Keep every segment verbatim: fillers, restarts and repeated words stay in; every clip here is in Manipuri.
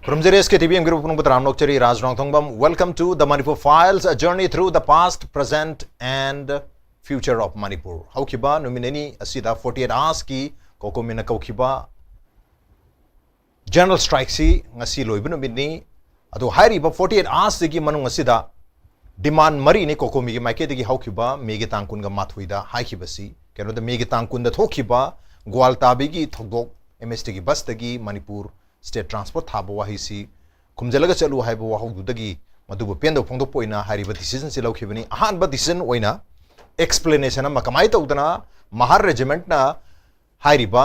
ꯈꯨꯔꯨꯝꯖꯔꯤ ꯑꯦꯁ ꯀꯦ ꯇꯤ ꯚꯤ ꯌꯦꯡꯕꯤꯔꯕ ꯄꯨꯝꯅꯃꯛꯄꯨ ꯇꯔꯥꯝꯅ ꯑꯣꯛꯆꯔꯤ꯫ ꯔꯥꯖ ꯔꯣꯡꯊꯣꯡꯕꯝ, welcome to the Manipur Files, a journey through the past, present and future of Manipur. ꯍꯧꯈꯤꯕ ꯅꯨꯃꯤꯠ ꯅꯤꯅꯤ ꯑꯁꯤꯗ forty eight hours ꯀꯤ ꯀꯣꯀꯣꯃꯤꯅ ꯀꯧꯈꯤꯕ general strike ꯁꯤ ꯉꯁꯤ ꯂꯣꯏꯕ ꯅꯨꯃꯤꯠꯅꯤ꯫ ꯑꯗꯣ ꯍꯥꯏꯔꯤꯕ forty eight hours ꯁꯤꯒꯤ ꯃꯅꯨꯡ ꯑꯁꯤꯗ demand ꯃꯔꯤꯅꯤ ꯀꯣꯀꯣꯃꯤꯒꯤ ꯃꯥꯏꯀꯩꯗꯒꯤ ꯍꯧꯈꯤꯕ ꯃꯦꯒꯤ ꯇꯥꯡ ꯀꯨꯟꯒ ꯃꯥꯊꯣꯏꯗ ꯍꯥꯏꯈꯤꯕꯁꯤ꯫ ꯀꯩꯅꯣꯗ ꯃꯦꯒꯤ ꯇꯥꯡ ꯀꯨꯟꯗ ꯊꯣꯛꯈꯤꯕ ꯒ꯭ꯋꯥꯜꯇꯥꯕꯤꯒꯤ ꯊꯧꯗꯣꯛ, ꯑꯦꯝ ꯑꯦꯁ ꯇꯤꯒꯤ ꯕꯁꯇꯒꯤ ꯃꯅꯤꯄꯨꯔ state transport ꯊꯥꯕ ꯋꯥꯍꯩꯁꯤ ꯈꯨꯝꯖꯤꯜꯂꯒ ꯆꯠꯂꯨ ꯍꯥꯏꯕ ꯋꯥꯍꯧꯗꯨꯗꯒꯤ ꯃꯗꯨꯕꯨ ꯄꯦꯟꯗꯕ ꯐꯣꯡꯗꯣꯛꯄ ꯑꯣꯏꯅ ꯍꯥꯏꯔꯤꯕ decision ꯁꯤ ꯂꯧꯈꯤꯕꯅꯤ꯫ ꯑꯍꯥꯟꯕ decision ꯑꯣꯏꯅ explanation ꯑꯃ ꯀꯃꯥꯏꯅ ꯇꯧꯗꯅ ꯃꯍꯥꯔ regiment ꯅ ꯍꯥꯏꯔꯤꯕ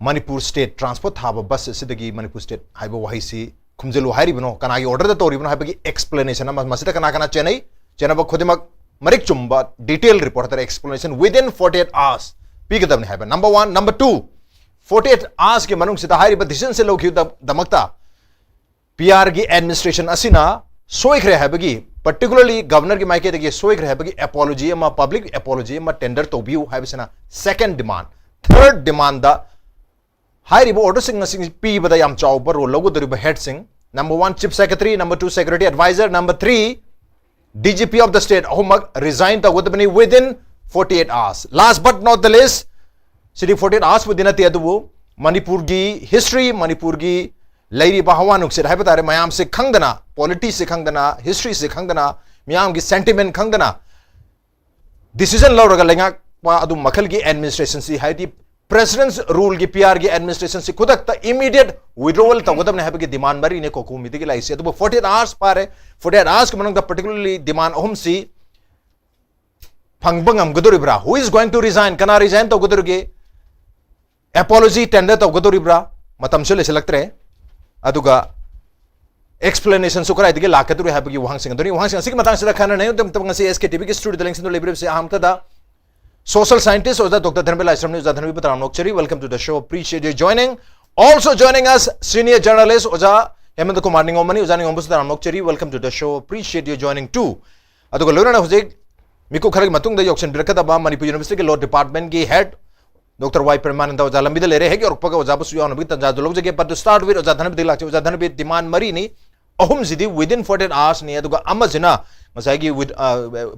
ꯃꯅꯤꯄꯨꯔ state transport ꯊꯥꯕ ꯕꯁ ꯑꯁꯤꯗꯒꯤ ꯃꯅꯤꯄꯨꯔ state ꯍꯥꯏꯕ ꯋꯥꯍꯩꯁꯤ ꯈꯨꯝꯖꯤꯜꯂꯨ ꯍꯥꯏꯔꯤꯕꯅꯣ, ꯀꯅꯥꯒꯤ order ꯗ ꯇꯧꯔꯤꯕꯅꯣ ꯍꯥꯏꯕꯒꯤ explanation ꯑꯃ, ꯃꯁꯤꯗ ꯀꯅꯥ ꯀꯅꯥ ꯆꯦꯟꯅꯩ, ꯆꯦꯟꯅꯕ ꯈꯨꯗꯤꯡꯃꯛ ꯃꯔꯤꯛ ꯆꯨꯝꯕ detail report ꯍꯥꯏꯇꯥꯔꯦ, explanation within forty eight hours ꯄꯤꯒꯗꯕꯅꯤ ꯍꯥꯏꯕ꯫ Number one꯫ Number two, forty eight hours ꯀꯤ ꯃꯅꯨꯡꯁꯤꯗ ꯍꯥꯏꯔꯤꯕ decision ꯁꯤ ꯂꯧꯈꯤꯕꯗꯃꯛꯇ ꯄꯤ ꯑꯥꯔ ꯒꯤ administration ꯑꯁꯤꯅ ꯁꯣꯏꯈ꯭ꯔꯦ ꯍꯥꯏꯕꯒꯤ, particularly governor ꯒꯤ ꯃꯥꯏꯀꯩꯗꯒꯤ ꯁꯣꯏꯈ꯭ꯔꯦ ꯍꯥꯏꯕꯒꯤ apology ꯑꯃ, public apology ꯑꯃ tender ꯇꯧꯕꯤꯌꯨ ꯍꯥꯏꯕꯁꯤꯅ second demand꯫ Third demand ꯗ ꯍꯥꯏꯔꯤꯕ order ꯁꯤꯡ ꯑꯁꯤ ꯄꯤꯕꯗ ꯌꯥꯝ ꯆꯥꯎꯕ role ꯂꯧꯒꯗꯧꯔꯤꯕ head ꯁꯤꯡ, number one chief secretary, number two security advisor, number three D G P of the state, ꯑꯍꯨꯝꯃꯛ resign ꯇꯧꯒꯗꯕꯅꯤ within forty eight hours꯫ Last but not the least, CD forty eight hours ꯄꯨꯗꯤ ꯅꯠꯇꯦ, ꯑꯗꯨꯕꯨ ꯃꯅꯤꯄꯨꯔꯒꯤ history, ꯃꯅꯤꯄꯨꯔꯒꯤ ꯂꯩꯔꯤꯕ ꯍꯋꯥ ꯅꯨꯡꯁꯤꯠ ꯍꯥꯏꯕ ꯇꯥꯔꯦ, ꯃꯌꯥꯝꯁꯦ ꯈꯪꯗꯅ, politics ꯁꯦ ꯈꯪꯗꯅ, history ꯁꯦ ꯈꯪꯗꯅ, ꯃꯤꯌꯥꯝꯒꯤ sentiment ꯈꯪꯗꯅ decision ꯂꯧꯔꯒ ꯂꯩꯉꯥꯛꯄ ꯑꯗꯨ ꯃꯈꯜꯒꯤ administration ꯁꯤ, ꯍꯥꯏꯗꯤ president's rule ꯒꯤ P R ꯒꯤ administration ꯁꯤ ꯈꯨꯗꯛꯇ immediate withdrawal ꯇꯧꯒꯗꯕꯅꯤ ꯍꯥꯏꯕꯒꯤ demand ꯃꯔꯤꯅꯦ ꯀꯣꯀꯣꯃꯤꯗꯒꯤ ꯂꯥꯛꯏꯁꯦ꯫ ꯑꯗꯨꯕꯨ forty eight hours ꯐꯥꯔꯦ, forty eight hours ꯀꯤ ꯃꯅꯨꯡꯗ particularly demand ꯑꯍꯨꯝꯁꯤ ꯐꯪꯕ ꯉꯝꯒꯗꯧꯔꯤꯕ꯭ꯔꯥ? Who is going to resign? ꯀꯅꯥ resign ꯇꯧꯒꯗꯧꯔꯤꯒꯦ? Apology tender ꯇꯧꯒꯗꯧꯔꯤꯕ꯭ꯔꯥ? ꯃꯇꯝꯁꯨ ꯂꯩꯁꯤꯜꯂꯛꯇ꯭ꯔꯦ꯫ ꯑꯗꯨꯒ explanation ꯁꯨ ꯀꯗꯥꯏꯗꯒꯤ ꯂꯥꯛꯀꯗꯧꯔꯤ ꯍꯥꯏꯕꯒꯤ ꯋꯥꯍꯪꯁꯤꯡ ꯑꯗꯨꯅꯤ꯫ ꯋꯥꯍꯪꯁꯤꯡ ꯑꯁꯤꯒꯤ ꯃꯇꯥꯡꯁꯤꯗ ꯈꯟꯅꯅꯕꯒꯤꯗꯃꯛꯇ ꯉꯁꯤ S K T V ꯒꯤ studio ꯗ ꯂꯦꯡꯁꯤꯟꯗꯨꯅ ꯂꯩꯕꯤꯔꯤꯕꯁꯤ ꯑꯍꯥꯟꯕꯗ social scientist ꯑꯣꯖꯥ ꯗꯣꯛꯇꯔ ꯙꯔꯃꯦ ꯂꯥꯏꯁ꯭ꯔꯝꯅꯤ꯫ ꯑꯣꯖꯥ ꯙꯔꯃꯦꯕꯨ ꯇꯔꯥꯝꯅ ꯑꯣꯛꯆꯔꯤ꯫ Welcome to the show. Appreciate your joining. Also joining us, senior journalist ꯑꯣꯖꯥ ꯍꯦꯃꯟꯇ ꯀꯨꯃꯥꯔ ꯅꯤꯉꯣꯝꯕꯅꯤ꯫ ꯑꯣꯖꯥ ꯅꯤꯉꯣꯝꯕꯁꯨ ꯇꯔꯥꯝꯅ ꯑꯣꯛꯆꯔꯤ꯫ Welcome to the show. Appreciate your joining too. ꯑꯗꯨꯒ ꯂꯣꯏꯅꯅ ꯍꯧꯖꯤꯛ ꯃꯤꯀꯨꯞ ꯈꯔꯒꯤ ꯃꯇꯨꯡꯗ ꯌꯧꯁꯤꯟꯕꯤꯔꯛꯀꯗꯕ ꯃꯅꯤꯄꯨꯔ University ꯒꯤ law department ꯀꯤ head ꯗꯣꯛꯇꯔ ꯋꯥꯏ ꯄ꯭ꯔꯦꯃꯥꯅꯟꯗ ꯑꯣꯖꯥ ꯂꯝꯕꯤꯗ ꯂꯩꯔꯦ, ꯍꯦꯛ ꯌꯧꯔꯛꯄꯒ ꯑꯣꯖꯥꯕꯨꯁꯨ ꯌꯥꯎꯅꯕꯒꯤ ꯇꯥꯟꯖꯥꯗꯨ ꯂꯧꯖꯒꯦ꯫ But to start with, ꯑꯣꯖꯥ ꯙꯅꯄꯇꯤꯗꯒꯤ ꯂꯥꯛꯆꯩ꯫ ꯑꯣꯖꯥ ꯙꯅꯄꯇꯤ, demand ꯃꯔꯤꯅꯤ, ꯑꯍꯨꯝꯁꯤꯗꯤ within forty-eight hours ꯅꯤ, ꯑꯗꯨꯒ ꯑꯃꯁꯤꯅ ꯉꯁꯥꯏꯒꯤ with,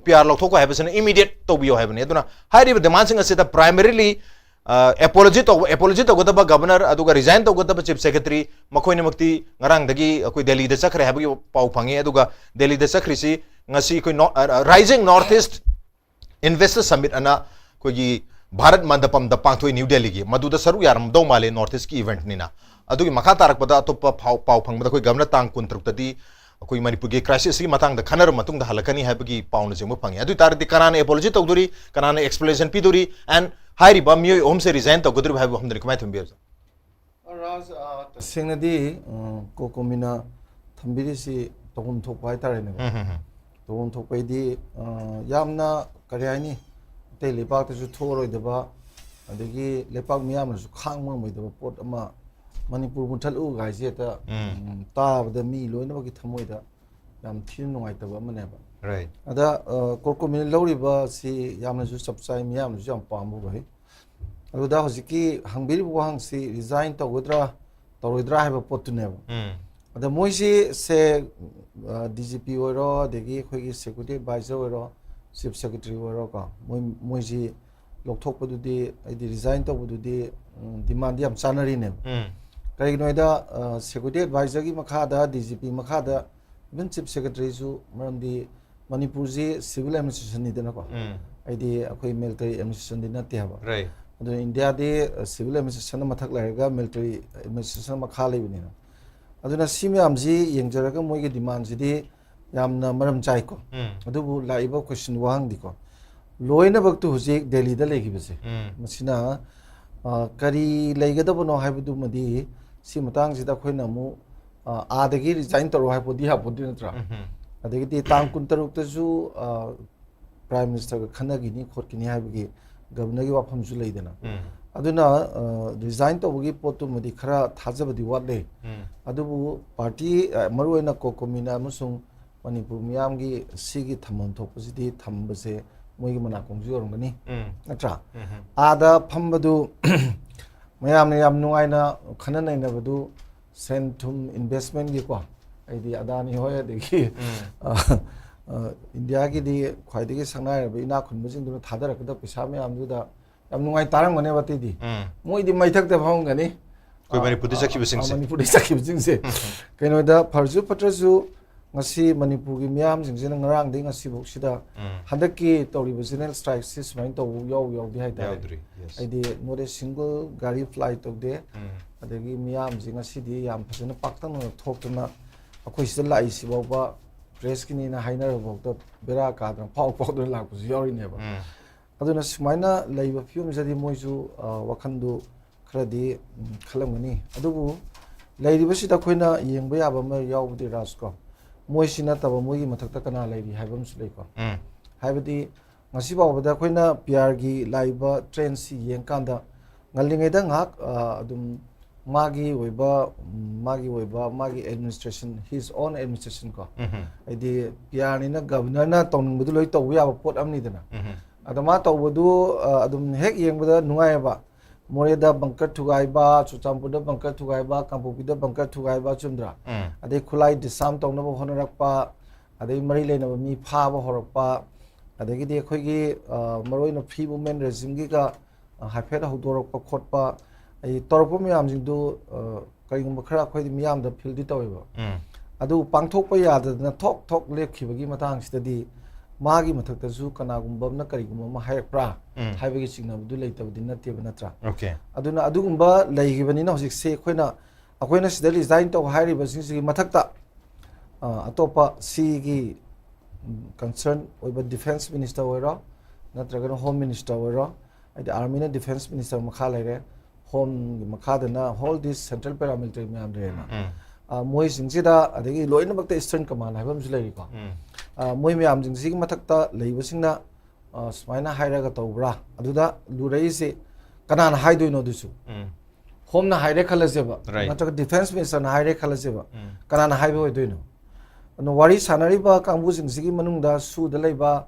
ꯄꯤ ꯑꯥꯔ ꯂꯧꯊꯣꯛꯄ ꯍꯥꯏꯕꯁꯤꯅ immediate ꯇꯧꯕꯤꯌꯣ ꯍꯥꯏꯕꯅꯤ꯫ ꯑꯗꯨꯅ ꯍꯥꯏꯔꯤꯕ demand ꯁꯤꯡ ꯑꯁꯤꯗ primarily apology ꯇꯧꯕ, apology ꯇꯧꯒꯗꯕ governor ꯑꯗꯨꯒ resign ꯇꯧꯒꯗꯕ chief secretary, ꯃꯈꯣꯏꯅꯤꯃꯛꯇꯤ ꯉꯔꯥꯡꯗꯒꯤ ꯑꯩꯈꯣꯏ ꯗꯦꯜꯂꯤꯗ ꯆꯠꯈ꯭ꯔꯦ ꯍꯥꯏꯕꯒꯤ ꯄꯥꯎ ꯐꯪꯉꯤ꯫ ꯑꯗꯨꯒ ꯗꯦꯜꯂꯤꯗ ꯆꯠꯈ꯭ꯔꯤꯁꯤ ꯉꯁꯤ ꯑꯩꯈꯣꯏ ꯅꯣ-, ꯑ, ꯑ, Rising North East Investor Summit ꯑꯅ ꯑꯩꯈꯣꯏꯒꯤ ꯚꯥꯔꯠ ꯃꯟꯗꯄꯝꯗ ꯄꯥꯡꯊꯣꯛꯏ ꯅ꯭ꯌꯨ ꯗꯦꯜꯂꯤꯒꯤ꯫ ꯃꯗꯨꯗ ꯁꯔꯨꯛ ꯌꯥꯔꯝꯗꯧ ꯃꯥꯜꯂꯦ North East ꯀꯤ event ꯅꯤꯅ꯫ ꯑꯗꯨꯒꯤ ꯃꯈꯥ ꯇꯥꯔꯛꯄꯗ ꯑꯇꯣꯞꯄ ꯄꯥꯎ, ꯄꯥꯎ ꯐꯪꯕꯗ ꯑꯩꯈꯣꯏ governor ꯇꯥꯡ ꯀꯨꯟꯇꯔꯨꯛꯇꯗꯤ ꯑꯩꯈꯣꯏ ꯃꯅꯤꯄꯨꯔꯒꯤ crisis ꯁꯤꯒꯤ ꯃꯇꯥꯡꯗ ꯈꯟꯅꯔꯕ ꯃꯇꯨꯡꯗ ꯍꯜꯂꯛꯀꯅꯤ ꯍꯥꯏꯕꯒꯤ ꯄꯥꯎꯅꯆꯤꯡꯕ ꯐꯪꯉꯤ꯫ ꯑꯗꯨ ꯑꯣꯏ ꯇꯥꯔꯗꯤ ꯀꯅꯥꯅ apology ꯇꯧꯗꯣꯔꯤ, ꯀꯅꯥꯅ explanation ꯄꯤꯗꯣꯔꯤ, and ꯍꯥꯏꯔꯤꯕ ꯃꯤꯑꯣꯏ ꯑꯍꯨꯝꯁꯦ resign ꯇꯧꯒꯗꯧꯔꯤꯕ ꯍꯥꯏꯕ ꯋꯥꯐꯝꯗꯨꯅꯤ꯫ ꯀꯃꯥꯏꯅ ꯊꯝꯕꯤꯕ? ꯔꯥꯖ, ꯑ, ꯇꯁꯦꯡꯅꯗꯤ, ꯑ, ꯀꯣꯀꯣꯃꯤꯅ ꯊꯝꯕꯤꯔꯤꯁꯤ ꯇꯧꯐꯝ ꯊꯣꯛꯄ ꯍꯥꯏꯇꯥꯔꯦꯅꯦꯀꯣ꯫ ꯎꯝ, ꯎꯝ, ꯎꯝ꯫ ꯇꯧꯐꯝ ꯊꯣꯛꯄ ꯍꯥꯏꯗꯤ, ꯑ, ꯌꯥꯝꯅ, ꯀꯔꯤ ꯍꯥꯏꯅꯤ, ꯑꯇꯩ ꯂꯩꯕꯥꯛꯇꯁꯨ ꯊꯣꯛꯑꯔꯣꯏꯗꯕ, ꯑꯗꯒꯤ ꯂꯩꯄꯥꯛ ꯃꯤꯌꯥꯝꯅꯁꯨ ꯈꯥꯡꯕ ꯉꯝꯃꯣꯏꯗꯕ ꯄꯣꯠ ꯑꯃ, ꯃꯅꯤꯄꯨꯔ ꯃꯨꯠꯊꯠꯂꯨ ꯍꯥꯏꯁꯦ ꯍꯦꯛꯇ, ꯎꯝ꯫ ꯎꯝ, ꯇꯥꯕꯗ ꯃꯤ ꯂꯣꯏꯅꯃꯛꯀꯤ ꯊꯃꯣꯏꯗ ꯌꯥꯝ ꯊꯤꯅ ꯅꯨꯡꯉꯥꯏꯇꯕ ꯑꯃꯅꯦꯕ꯫ Right. ꯑꯗ, ꯑ, ꯀꯣꯀꯣꯃꯤꯅ ꯂꯧꯔꯤꯕ ꯁꯤ ꯌꯥꯝꯅꯁꯨ ꯆꯞ ꯆꯥꯏ, ꯃꯤꯌꯥꯝꯅꯁꯨ ꯌꯥꯝ ꯄꯥꯝꯕ ꯑꯣꯏ꯫ ꯑꯗꯨꯗ ꯍꯧꯖꯤꯛꯀꯤ ꯍꯪꯕꯤꯔꯤꯕ ꯋꯥꯍꯪꯁꯤ resign ꯇꯧꯒꯗ꯭ꯔꯥ ꯇꯧꯔꯣꯏꯗ꯭ꯔꯥ ꯍꯥꯏꯕ ꯄꯣꯠꯇꯨꯅꯦꯕ꯫ ꯎꯝ꯫ ꯑꯗ ꯃꯣꯏꯁꯤ ꯁꯦ, ꯑ, D G P ꯑꯣꯏꯔꯣ, ꯑꯗꯒꯤ ꯑꯩꯈꯣꯏꯒꯤ security advisor ꯑꯣꯏꯔꯣ, chief secretary ꯑꯣꯏꯔꯣ ꯀꯣ, ꯃꯣꯏ, ꯃꯣꯏꯁꯤ ꯂꯧꯊꯣꯛꯄꯗꯨꯗꯤ, ꯍꯥꯏꯗꯤ resign ꯇꯧꯕꯗꯨꯗꯤ, ꯎꯝ, demand ꯗꯤ ꯌꯥꯝ ꯆꯥꯅꯔꯤꯅꯦꯕ꯫ ꯎꯝ꯫ ꯀꯔꯤꯒꯤꯅꯣ ꯍꯥꯏꯗ, ꯑ, security advisor ꯒꯤ ꯃꯈꯥꯗ, D G P ꯃꯈꯥꯗ, even chief secretary ꯁꯨ, ꯃꯔꯝꯗꯤ ꯃꯅꯤꯄꯨꯔꯁꯤ civil administration ꯅꯤꯗꯅꯀꯣ꯫ ꯎꯝ꯫ ꯍꯥꯏꯗꯤ ꯑꯩꯈꯣꯏ military administration ꯗꯤ ꯅꯠꯇꯦ ꯍꯥꯏꯕ꯫ Right. ꯑꯗꯨꯅ ꯏꯟꯗꯤꯌꯥꯗꯤ, ꯑ, civil administration ꯅ ꯃꯊꯛ ꯂꯩꯔꯒ military administration ꯅ ꯃꯈꯥ ꯂꯩꯕꯅꯤꯅ꯫ ꯑꯗꯨꯅ ꯁꯤ ꯃꯌꯥꯝꯁꯤ ꯌꯦꯡꯖꯔꯒ ꯃꯣꯏꯒꯤ demand ꯁꯤꯗꯤ ꯌꯥꯝꯅ ꯃꯔꯝ ꯆꯥꯏꯀꯣ꯫ ꯎꯝ꯫ ꯑꯗꯨꯕꯨ ꯂꯥꯛꯏꯕ question ꯋꯥꯍꯪꯗꯤꯀꯣ, ꯂꯣꯏꯅꯃꯛꯇꯨ ꯍꯧꯖꯤꯛ ꯗꯦꯜꯂꯤꯗ ꯂꯩꯈꯤꯕꯁꯦ, ꯎꯝ꯫ ꯃꯁꯤꯅ, ꯑ, ꯀꯔꯤ ꯂꯩꯒꯗꯕꯅꯣ ꯍꯥꯏꯕꯗꯨꯃꯗꯤ ꯁꯤ ꯃꯇꯥꯡꯁꯤꯗ ꯑꯩꯈꯣꯏꯅ ꯑꯃꯨꯛ, ꯑ, ꯑꯥꯗꯒꯤ resign ꯇꯧꯔꯣ ꯍꯥꯏꯕꯗꯤ ꯌꯥꯄꯣꯠꯇꯦ ꯅꯠꯇ꯭ꯔꯥ? ꯎꯝ꯫ ꯑꯗꯒꯤꯗꯤ ꯇꯥꯡ ꯀꯨꯟꯇꯔꯨꯛꯇꯁꯨ, ꯑ, Prime Minister ꯒ ꯈꯟꯅꯈꯤꯅꯤ ꯈꯣꯠꯈꯤꯅꯤ ꯍꯥꯏꯕꯒꯤ governor ꯒꯤ ꯋꯥꯐꯝꯁꯨ ꯂꯩꯗꯅ꯫ ꯎꯝ꯫ ꯑꯗꯨꯅ, ꯑ, resign ꯇꯧꯕꯒꯤ ꯄꯣꯠꯇꯨꯃꯗꯤ ꯈꯔ ꯊꯥꯖꯕꯗꯤ ꯋꯥꯠꯂꯦ꯫ ꯎꯝ꯫ ꯑꯗꯨꯕꯨ party, ꯑ, ꯃꯔꯨꯑꯣꯏꯅ ꯀꯣꯀꯣꯃꯤꯅ ꯑꯃꯁꯨꯡ ꯃꯅꯤꯄꯨꯔ ꯃꯤꯌꯥꯝꯒꯤ ꯁꯤꯒꯤ ꯊꯝꯐꯝ ꯊꯣꯛꯄꯁꯤꯗꯤ ꯊꯝꯕꯁꯦ ꯃꯣꯏꯒꯤ ꯃꯅꯥꯀꯣꯡꯁꯨ ꯌꯧꯔꯝꯒꯅꯤ, ꯎꯝ ꯅꯠꯇ꯭ꯔꯥ? ꯎꯝ ꯑꯥꯗ ꯐꯝꯕꯗꯨ ꯃꯌꯥꯝꯅ ꯌꯥꯝ ꯅꯨꯡꯉꯥꯏꯅ ꯈꯟꯅ ꯅꯩꯅꯕꯗꯨ ꯁꯦꯟ ꯊꯨꯝ investment ꯀꯤꯀꯣ, ꯑꯩꯗꯤ ꯑꯗꯥꯅꯤ ꯍꯣꯏ, ꯑꯗꯒꯤ ꯎꯝ ꯑ, ꯑ, ꯏꯟꯗꯤꯌꯥꯒꯤꯗꯤ ꯈ꯭ꯋꯥꯏꯗꯒꯤ ꯁꯛꯅꯥꯏꯔꯕ ꯏꯅꯥꯛ ꯈꯨꯟꯕꯁꯤꯡꯗꯨꯅ ꯊꯥꯗꯔꯛꯀꯗꯕ ꯄꯩꯁꯥ ꯃꯌꯥꯝꯗꯨꯗ ꯌꯥꯝ ꯅꯨꯡꯉꯥꯏ ꯇꯥꯔꯝꯒꯅꯦꯕ꯫ ꯑꯇꯩꯗꯤ ꯎꯝ ꯃꯣꯏꯗꯤ ꯃꯩꯊꯛꯇ ꯐꯝꯒꯅꯤ꯫ ꯑꯩꯈꯣꯏ ꯃꯅꯤꯄꯨꯔꯗꯩ ꯆꯠꯈꯤꯕꯁꯤꯡꯁꯦ꯫ ꯑ, ꯃꯅꯤꯄꯨꯔꯗꯩ ꯆꯠꯈꯤꯕꯁꯤꯡꯁꯦ꯫ ꯀꯩꯅꯣꯗ ꯐꯔꯁꯨ ꯐꯠꯇ꯭ꯔꯁꯨ ꯉꯁꯤ ꯃꯅꯤꯄꯨꯔꯒꯤ ꯃꯤꯌꯥꯝꯁꯤꯡꯁꯤꯅ ꯉꯔꯥꯡꯗꯒꯤ ꯉꯁꯤꯐꯥꯎꯁꯤꯗ ꯎꯝ ꯍꯟꯗꯛꯀꯤ ꯇꯧꯔꯤꯕ general strike ꯁꯤ ꯁꯨꯃꯥꯏꯅ ꯇꯧꯕ ꯌꯥꯎ ꯌꯥꯎꯗꯦ ꯍꯥꯏꯇꯥꯔꯦ꯫ ꯌꯥꯎꯗ꯭ꯔꯤ꯫ Yes. ꯍꯥꯏꯗꯤ not a single ꯒꯥꯔꯤ fly ꯇꯧꯗꯦ꯫ ꯎꯝ ꯑꯗꯒꯤ ꯃꯤꯌꯥꯝꯁꯤ ꯉꯁꯤꯗꯤ ꯌꯥꯝ ꯐꯖꯅ ꯄꯥꯛꯇꯛꯅꯅ ꯊꯣꯛꯇꯅ ꯑꯩꯈꯣꯏ ꯁꯤꯗ ꯂꯥꯛꯏꯁꯤ ꯐꯥꯎꯕ press ꯀꯤꯅꯤꯅ ꯍꯥꯏꯅꯔꯕ ꯐꯥꯎꯗ ꯕꯦꯔꯥ ꯀꯥꯗꯅ ꯐꯥꯎ ꯐꯥꯎꯗꯅ ꯂꯥꯛꯄꯁꯨ ꯌꯥꯎꯔꯤꯅꯦꯕ꯫ ꯎꯝ ꯑꯗꯨꯅ ꯁꯨꯃꯥꯏꯅ ꯂꯩꯕ ꯐꯤꯕꯝꯁꯤꯗꯗꯤ ꯃꯣꯏꯁꯨ, ꯑ, ꯋꯥꯈꯜꯗꯨ ꯈꯔꯗꯤ, ꯎꯝ, ꯈꯜꯂꯝꯒꯅꯤ꯫ ꯑꯗꯨꯕꯨ ꯂꯩꯔꯤꯕꯁꯤꯗ ꯑꯩꯈꯣꯏꯅ ꯌꯦꯡꯕ ꯌꯥꯕ ꯑꯃ ꯌꯥꯎꯕꯗꯤ, ꯔꯥꯖ, ꯀꯣ, ꯃꯣꯏꯁꯤ ꯅꯠꯇꯕ ꯃꯣꯏꯒꯤ ꯃꯊꯛꯇ ꯀꯅꯥ ꯂꯩꯔꯤ ꯍꯥꯏꯕ ꯑꯃꯁꯨ ꯂꯩꯀꯣ꯫ ꯎꯝ ꯍꯥꯏꯕꯗꯤ ꯉꯁꯤ ꯐꯥꯎꯕꯗ ꯑꯩꯈꯣꯏꯅ ꯄꯤ ꯑꯥꯔꯒꯤ ꯂꯥꯛꯏꯕ trend ꯁꯤ ꯌꯦꯡꯀꯥꯟꯗ ꯉꯜꯂꯤꯉꯩꯗ ꯉꯥꯏꯍꯥꯛ, ꯑ, ꯑꯗꯨꯝ ꯃꯥꯒꯤ ꯑꯣꯏꯕ, ꯎꯝ, ꯃꯥꯒꯤ ꯑꯣꯏꯕ, ꯃꯥꯒꯤ administration, his own administration ꯀꯣ, ꯎꯝ ꯍꯥꯏꯗꯤ ꯄꯤ ꯑꯥꯔꯅꯤꯅ governorꯅ ꯇꯧꯅꯤꯡꯕꯗꯨ ꯂꯣꯏ ꯇꯧꯕ ꯌꯥꯕ ꯄꯣꯠ ꯑꯃꯅꯤꯗꯅ꯫ ꯎꯝ ꯑꯗꯣ ꯃꯥ ꯇꯧꯕꯗꯨ, ꯑ, ꯑꯗꯨꯝ ꯍꯦꯛ ꯌꯦꯡꯕꯗ ꯅꯨꯡꯉꯥꯏꯌꯦꯕ꯫ ꯃꯣꯔꯦꯗ bunker ꯊꯨꯒꯥꯏꯕ, ꯆꯨꯔꯆꯥꯟꯄꯨꯔꯗ bunker ꯊꯨꯒꯥꯏꯕ, ꯀꯥꯡꯄꯣꯛꯄꯤꯗ bunker ꯊꯨꯒꯥꯏꯕ, ꯆꯨꯝꯗ꯭ꯔꯥ? ꯎꯝ ꯑꯗꯩ ꯈꯨꯠꯂꯥꯏ disarm ꯇꯧꯅꯕ ꯍꯣꯠꯅꯔꯛꯄ, ꯑꯗꯩ ꯃꯔꯤ ꯂꯩꯅꯕ ꯃꯤ ꯐꯥꯕ ꯍꯧꯔꯛꯄ, ꯑꯗꯒꯤꯗꯤ ꯑꯩꯈꯣꯏꯒꯤ, ꯑ, ꯃꯔꯨꯑꯣꯏꯅ free movement regimeꯒꯤꯒ, ꯑ, ꯍꯥꯏꯐꯦꯠ ꯍꯧꯗꯣꯔꯛꯄ ꯈꯣꯠꯄ, ꯑꯩ ꯇꯧꯔꯛꯄ ꯃꯌꯥꯝꯁꯤꯡꯗꯨ, ꯑ, ꯀꯔꯤꯒꯨꯝꯕ ꯈꯔ ꯑꯩꯈꯣꯏꯗꯤ ꯃꯤꯌꯥꯝꯗ feelꯗꯤ ꯇꯧꯋꯦꯕ꯫ ꯎꯝ ꯑꯗꯨ ꯄꯥꯡꯊꯣꯛꯄ ꯌꯥꯗꯗꯅ ꯊꯣꯛ ꯊꯣꯛ ꯂꯦꯞꯈꯤꯕꯒꯤ ꯃꯇꯥꯡꯁꯤꯗꯗꯤ ꯃꯥꯒꯤ ꯃꯊꯛꯇꯁꯨ ꯀꯅꯥꯒꯨꯝꯕ ꯑꯃꯅ ꯀꯔꯤꯒꯨꯝꯕ ꯑꯃ ꯍꯥꯏꯔꯛꯄ꯭ꯔꯥ ꯎꯝ ꯍꯥꯏꯕꯒꯤ ꯆꯤꯡꯅꯕꯗꯨ ꯂꯩꯇꯕꯗꯤ ꯅꯠꯇꯦꯕ, ꯅꯠꯇ꯭ꯔꯥ? Okay. ꯑꯗꯨꯅ ꯑꯗꯨꯒꯨꯝꯕ ꯂꯩꯈꯤꯕꯅꯤꯅ ꯍꯧꯖꯤꯛꯁꯦ ꯑꯩꯈꯣꯏꯅ, ꯑꯩꯈꯣꯏꯅ ꯁꯤꯗ resign ꯇꯧ ꯍꯥꯏꯔꯤꯕꯁꯤꯡꯁꯤꯒꯤ ꯃꯊꯛꯇ, ꯑ, ꯑꯇꯣꯞꯄ ꯁꯤꯒꯤ, ꯎꯝ, concern ꯑꯣꯏꯕ defence minister ꯑꯣꯏꯔꯣ, ꯅꯠꯇ꯭ꯔꯒꯅ home minister ꯑꯣꯏꯔꯣ, ꯍꯥꯏꯗꯤ armyꯅ defence minister ꯃꯈꯥ ꯂꯩꯔꯦ, homeꯒꯤ ꯃꯈꯥꯗꯅ all this central paramilitary ꯃꯌꯥꯝ ꯂꯩꯔꯦꯅ꯫ ꯎꯝ ꯑ, ꯃꯣꯏꯁꯤꯡꯁꯤꯗ, ꯑꯗꯒꯤ ꯂꯣꯏꯅꯃꯛꯇ eastern command ꯍꯥꯏꯕ ꯑꯃꯁꯨ ꯂꯩꯔꯤꯀꯣ꯫ ꯎꯝ ꯑ, ꯃꯣꯏ ꯃꯌꯥꯝꯁꯤꯡꯁꯤꯒꯤ ꯃꯊꯛꯇ ꯂꯩꯕꯁꯤꯡꯅ, ꯑ, ꯁꯨꯃꯥꯏꯅ ꯍꯥꯏꯔꯒ ꯇꯧꯕ꯭ꯔꯥ? ꯑꯗꯨꯗ ꯂꯨꯔꯛꯏꯁꯦ ꯀꯅꯥꯅ ꯍꯥꯏꯗꯣꯏꯅꯣ? ꯑꯗꯨꯁꯨ ꯎꯝ homeꯅ ꯍꯥꯏꯔꯦ ꯈꯜꯂꯁꯦꯕ, Right. ꯅꯠꯇ꯭ꯔꯒ defence ministerꯅ ꯍꯥꯏꯔꯦ ꯈꯜꯂꯁꯦꯕ, ꯎꯝ ꯀꯅꯥꯅ ꯍꯥꯏꯕ ꯑꯣꯏꯗꯣꯏꯅꯣ? ꯑꯗꯨꯅ ꯋꯥꯔꯤ ꯁꯥꯟꯅꯔꯤꯕ ꯀꯥꯡꯕꯨꯁꯤꯡꯁꯤꯒꯤ ꯃꯅꯨꯡꯗ ꯁꯨꯗ ꯂꯩꯕ,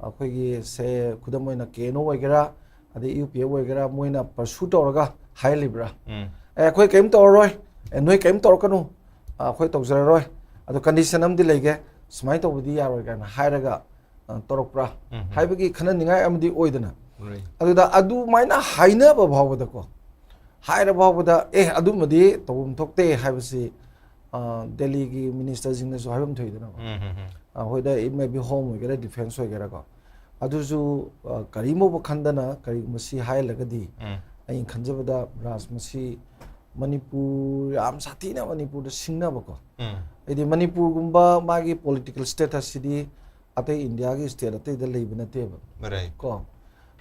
ꯑꯩꯈꯣꯏꯒꯤ ꯁꯦ ꯈꯨꯗꯝ ꯑꯣꯏꯅ ꯀꯦ ꯑꯦꯟ ꯑꯣ ꯑꯣꯏꯒꯦꯔꯥ, ꯑꯗꯩ ꯌꯨ ꯄꯤ ꯑꯦꯐ ꯑꯣꯏꯒꯦꯔꯥ, ꯃꯣꯏꯅ ꯄꯔꯁꯨ ꯇꯧꯔꯒ ꯍꯥꯏꯍꯜꯂꯤꯕ꯭ꯔꯥ? ꯎꯝ꯫ "ꯑꯦ, ꯑꯩꯈꯣꯏ ꯀꯔꯤꯝ ꯇꯧꯔꯔꯣꯏ, ꯑꯦ, ꯅꯣꯏ ꯀꯔꯤꯝ ꯇꯧꯔꯛꯀꯅꯨ, ꯑ, ꯑꯩꯈꯣꯏ ꯇꯧꯖꯔꯔꯣꯏ, ꯑꯗꯣ ꯀꯟꯗꯤꯁꯟ ꯑꯃꯗꯤ ꯂꯩꯒꯦ, ꯁꯨꯃꯥꯏꯅ ꯇꯧꯕꯗꯤ ꯌꯥꯔꯣꯏ" ꯀꯥꯏꯅ ꯍꯥꯏꯔꯒ, ꯑ, ꯇꯧꯔꯛꯄ꯭ꯔꯥ? ꯎꯝ꯫ ꯍꯥꯏꯕꯒꯤ ꯈꯟꯅꯅꯤꯡꯉꯥꯏ ꯑꯃꯗꯤ ꯑꯣꯏꯗꯅ꯫ Right. ꯑꯗꯨꯗ ꯑꯗꯨꯃꯥꯏꯅ ꯍꯥꯏꯅꯕ ꯐꯥꯎꯕꯗꯀꯣ, ꯍꯥꯏꯔ ꯐꯥꯎꯕꯗ, "ꯑꯦ, ꯑꯗꯨꯃꯗꯤ ꯇꯧꯐꯝ ꯊꯣꯛꯇꯦ" ꯍꯥꯏꯕꯁꯤ, ꯑ, ꯗꯦꯜꯂꯤꯒꯤ ꯃꯤꯅꯤꯁꯇꯔꯁꯤꯡꯅꯁꯨ ꯍꯥꯏꯐꯝ ꯊꯣꯛꯏꯗꯅꯀꯣ꯫ ꯎꯝ, ꯎꯝ, ꯎꯝ꯫ ꯑ, ꯍꯣꯏꯗ, it may be home ꯑꯣꯏꯒꯦꯔꯥ, defence ꯑꯣꯏꯒꯦꯔꯥꯀꯣ, ꯑꯗꯨꯁꯨ, ꯑ, ꯀꯔꯤꯝꯐꯥꯎꯕ ꯈꯟꯗꯅ ꯀꯔꯤꯒꯨꯝꯕ ꯁꯤ ꯍꯥꯏꯍꯜꯂꯒꯗꯤ, ꯎꯝ꯫ ꯑꯩꯅ ꯈꯟꯖꯕꯗ, ꯔꯥꯖ, ꯃꯁꯤ ꯃꯅꯤꯄꯨꯔ ꯌꯥꯝ ꯁꯥꯊꯤꯅ ꯃꯅꯤꯄꯨꯔꯗ ꯁꯤꯡꯅꯕꯀꯣ꯫ ꯎꯝ꯫ ꯍꯥꯏꯗꯤ ꯃꯅꯤꯄꯨꯔꯒꯨꯝꯕ ꯃꯥꯒꯤ political status ꯁꯤꯗꯤ ꯑꯇꯩ ꯏꯟꯗꯤꯌꯥꯒꯤ state ꯑꯇꯩꯗ ꯂꯩꯕ ꯅꯠꯇꯦꯕ꯫ Right. ꯀꯣ꯫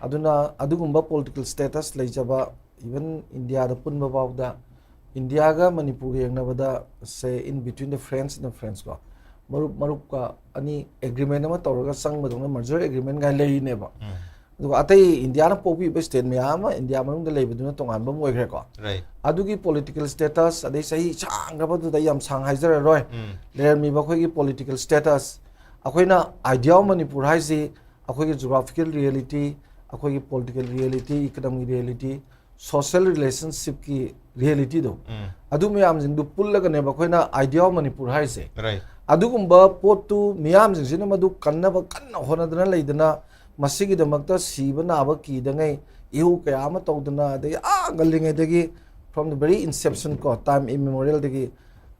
ꯑꯗꯨꯅ ꯑꯗꯨꯒꯨꯝꯕ political status ꯂꯩꯖꯕ, even ꯏꯟꯗꯤꯌꯥꯗ ꯄꯨꯟꯕ ꯐꯥꯎꯗ, ꯏꯟꯗꯤꯌꯥꯒ ꯃꯅꯤꯄꯨꯔꯒ ꯌꯦꯡꯅꯕꯗ, say, in between the friends in the friends ꯀꯣ, ꯃꯔꯨꯞ ꯃꯔꯨꯞꯀ ꯑꯅꯤ agreement ꯑꯃ ꯇꯧꯔꯒ ꯆꯪꯕꯗꯧꯅ merger agreement ꯀꯥꯏꯅ ꯂꯩꯔꯤꯅꯦꯕ꯫ ꯎꯝ꯫ ꯑꯗꯨꯒ ꯑꯇꯩ ꯏꯟꯗꯤꯌꯥꯅ ꯄꯣꯛꯄꯤꯕ state ꯃꯌꯥꯝ ꯑꯃ ꯏꯟꯗꯤꯌꯥ ꯃꯅꯨꯡꯗ ꯂꯩꯕꯗꯨꯅ ꯇꯣꯉꯥꯟꯕ ꯑꯃ ꯑꯣꯏꯈ꯭ꯔꯦꯀꯣ꯫ Right. ꯑꯗꯨꯒꯤ political status, ꯑꯗꯩ ꯆꯍꯤ ꯁꯥꯡꯈ꯭ꯔꯕꯗꯨꯗ ꯑꯩ ꯌꯥꯝ ꯁꯥꯡ ꯍꯥꯏꯖꯔꯔꯣꯏ꯫ ꯎꯝ꯫ ꯂꯩꯔꯝꯃꯤꯕ ꯑꯩꯈꯣꯏꯒꯤ political status, ꯑꯩꯈꯣꯏꯅ Idea of Manipur ꯍꯥꯏꯁꯤ ꯑꯩꯈꯣꯏꯒꯤ geographical reality, ꯑꯩꯈꯣꯏꯒꯤ political reality, economic reality, social relationship ꯀꯤ reality ꯗꯣ, ꯎꯝ꯫ ꯑꯗꯨ ꯃꯌꯥꯝꯁꯤꯡꯗꯨ ꯄꯨꯜꯂꯒꯅꯦꯕ ꯑꯩꯈꯣꯏꯅ Idea of Manipur ꯍꯥꯏꯁꯦ꯫ Right. ꯑꯗꯨꯒꯨꯝꯕ ꯄꯣꯠꯇꯨ ꯃꯤꯌꯥꯝꯁꯤꯡꯁꯤꯅ ꯃꯗꯨ ꯀꯟꯅꯕ ꯀꯟꯅ ꯍꯣꯠꯅꯗꯅ ꯂꯩꯗꯅ, ꯃꯁꯤꯒꯤꯗꯃꯛꯇ ꯁꯤꯕ ꯅꯥꯕ ꯀꯤꯗꯉꯩ ꯏꯍꯧ ꯀꯌꯥ ꯑꯃ ꯇꯧꯗꯅ, ꯑꯗꯒꯤ ꯑꯥ ꯉꯜꯂꯤꯉꯩꯗꯒꯤ, from the very inception ꯀꯣ, time immemorial ꯗꯒꯤ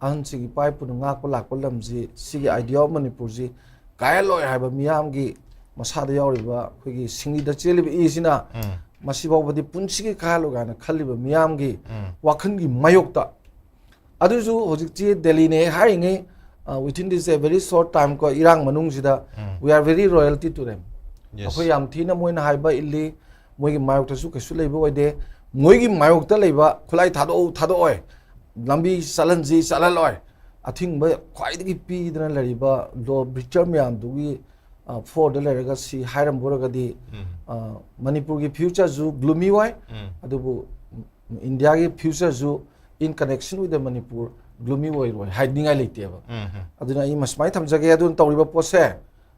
ꯑꯍꯟꯁꯤꯡ ꯏꯄꯥ ꯏꯄꯨꯅ ꯉꯥꯛꯄ ꯂꯥꯛꯄ ꯂꯝꯁꯤ, ꯁꯤꯒꯤ Idea of Manipur ꯁꯤ ꯀꯥꯏꯍꯜꯂꯣꯏ ꯍꯥꯏꯕ ꯃꯤꯌꯥꯝꯒꯤ ꯃꯁꯥꯗ ꯌꯥꯎꯔꯤꯕ ꯑꯩꯈꯣꯏꯒꯤ ꯁꯤꯡꯂꯤꯗ ꯆꯦꯜꯂꯤꯕ ꯏꯁꯤꯅ, ꯎꯝ꯫ ꯃꯁꯤ ꯐꯥꯎꯕꯗꯤ ꯄꯨꯟꯁꯤꯒꯤ ꯀꯥꯏꯍꯜꯂꯣꯏ ꯀꯥꯏꯅ ꯈꯜꯂꯤꯕ ꯃꯤꯌꯥꯝꯒꯤ, ꯎꯝ꯫ ꯋꯥꯈꯜꯒꯤ ꯃꯥꯌꯣꯛꯇ꯫ ꯑꯗꯨꯁꯨ ꯍꯧꯖꯤꯛꯇꯤ ꯗꯦꯜꯂꯤꯅꯦ ꯍꯥꯏꯔꯤꯉꯩ, ꯑ, within this a very short time ꯀꯣ, ꯏꯔꯥꯡ ꯃꯅꯨꯡꯁꯤꯗ, ꯎꯝ꯫ We are very loyalty to them. Yes. ꯑꯩꯈꯣꯏ ꯌꯥꯝ ꯊꯤꯅ ꯃꯣꯏꯅ ꯍꯥꯏꯕ ꯏꯜꯂꯤ, ꯃꯣꯏꯒꯤ ꯃꯥꯌꯣꯛꯇꯁꯨ ꯀꯩꯁꯨ ꯂꯩꯕ ꯑꯣꯏꯗꯦ, ꯃꯣꯏꯒꯤ ꯃꯥꯌꯣꯛꯇ ꯂꯩꯕ ꯈꯨꯠꯂꯥꯏ ꯊꯥꯗꯣꯛꯎ ꯊꯥꯗꯣꯛꯑꯣꯏ, ꯂꯝꯕꯤ ꯆꯠꯍꯟꯁꯤ ꯆꯠꯍꯜꯂꯣꯏ, ꯑꯊꯤꯡꯕ ꯈ꯭ꯋꯥꯏꯗꯒꯤ ꯄꯤꯗꯅ ꯂꯩꯔꯤꯕ law breacher ꯃꯌꯥꯝꯗꯨꯒꯤ, ꯑ, ꯐꯣꯔꯗ ꯂꯩꯔꯒ ꯁꯤ ꯍꯥꯏꯔꯝꯕ ꯑꯣꯏꯔꯒꯗꯤ, ꯎꯝ꯫ ꯑ, ꯃꯅꯤꯄꯨꯔꯒꯤ future ꯁꯨ gloomy ꯑꯣꯏ, ꯎꯝ꯫ ꯑꯗꯨꯕꯨ ꯏꯟꯗꯤꯌꯥꯒꯤ future ꯁꯨ in connection with the Manipur gloomy ꯑꯣꯏꯔꯣꯏ ꯍꯥꯏꯅꯤꯡꯉꯥꯏ ꯂꯩꯇꯦꯕ꯫ ꯎꯝ, ꯎꯝ꯫ ꯑꯗꯨꯅ ꯑꯩ ꯃꯁꯨꯃꯥꯏꯅ ꯊꯝꯖꯒꯦ꯫ ꯑꯗꯨꯅ ꯇꯧꯔꯤꯕ ꯄꯣꯠꯁꯦ,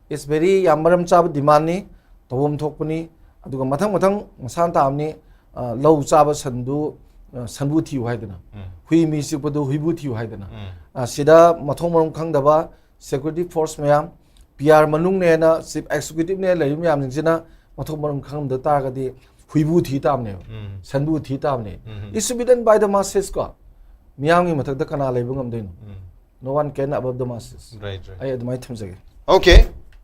It's very ꯌꯥꯝ ꯃꯔꯝ ꯆꯥꯕ demandꯅꯤ, ꯇꯧꯐꯝ ꯊꯣꯛꯄꯅꯤ꯫ ꯑꯗꯨꯒ ꯃꯊꯪ ꯃꯊꯪ ꯃꯁꯥꯅ ꯇꯥꯕꯅꯤ, ꯑ, ꯂꯧ ꯆꯥꯕ ꯁꯟꯗꯨ, ꯑ, ꯁꯟꯕꯨ ꯊꯤꯌꯨ ꯍꯥꯏꯗꯅ, ꯍꯨꯏ ꯃꯤ ꯆꯤꯛꯄꯗꯨ ꯍꯨꯏꯕꯨ ꯊꯤꯌꯨ ꯍꯥꯏꯗꯅ꯫ ꯑ, ꯁꯤꯗ ꯃꯊꯣꯡ ꯃꯔꯝ ꯈꯪꯗꯕ security force ꯃꯌꯥꯝ, P R ꯃꯅꯨꯡꯅꯦꯅ chief executiveꯅꯦ ꯂꯩꯔꯤꯕ ꯃꯌꯥꯝꯁꯤꯡꯁꯤꯅ ꯃꯊꯣꯡ ꯃꯔꯝ ꯈꯪꯉꯝꯗ ꯇꯥꯔꯒꯗꯤ ꯍꯨꯏꯕꯨ ꯊꯤ ꯇꯥꯕꯅꯦꯕ, ꯁꯟꯕꯨ ꯊꯤ ꯇꯥꯕꯅꯦ꯫ It's bidden by the masses ꯀꯣ, ꯃꯤꯌꯥꯝꯒꯤ ꯃꯊꯛꯇ ꯀꯅꯥ ꯂꯩꯕ ꯉꯝꯗꯣꯏꯅꯣ? No one can above the masses꯫ Right, right. ꯑꯩ ꯑꯗꯨꯃꯥꯏꯅ ꯊꯝꯖꯒꯦ꯫ Okay,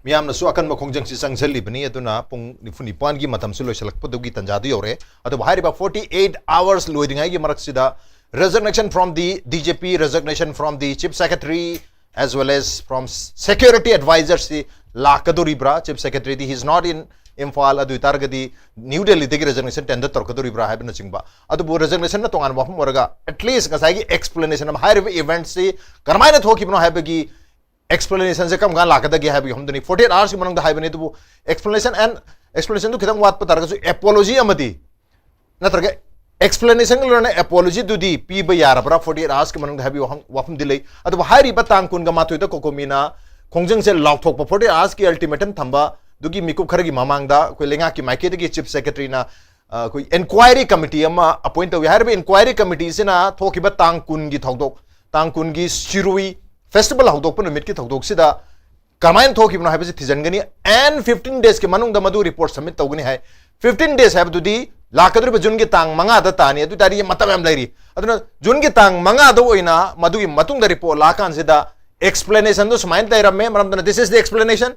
ꯃꯤꯌꯥꯝꯅꯁꯨ ꯑꯀꯟꯕ ꯈꯣꯡꯖꯪꯁꯤ ꯆꯪꯁꯤꯜꯂꯤꯕꯅꯤ꯫ ꯑꯗꯨꯅ ꯄꯨꯡ ꯅꯤꯐꯨ ꯅꯤꯄꯥꯟꯒꯤ ꯃꯇꯝꯁꯨ ꯂꯣꯏꯁꯤꯜꯂꯛꯄꯗꯨꯒꯤ ꯇꯥꯟꯖꯥꯗꯨ ꯌꯧꯔꯦ꯫ ꯑꯗꯨꯕꯨ ꯍꯥꯏꯔꯤꯕ forty eight hours ꯂꯣꯏꯗ꯭ꯔꯤꯉꯩꯒꯤ ꯃꯔꯛꯁꯤꯗ resignation from the D G P, resignation from the chief secretary, as well as from security advisor ꯁꯤ ꯂꯥꯛꯀꯗꯧꯔꯤꯕ꯭ꯔꯥ? Chief secretary D he is not in Imphal, ꯑꯗꯨ ꯑꯣꯏꯇꯥꯔꯒꯗꯤ ꯅ꯭ꯌꯨ ꯗꯦꯜꯂꯤꯗꯒꯤ resignation tender ꯇꯧꯔꯛꯀꯗꯧꯔꯤꯕ꯭ꯔꯥ ꯍꯥꯏꯕꯅꯆꯤꯡꯕ꯫ ꯑꯗꯨꯕꯨ resignation ꯅ ꯇꯣꯉꯥꯟꯕ ꯋꯥꯐꯝ ꯑꯣꯏꯔꯒ, at least ꯉꯁꯥꯏꯒꯤ explanation ꯑꯃ, ꯍꯥꯏꯔꯤꯕ event ꯁꯤ ꯀꯔꯝꯍꯥꯏꯅ ꯊꯣꯛꯈꯤꯕꯅꯣ ꯍꯥꯏꯕꯒꯤ explanation ꯁꯦ ꯀꯔꯝ ꯀꯥꯟꯗ ꯂꯥꯛꯀꯗꯒꯦ ꯍꯥꯏꯕꯒꯤ ꯋꯥꯐꯝꯗꯨꯅꯤ꯫ Forty eight hours ꯀꯤ ꯃꯅꯨꯡꯗ ꯍꯥꯏꯕꯅꯤ, ꯑꯗꯨꯕꯨ explanation and explanation ꯗꯨ ꯈꯤꯇꯪ ꯋꯥꯠꯄ ꯇꯥꯔꯒꯁꯨ apology ꯑꯃꯗꯤ, ꯅꯠꯇ꯭ꯔꯒ explanation ꯒ ꯂꯣꯏꯅꯅ apology ꯗꯨꯗꯤ ꯄꯤꯕ ꯌꯥꯔꯕ꯭ꯔꯥ forty eight hours ꯀꯤ ꯃꯅꯨꯡꯗ ꯍꯥꯏꯕꯒꯤ ꯋꯥꯍꯪ, ꯋꯥꯐꯝꯗꯤ ꯂꯩ꯫ ꯑꯗꯨꯕꯨ ꯍꯥꯏꯔꯤꯕ ꯇꯥꯡ ꯀꯨꯟꯒ ꯃꯥꯊꯣꯏꯗ COCOMI ꯅ ꯈꯣꯡꯖꯪꯁꯦ ꯂꯥꯎꯊꯣꯛꯄ, forty eight hours ꯀꯤ ultimatum ꯊꯝꯕ ꯗꯨꯒꯤ ꯃꯤꯀꯨꯞ ꯈꯔꯒꯤ ꯃꯃꯥꯡꯗ ꯑꯩꯈꯣꯏ ꯂꯩꯉꯥꯛꯀꯤ ꯃꯥꯏꯀꯩꯗꯒꯤ chief secretary ꯅ, ꯑ, ꯑꯩꯈꯣꯏ inquiry committee ꯑꯃ appoint ꯇꯧꯏ꯫ ꯍꯥꯏꯔꯤꯕ inquiry committee ꯁꯤꯅ ꯊꯣꯛꯈꯤꯕ ꯇꯥꯡ ꯀꯨꯟꯒꯤ ꯊꯧꯗꯣꯛ, ꯇꯥꯡ ꯀꯨꯟꯒꯤ ꯁꯤꯔꯨꯏ festival ꯍꯧꯗꯣꯛꯄ ꯅꯨꯃꯤꯠꯀꯤ ꯊꯧꯗꯣꯛꯁꯤꯗ ꯀꯃꯥꯏꯅ ꯊꯣꯛꯈꯤꯕꯅꯣ ꯍꯥꯏꯕꯁꯤ ꯊꯤꯖꯤꯟꯒꯅꯤ꯫ And fifteen days ꯀꯤ ꯃꯅꯨꯡꯗ ꯃꯗꯨ report submit ꯇꯧꯒꯅꯤ ꯍꯥꯏ꯫ Fifteen days ꯍꯥꯏꯕꯗꯨꯗꯤ ꯂꯥꯛꯀꯗꯧꯔꯤꯕ ꯖꯨꯟꯒꯤ ꯇꯥꯡ ꯃꯉꯥꯗ ꯇꯥꯅꯤ, ꯑꯗꯨ ꯑꯣꯏꯇꯥꯔꯗꯤ ꯃꯇꯝ ꯌꯥꯝ ꯂꯩꯔꯤ꯫ ꯑꯗꯨꯅ ꯖꯨꯟꯒꯤ ꯇꯥꯡ ꯃꯉꯥꯗ ꯑꯣꯏꯅ ꯃꯗꯨꯒꯤ ꯃꯇꯨꯡꯗ report ꯂꯥꯛꯑꯀꯥꯟꯁꯤꯗ explanation ꯗꯨ ꯁꯨꯃꯥꯏꯅ ꯂꯩꯔꯝꯃꯦ, ꯃꯔꯝ ꯑꯗꯨꯅ this is the explanation,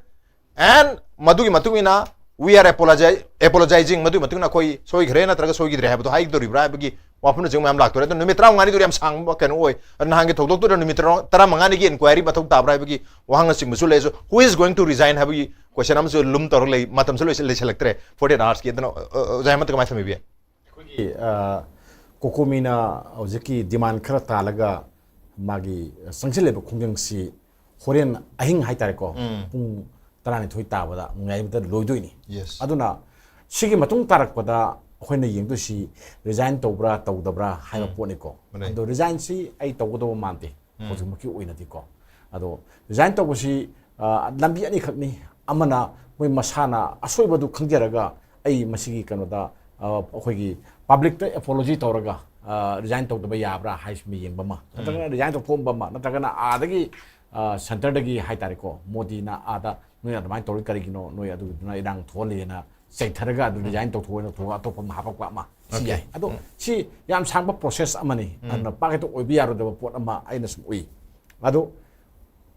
and ꯃꯗꯨꯒꯤ ꯃꯇꯨꯡ ꯏꯟꯅ we are apologi-, apologizing, ꯃꯗꯨꯒꯤ ꯃꯇꯨꯡ ꯏꯟꯅ ꯑꯩꯈꯣꯏ ꯁꯣꯏꯈ꯭ꯔꯦ ꯅꯠꯇ꯭ꯔꯒ ꯁꯣꯏꯈꯤꯗ꯭ꯔꯦ ꯍꯥꯏꯕꯗꯣ ꯍꯥꯏꯒꯗꯧꯔꯤꯕ꯭ꯔꯥ ꯍꯥꯏꯕꯒꯤ ꯋꯥꯐꯝꯅꯆꯤꯡꯕ ꯃꯌꯥꯝ ꯂꯥꯛꯇꯣꯔꯦ꯫ ꯑꯗꯨ ꯅꯨꯃꯤꯠ ꯇꯔꯥꯃꯉꯥꯅꯤꯗꯨ ꯌꯥꯝ ꯁꯥꯡꯕ ꯀꯩꯅꯣ ꯑꯣꯏ꯫ ꯑꯗꯨ ꯅꯍꯥꯟꯒꯤ ꯊꯧꯗꯣꯛꯇꯨꯗ ꯅꯨꯃꯤꯠ ꯇꯔꯥ-, ꯇꯔꯥꯃꯉꯥꯅꯤꯒꯤ inquiry ꯃꯊꯧ ꯇꯥꯕ꯭ꯔꯥ ꯍꯥꯏꯕꯒꯤ ꯋꯥꯍꯪꯅꯆꯤꯡꯕꯁꯨ ꯂꯩ꯫ So, who is going to resign ꯍꯥꯏꯕꯒꯤ question ꯑꯃꯁꯨ ꯂꯨꯝ ꯇꯧꯔ ꯂꯩ꯫ ꯃꯇꯝꯁꯨ ꯂꯣꯏꯁꯤꯜ-, ꯂꯩꯁꯤꯜꯂꯛꯇ꯭ꯔꯦ, forty eight hours ꯀꯤ꯫ ꯑꯗꯨꯅ, ꯑ, ꯑ, ꯑꯣꯖꯥ ꯍꯦꯃꯟꯇ ꯀꯃꯥꯏꯅ ꯊꯝꯕꯤꯕ ꯌꯥꯏ? ꯑꯩꯈꯣꯏꯒꯤ, ꯑ, COCOMI ꯅ ꯍꯧꯖꯤꯛꯀꯤ demand ꯈꯔ ꯇꯥꯜꯂꯒ ꯃꯥꯒꯤ ꯆꯪꯁꯤꯜꯂꯤꯕ ꯈꯣꯡꯖꯪꯁꯤ ꯍꯣꯔꯦꯟ ꯑꯍꯤꯡ ꯍꯥꯏꯇꯥꯔꯦꯀꯣ, ꯄꯨꯡ ꯇꯔꯥꯅꯤꯊꯣꯏ ꯇꯥꯕꯗ ꯉꯥꯏꯕꯗ ꯂꯣꯏꯗꯣꯏꯅꯤ꯫ Yes. ꯑꯗꯨꯅ ꯁꯤꯒꯤ ꯃꯇꯨꯡ ꯇꯥꯔꯛꯄꯗ ꯑꯩꯈꯣꯏꯅ ꯌꯦꯡꯗꯣꯏꯁꯤ resign ꯇꯧꯕ꯭ꯔꯥ ꯇꯧꯗꯕ꯭ꯔꯥ ꯍꯥꯏꯕ ꯄꯣꯠꯅꯤꯀꯣ꯫ ꯃꯥꯅꯦ꯫ ꯑꯗꯣ resign ꯁꯤ ꯑꯩ ꯇꯧꯒꯗꯧꯕ ꯃꯥꯟꯗꯦ ꯍꯧꯖꯤꯛꯃꯛꯀꯤ ꯑꯣꯏꯅꯗꯤꯀꯣ꯫ ꯑꯗꯣ resign ꯇꯧꯕꯁꯤ ꯑ, ꯂꯝꯕꯤ ꯑꯅꯤꯈꯛꯅꯤ꯫ ꯑꯃꯅ ꯃꯣꯏ ꯃꯁꯥꯅ ꯑꯁꯣꯏꯕꯗꯨ ꯈꯪꯖꯔꯒ ꯑꯩ ꯃꯁꯤꯒꯤ ꯀꯩꯅꯣꯗ, ꯑ, ꯑꯩꯈꯣꯏꯒꯤ ꯄꯕ꯭ꯂꯤꯛꯇ ꯑꯦꯄꯣꯂꯣꯖꯤ ꯇꯧꯔꯒ, ꯑ, ꯔꯤꯖꯥꯏꯟ ꯇꯧꯗꯕ ꯌꯥꯕ꯭ꯔꯥ ꯍꯥꯏꯁꯤꯃ ꯌꯦꯡꯕ ꯑꯃ, ꯅꯠꯇ꯭ꯔꯒꯅ ꯔꯤꯖꯥꯏꯟ ꯇꯧꯊꯣꯛꯑꯝꯕ ꯑꯃ, ꯅꯠꯇ꯭ꯔꯒꯅ ꯑꯥꯗꯒꯤ, ꯑ, ꯁꯦꯟꯇꯔꯗꯒꯤ ꯍꯥꯏꯇꯥꯔꯦꯀꯣ, ꯃꯣꯗꯤꯅ ꯑꯥꯗ ꯅꯣꯏꯅ ꯑꯗꯨꯃꯥꯏꯅ ꯇꯧꯔꯤ ꯀꯔꯤꯒꯤꯅꯣ, ꯅꯣꯏ ꯑꯗꯨꯗꯨꯅ ꯏꯔꯥꯡ ꯊꯣꯛꯍꯜꯂꯤꯅ ꯆꯩꯊꯔꯒ ꯑꯗꯨ ꯔꯤꯖꯥꯏꯟ ꯇꯧꯊꯣꯛꯑꯣꯏꯅ ꯇꯧꯊꯣꯛꯑꯒ ꯑꯇꯣꯞꯄ ꯑꯃ ꯍꯥꯄꯛꯄ ꯑꯃ ꯁꯤ ꯌꯥꯏ꯫ ꯑꯗꯣ ꯁꯤ ꯌꯥꯝ ꯁꯥꯡꯕ ꯄ꯭ꯔꯣꯁꯦꯁ ꯑꯃꯅꯤ꯫ ꯑꯗꯨꯅ ꯄꯥꯛ ꯍꯦꯛꯇ ꯑꯣꯏꯕ ꯌꯥꯔꯣꯏꯗꯕ ꯄꯣꯠ ꯑꯃ ꯑꯩꯅ ꯁꯨꯝ ꯎꯏ꯫ ꯑꯗꯣ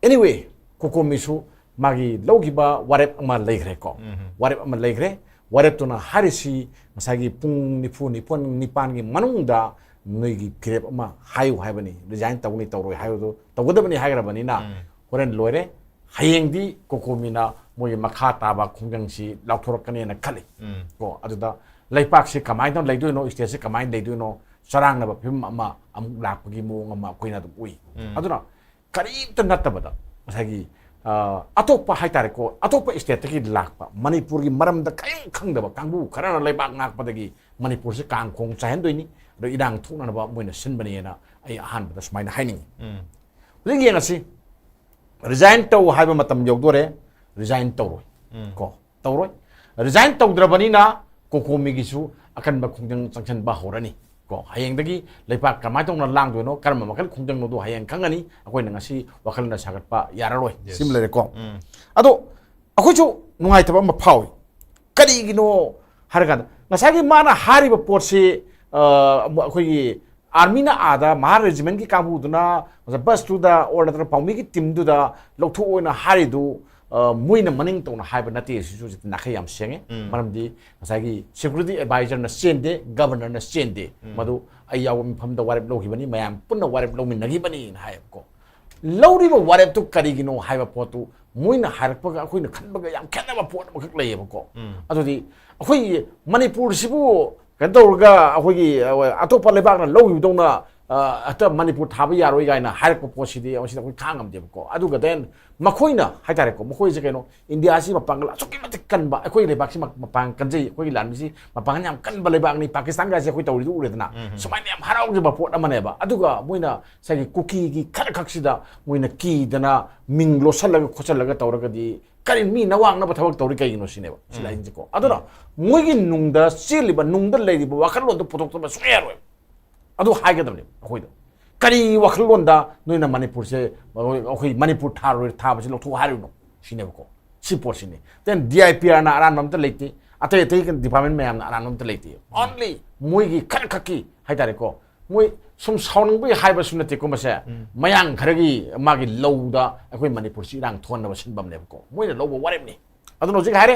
anyway, ꯀꯣꯀꯣꯃꯤꯁꯨ ꯃꯥꯒꯤ ꯂꯧꯈꯤꯕ ꯋꯥꯔꯦꯞ ꯑꯃ ꯂꯩꯈ꯭ꯔꯦꯀꯣ꯫ ꯋꯥꯔꯦꯞ ꯑꯃ ꯂꯩꯈ꯭ꯔꯦ꯫ ꯋꯥꯔꯦꯞꯇꯨꯅ ꯍꯥꯏꯔꯤꯁꯤ ꯉꯁꯥꯏꯒꯤ ꯄꯨꯡ ꯅꯤꯐꯨ, ꯅꯤꯐꯨ ꯅꯤꯄꯥꯟꯒꯤ ꯃꯅꯨꯡꯗ ꯅꯣꯏꯒꯤ ꯐꯤꯔꯦꯞ ꯑꯃ ꯍꯥꯏꯌꯨ ꯍꯥꯏꯕꯅꯤ꯫ ꯔꯤꯖꯥꯏꯟ ꯇꯧꯅꯤ ꯇꯧꯔꯣꯏ ꯍꯥꯏꯕꯗꯨ ꯇꯧꯒꯗꯕꯅꯤ ꯍꯥꯏꯈ꯭ꯔꯕꯅꯤꯅ ꯍꯣꯔꯦꯟ ꯂꯣꯏꯔꯦ꯫ ꯍꯌꯦꯡꯗꯤ ꯀꯣꯀꯣꯃꯤꯅ ꯃꯣꯏꯒꯤ ꯃꯈꯥ ꯇꯥꯕ ꯈꯣꯡꯖꯪꯁꯤ ꯂꯥꯎꯊꯣꯔꯛꯀꯅꯦꯅ ꯈꯜꯂꯤ꯫ ꯀꯣ ꯑꯗꯨꯗ ꯂꯩꯄꯥꯛꯁꯤ ꯀꯃꯥꯏꯅ ꯂꯩꯗꯣꯏꯅꯣ, ꯁ꯭ꯇꯦꯠꯁꯤ ꯀꯃꯥꯏꯅ ꯂꯩꯗꯣꯏꯅꯣ, ꯆꯔꯥꯡꯅꯕ ꯐꯤꯕꯝ ꯑꯃ ꯑꯃꯨꯛ ꯂꯥꯛꯄꯒꯤ ꯃꯑꯣꯡ ꯑꯃ ꯑꯩꯈꯣꯏꯅ ꯑꯗꯨꯝ ꯎꯏ꯫ ꯑꯗꯨꯅ ꯀꯔꯤꯝꯇ ꯅꯠꯇꯕꯗ ꯉꯁꯥꯏꯒꯤ, ꯑ, ꯑꯇꯣꯞꯄ ꯍꯥꯏꯇꯥꯔꯦꯀꯣ, ꯑꯇꯣꯞꯄ ꯁ꯭ꯇꯦꯠꯇꯒꯤ ꯂꯥꯛꯄ, ꯃꯅꯤꯄꯨꯔꯒꯤ ꯃꯔꯝꯗ ꯀꯔꯤꯝ ꯈꯪꯗꯕ ꯀꯥꯡꯕꯨ ꯈꯔꯅ ꯂꯩꯕꯥꯛ ꯉꯥꯛꯄꯗꯒꯤ ꯃꯅꯤꯄꯨꯔꯁꯤ ꯀꯥꯡ ꯈꯣꯡ ꯆꯥꯏꯍꯟꯗꯣꯏꯅꯤ, ꯑꯗꯣ ꯏꯔꯥꯡ ꯊꯣꯛꯅꯅꯕ ꯃꯣꯏꯅ ꯁꯤꯟꯕꯅꯦꯅ ꯑꯩ ꯑꯍꯥꯟꯕꯗ ꯁꯨꯃꯥꯏꯅ ꯍꯥꯏꯅꯤꯡꯉꯤ꯫ ꯍꯧꯖꯤꯛ ꯌꯦꯡꯉꯁꯤ, ꯔꯤꯖꯥꯏꯟ ꯇꯧ ꯍꯥꯏꯕ ꯃꯇꯝ ꯌꯧꯗꯣꯔꯦ, ꯔꯤꯖꯥꯏꯟ ꯇꯧꯔꯣꯏ꯫ ꯀꯣ ꯇꯧꯔꯣꯏ꯫ ꯔꯤꯖꯥꯏꯟ ꯇꯧꯗ꯭ꯔꯕꯅꯤꯅ ꯀꯣꯀꯣꯃꯤꯒꯤꯁꯨ ꯑꯀꯟꯕ ꯈꯣꯡꯖꯪ ꯆꯪꯁꯤꯟꯕ ꯍꯧꯔꯅꯤ꯫ ꯀꯣ ꯍꯌꯦꯡꯗꯒꯤ ꯂꯩꯄꯥꯛ ꯀꯃꯥꯏꯅ ꯇꯧꯅ ꯂꯥꯡꯗꯣꯏꯅꯣ, ꯀꯔꯝꯕ ꯃꯈꯜ ꯈꯣꯡꯖꯪꯅꯣꯗꯣ ꯍꯌꯦꯡ ꯈꯪꯉꯅꯤ꯫ ꯑꯩꯈꯣꯏꯅ ꯉꯁꯤ ꯋꯥꯈꯜꯅ ꯁꯥꯒꯠꯄ ꯌꯥꯔꯔꯣꯏ꯫ ꯁꯤꯃ ꯂꯩꯔꯦꯀꯣ꯫ ꯑꯗꯣ ꯑꯩꯈꯣꯏꯁꯨ ꯅꯨꯡꯉꯥꯏꯇꯕ ꯑꯃ ꯐꯥꯎꯏ꯫ ꯀꯔꯤꯒꯤꯅꯣ ꯍꯥꯏꯔꯀꯥꯟꯗ ꯉꯁꯥꯏꯒꯤ ꯃꯥꯅ ꯍꯥꯏꯔꯤꯕ ꯄꯣꯠꯁꯤ, ꯑ, ꯑꯩꯈꯣꯏꯒꯤ ꯑꯥꯔꯃꯤꯅ ꯑꯥꯗ ꯃꯍꯥ ꯔꯦꯖꯤꯃꯦꯟꯒꯤ ꯀꯥꯡꯕꯨꯗꯨꯅ ꯕꯁꯇꯨꯗ ꯑꯣꯔ ꯅꯠꯇ꯭ꯔꯒ ꯄꯥꯎꯃꯤꯒꯤ ꯇꯤꯝꯗꯨꯗ ꯂꯧꯊꯣꯛꯑꯣꯅ ꯍꯥꯏꯔꯤꯗꯨ, ꯑ, ꯃꯣꯏꯅ ꯃꯅꯤꯡ ꯇꯧꯅ ꯍꯥꯏꯕ ꯅꯠꯇꯦ꯫ ꯁꯤꯁꯨ ꯍꯧꯖꯤꯛꯇꯤ ꯅꯥꯈꯩ ꯌꯥꯝ ꯁꯦꯡꯉꯦ꯫ ꯃꯔꯝꯗꯤ ꯉꯁꯥꯏꯒꯤ ꯁꯦꯀ꯭ꯌꯨꯔꯤꯇꯤ ꯑꯦꯗꯚꯥꯏꯖꯔꯅ ꯆꯦꯟꯗꯦ, ꯒꯕꯔꯅꯔꯅ ꯆꯦꯟꯗꯦ꯫ ꯃꯗꯨ ꯑꯩ ꯌꯥꯎꯕ ꯃꯐꯝꯗ ꯋꯥꯔꯦꯞ ꯂꯧꯈꯤꯕꯅꯤ, ꯃꯌꯥꯝ ꯄꯨꯟꯅ ꯋꯥꯔꯦꯞ ꯂꯧꯃꯤꯟꯅꯈꯤꯕꯅꯤꯅ ꯍꯥꯏꯌꯦꯕꯀꯣ꯫ ꯂꯧꯔꯤꯕ ꯋꯥꯔꯦꯞꯇꯨ ꯀꯔꯤꯒꯤꯅꯣ ꯍꯥꯏꯕ ꯄꯣꯠꯇꯨ ꯃꯣꯏꯅ ꯍꯥꯏꯔꯛꯄꯒ ꯑꯩꯈꯣꯏꯅ ꯈꯟꯕꯒ ꯌꯥꯝ ꯈꯦꯠꯅꯕ ꯄꯣꯠ ꯑꯃꯈꯛ ꯂꯩꯌꯦꯕꯀꯣ꯫ ꯑꯗꯨꯗꯤ ꯑꯩꯈꯣꯏꯒꯤ ꯃꯅꯤꯄꯨꯔꯁꯤꯕꯨ ꯀꯩꯅꯣ ꯇꯧꯔꯒ ꯑꯩꯈꯣꯏꯒꯤ, ꯑ, ꯑꯇꯣꯞꯄ ꯂꯩꯕꯥꯛꯅ ꯂꯧꯈꯤꯕꯗꯧꯅ ꯑ, ꯍꯦꯛꯇ ꯃꯅꯤꯄꯨꯔ ꯊꯥꯕ ꯌꯥꯔꯣꯏ ꯀꯥꯏꯅ ꯍꯥꯏꯔꯛꯄ ꯄꯣꯠꯁꯤꯗꯤ ꯃꯁꯤꯗ ꯑꯩꯈꯣꯏ ꯈꯥꯡ ꯉꯝꯗꯦꯕꯀꯣ꯫ ꯑꯗꯨꯒ then ꯃꯈꯣꯏꯅ ꯍꯥꯏꯇꯥꯔꯦꯀꯣ, ꯃꯈꯣꯏꯁꯦ ꯀꯩꯅꯣ, ꯏꯟꯗꯤꯌꯥꯁꯤ ꯃꯄꯥꯡꯒꯜ ꯑꯁꯨꯛꯀꯤ ꯃꯇꯤꯛ ꯀꯟꯕ, ꯑꯩꯈꯣꯏ ꯂꯩꯕꯥꯛꯁꯤ ꯃ-, ꯃꯄꯥꯡ ꯀꯟꯖꯩ, ꯑꯩꯈꯣꯏꯒꯤ ꯂꯥꯟꯃꯤꯁꯤ ꯃꯄꯥꯡꯒꯜ ꯌꯥꯝ ꯀꯟꯕ ꯂꯩꯕꯥꯛꯅꯤ, ꯄꯥꯀꯤꯁꯇꯥꯟꯒꯥꯏꯁꯦ ꯑꯩꯈꯣꯏ ꯇꯧꯔꯤꯗꯨ ꯎꯔꯦꯗꯅ꯫ ꯎꯝ, ꯎꯝ꯫ ꯁꯨꯃꯥꯏꯅ ꯌꯥꯝ ꯍꯔꯥꯎꯖꯕ ꯄꯣꯠ ꯑꯃꯅꯦꯕ꯫ ꯑꯗꯨꯒ ꯃꯣꯏꯅ ꯉꯁꯥꯏꯒꯤ ꯀꯨꯀꯤꯒꯤ ꯈꯔ ꯈꯛꯁꯤꯗ ꯃꯣꯏꯅ ꯀꯤꯗꯅ ꯃꯤꯡ ꯂꯣꯠꯁꯜꯂꯒ ꯈꯣꯠꯆꯜꯂꯒ ꯇꯧꯔꯒꯗꯤ ꯀꯔꯤ ꯃꯤ ꯅꯋꯥꯡꯅꯕ ꯊꯕꯛ ꯇꯧꯔꯤ ꯀꯩꯒꯤꯅꯣ ꯁꯤꯅꯦꯕ ꯁꯤ ꯎꯝ꯫ ꯂꯥꯏꯁꯤꯡꯁꯦꯀꯣ꯫ ꯑꯗꯨꯅ ꯎꯝ꯫ ꯃꯣꯏꯒꯤ ꯅꯨꯡꯗ ꯆꯦꯜꯂꯤꯕ, ꯅꯨꯡꯗ ꯂꯩꯔꯤꯕ ꯋꯥꯈꯜꯂꯣꯟꯗꯣ ꯄꯨꯊꯣꯛꯇꯕ ꯁꯨꯡꯌꯥ ꯌꯥꯔꯣꯏ꯫ ꯑꯗꯨ ꯍꯥꯏꯒꯗꯕꯅꯦꯕ ꯑꯩꯈꯣꯏꯗ꯫ ꯀꯔꯤ ꯋꯥꯈꯜꯂꯣꯟꯗ ꯅꯣꯏꯅ ꯃꯅꯤꯄꯨꯔꯁꯦ, ꯑꯩꯈꯣꯏ ꯃꯅꯤꯄꯨꯔ ꯊꯥꯔꯣꯏ, ꯊꯥꯕꯁꯤ ꯂꯧꯊꯣꯛ ꯍꯥꯏꯔꯤꯅꯣ ꯁꯤꯅꯦꯕꯀꯣ꯫ ꯁꯤ ꯄꯣꯠꯁꯤꯅꯤ꯫ Then D I P Rꯅ ꯑꯔꯥꯟꯕ ꯑꯝꯇ ꯂꯩꯇꯦ, ꯑꯇꯩ ꯑꯇꯩ department ꯃꯌꯥꯝꯅ ꯑꯔꯥꯟꯕ ꯑꯝꯇ ꯂꯩꯇꯦ꯫ Only ꯃꯣꯏꯒꯤ ꯈꯔ ꯈꯛꯀꯤ ꯍꯥꯏꯇꯥꯔꯦꯀꯣ, ꯃꯣꯏ ꯁꯨꯝ ꯁꯥꯎꯅꯤꯡꯕꯒꯤ ꯍꯥꯏꯕꯁꯨ ꯅꯠꯇꯦꯀꯣ ꯃꯁꯦ꯫ ꯎꯝ꯫ ꯃꯌꯥꯡ ꯈꯔꯒꯤ ꯃꯥꯒꯤ ꯂꯧꯗ ꯑꯩꯈꯣꯏ ꯃꯅꯤꯄꯨꯔꯁꯤ ꯏꯔꯥꯡ ꯊꯣꯛꯍꯟꯅꯕ ꯁꯤꯟꯐꯝꯅꯦꯕꯀꯣ, ꯃꯣꯏꯅ ꯂꯧꯕ ꯋꯥꯔꯦꯞꯅꯤ꯫ ꯑꯗꯨꯅ ꯍꯧꯖꯤꯛ ꯍꯥꯏꯔꯦ,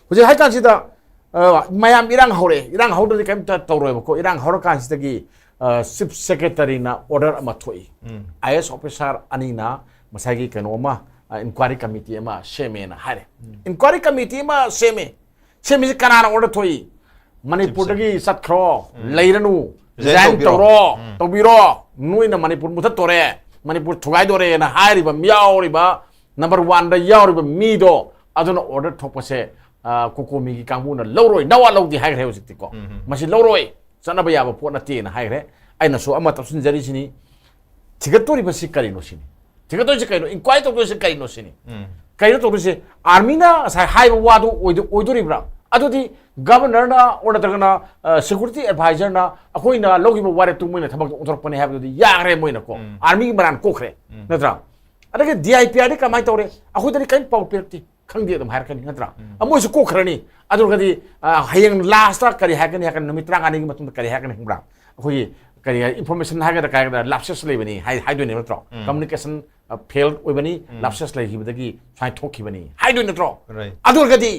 ꯍꯧꯖꯤꯛ ꯍꯥꯏ ꯀꯥꯟꯁꯤꯗ, ꯑ, ꯃꯌꯥꯝ ꯏꯔꯥꯡ ꯍꯧꯔꯦ, ꯏꯔꯥꯡ ꯍꯧꯗ꯭ꯔꯗꯤ ꯀꯔꯤꯝꯇ ꯇꯧꯔꯣꯏꯕꯀꯣ꯫ ꯏꯔꯥꯡ ꯍꯧꯔꯀꯥꯟꯁꯤꯗꯒꯤ, ꯑ, Chief Secretaryꯅ order ꯑꯃ ꯊꯣꯛꯏ꯫ ꯎꯝ꯫ I A S officer ꯑꯅꯤꯅ ꯉꯁꯥꯏꯒꯤ ꯀꯩꯅꯣ ꯑꯃ, ꯑ, inquiry committee ꯑꯃ ꯁꯦꯝꯃꯦꯅ ꯍꯥꯏꯔꯦ꯫ ꯎꯝ꯫ Inquiry committee ꯑꯃ ꯁꯦꯝꯃꯦ꯫ ꯁꯦꯝꯃꯤꯁꯤ ꯀꯅꯥꯅ order ꯊꯣꯛꯏ? ꯃꯅꯤꯄꯨꯔꯗꯒꯤ ꯆꯠꯈ꯭ꯔꯣ, ꯎꯝ꯫ ꯂꯩꯔꯅꯨ, resign resign ꯇꯧꯕꯤꯔꯣ꯫ ꯇꯧꯔꯣ, ꯎꯝ꯫ ꯇꯧꯕꯤꯔꯣ, ꯅꯣꯏꯅ ꯃꯅꯤꯄꯨꯔ ꯃꯨꯊꯠꯇꯣꯔꯦ, ꯃꯅꯤꯄꯨꯔ ꯊꯨꯒꯥꯏꯗꯣꯔꯦꯅ ꯍꯥꯏꯔꯤꯕ ꯌꯥꯎꯔꯤꯕ number oneꯗ ꯌꯥꯎꯔꯤꯕ ꯃꯤꯗꯣ, ꯑꯗꯨꯅ order ꯊꯣꯛꯄꯁꯦ, ꯑ, COCOMIꯒꯤ ꯀꯥꯡꯕꯨꯅ ꯂꯧꯔꯣꯏ, ꯅꯋꯥ ꯂꯧꯗꯦ ꯍꯥꯏꯈ꯭ꯔꯦ ꯍꯧꯖꯤꯛꯇꯤꯀꯣ꯫ ꯎꯝ, ꯎꯝ꯫ ꯃꯁꯤ ꯂꯧꯔꯣꯏ, ꯆꯠꯅꯕ ꯌꯥꯕ ꯄꯣꯠ ꯅꯠꯇꯦꯅ ꯍꯥꯏꯈ꯭ꯔꯦ꯫ ꯑꯩꯅꯁꯨ ꯑꯃ ꯇꯧꯁꯤꯟꯖꯔꯤꯁꯤꯅꯤ, ꯊꯤꯒꯠꯇꯣꯔꯤꯕꯁꯤ ꯀꯔꯤꯅꯣ ꯁꯤꯅꯤ꯫ ꯊꯤꯒꯠꯇꯣꯏꯁꯤ ꯀꯩꯅꯣ? Inquiry ꯇꯧꯗꯣꯏꯁꯤ ꯀꯩꯅꯣ ꯁꯤꯅꯤ꯫ ꯎꯝ꯫ ꯀꯩꯅꯣ ꯇꯧꯗꯣꯏꯁꯦ? Armyꯅ ꯉꯁꯥꯏ ꯍꯥꯏꯕ ꯋꯥꯗꯨ ꯑꯣꯏꯗꯣ-, ꯑꯣꯏꯗꯣꯔꯤꯕ꯭ꯔꯥ? ꯑꯗꯨꯗꯤ governorꯅ or ꯅꯠꯇ꯭ꯔꯒꯅ, ꯑ, security advisorꯅ ꯑꯩꯈꯣꯏꯅ ꯂꯧꯈꯤꯕ ꯋꯥꯔꯦꯞꯇꯨ ꯃꯣꯏꯅ ꯊꯕꯛꯇ ꯑꯣꯟꯊꯣꯔꯛꯄꯅꯦ ꯍꯥꯏꯕꯗꯨꯗꯤ ꯌꯥꯈ꯭ꯔꯦ ꯃꯣꯏꯅꯀꯣ꯫ ꯎꯝ꯫ Armyꯒꯤ ꯃꯔꯥꯟ ꯀꯣꯛꯈ꯭ꯔꯦ꯫ ꯎꯝ꯫ ꯅꯠꯇ꯭ꯔꯥ? ꯑꯗꯒꯤ DIPRꯗꯤ ꯀꯃꯥꯏꯅ ꯇꯧꯔꯦ? ꯑꯩꯈꯣꯏꯗꯗꯤ ꯀꯔꯤꯝ ꯄꯥꯎ ꯄꯤꯔꯛꯇꯦ, ꯈꯪꯗꯦ ꯑꯗꯨꯝ ꯍꯥꯏꯔꯛꯀꯅꯤ, ꯅꯠꯇ꯭ꯔꯥ? ꯎꯝ꯫ ꯑ, ꯃꯣꯏꯁꯨ ꯀꯣꯛꯈ꯭ꯔꯅꯤ꯫ ꯑꯗꯨ ꯑꯣꯏꯔꯒꯗꯤ, ꯑ, ꯍꯌꯦꯡ lastꯇ ꯀꯔꯤ ꯍꯥꯏꯔꯛꯀꯅꯤ ꯍꯥꯏꯔꯀꯥꯟꯗ, ꯅꯨꯃꯤꯠ ꯇꯔꯥꯃꯉꯥꯅꯤꯒꯤ ꯃꯇꯨꯡꯗ ꯀꯔꯤ ꯍꯥꯏꯔꯛꯀꯅꯤ ꯈꯪꯕ꯭ꯔꯥ? ꯑꯩꯈꯣꯏꯒꯤ ꯀꯔꯤ ꯍꯥꯏ, information ꯍꯥꯏꯒꯗ꯭ꯔꯥ ꯀꯩ ꯍꯥꯏꯒꯗ꯭ꯔꯥ, lapses ꯂꯩꯕꯅꯤ ꯍꯥꯏ-, ꯍꯥꯏꯗꯣꯏꯅꯦꯕ ꯅꯠꯇ꯭ꯔꯣ? ꯎꯝ꯫ Communication, ꯑ, fail ꯑꯣꯏꯕꯅꯤ, ꯎꯝ꯫ Lapses ꯂꯩꯈꯤꯕꯗꯒꯤ ꯁꯨꯃꯥꯏꯅ ꯊꯣꯛꯈꯤꯕꯅꯤ ꯍꯥꯏꯗꯣꯏ ꯅꯠꯇ꯭ꯔꯣ? Right. ꯑꯗꯨ ꯑꯣꯏꯔꯒꯗꯤ,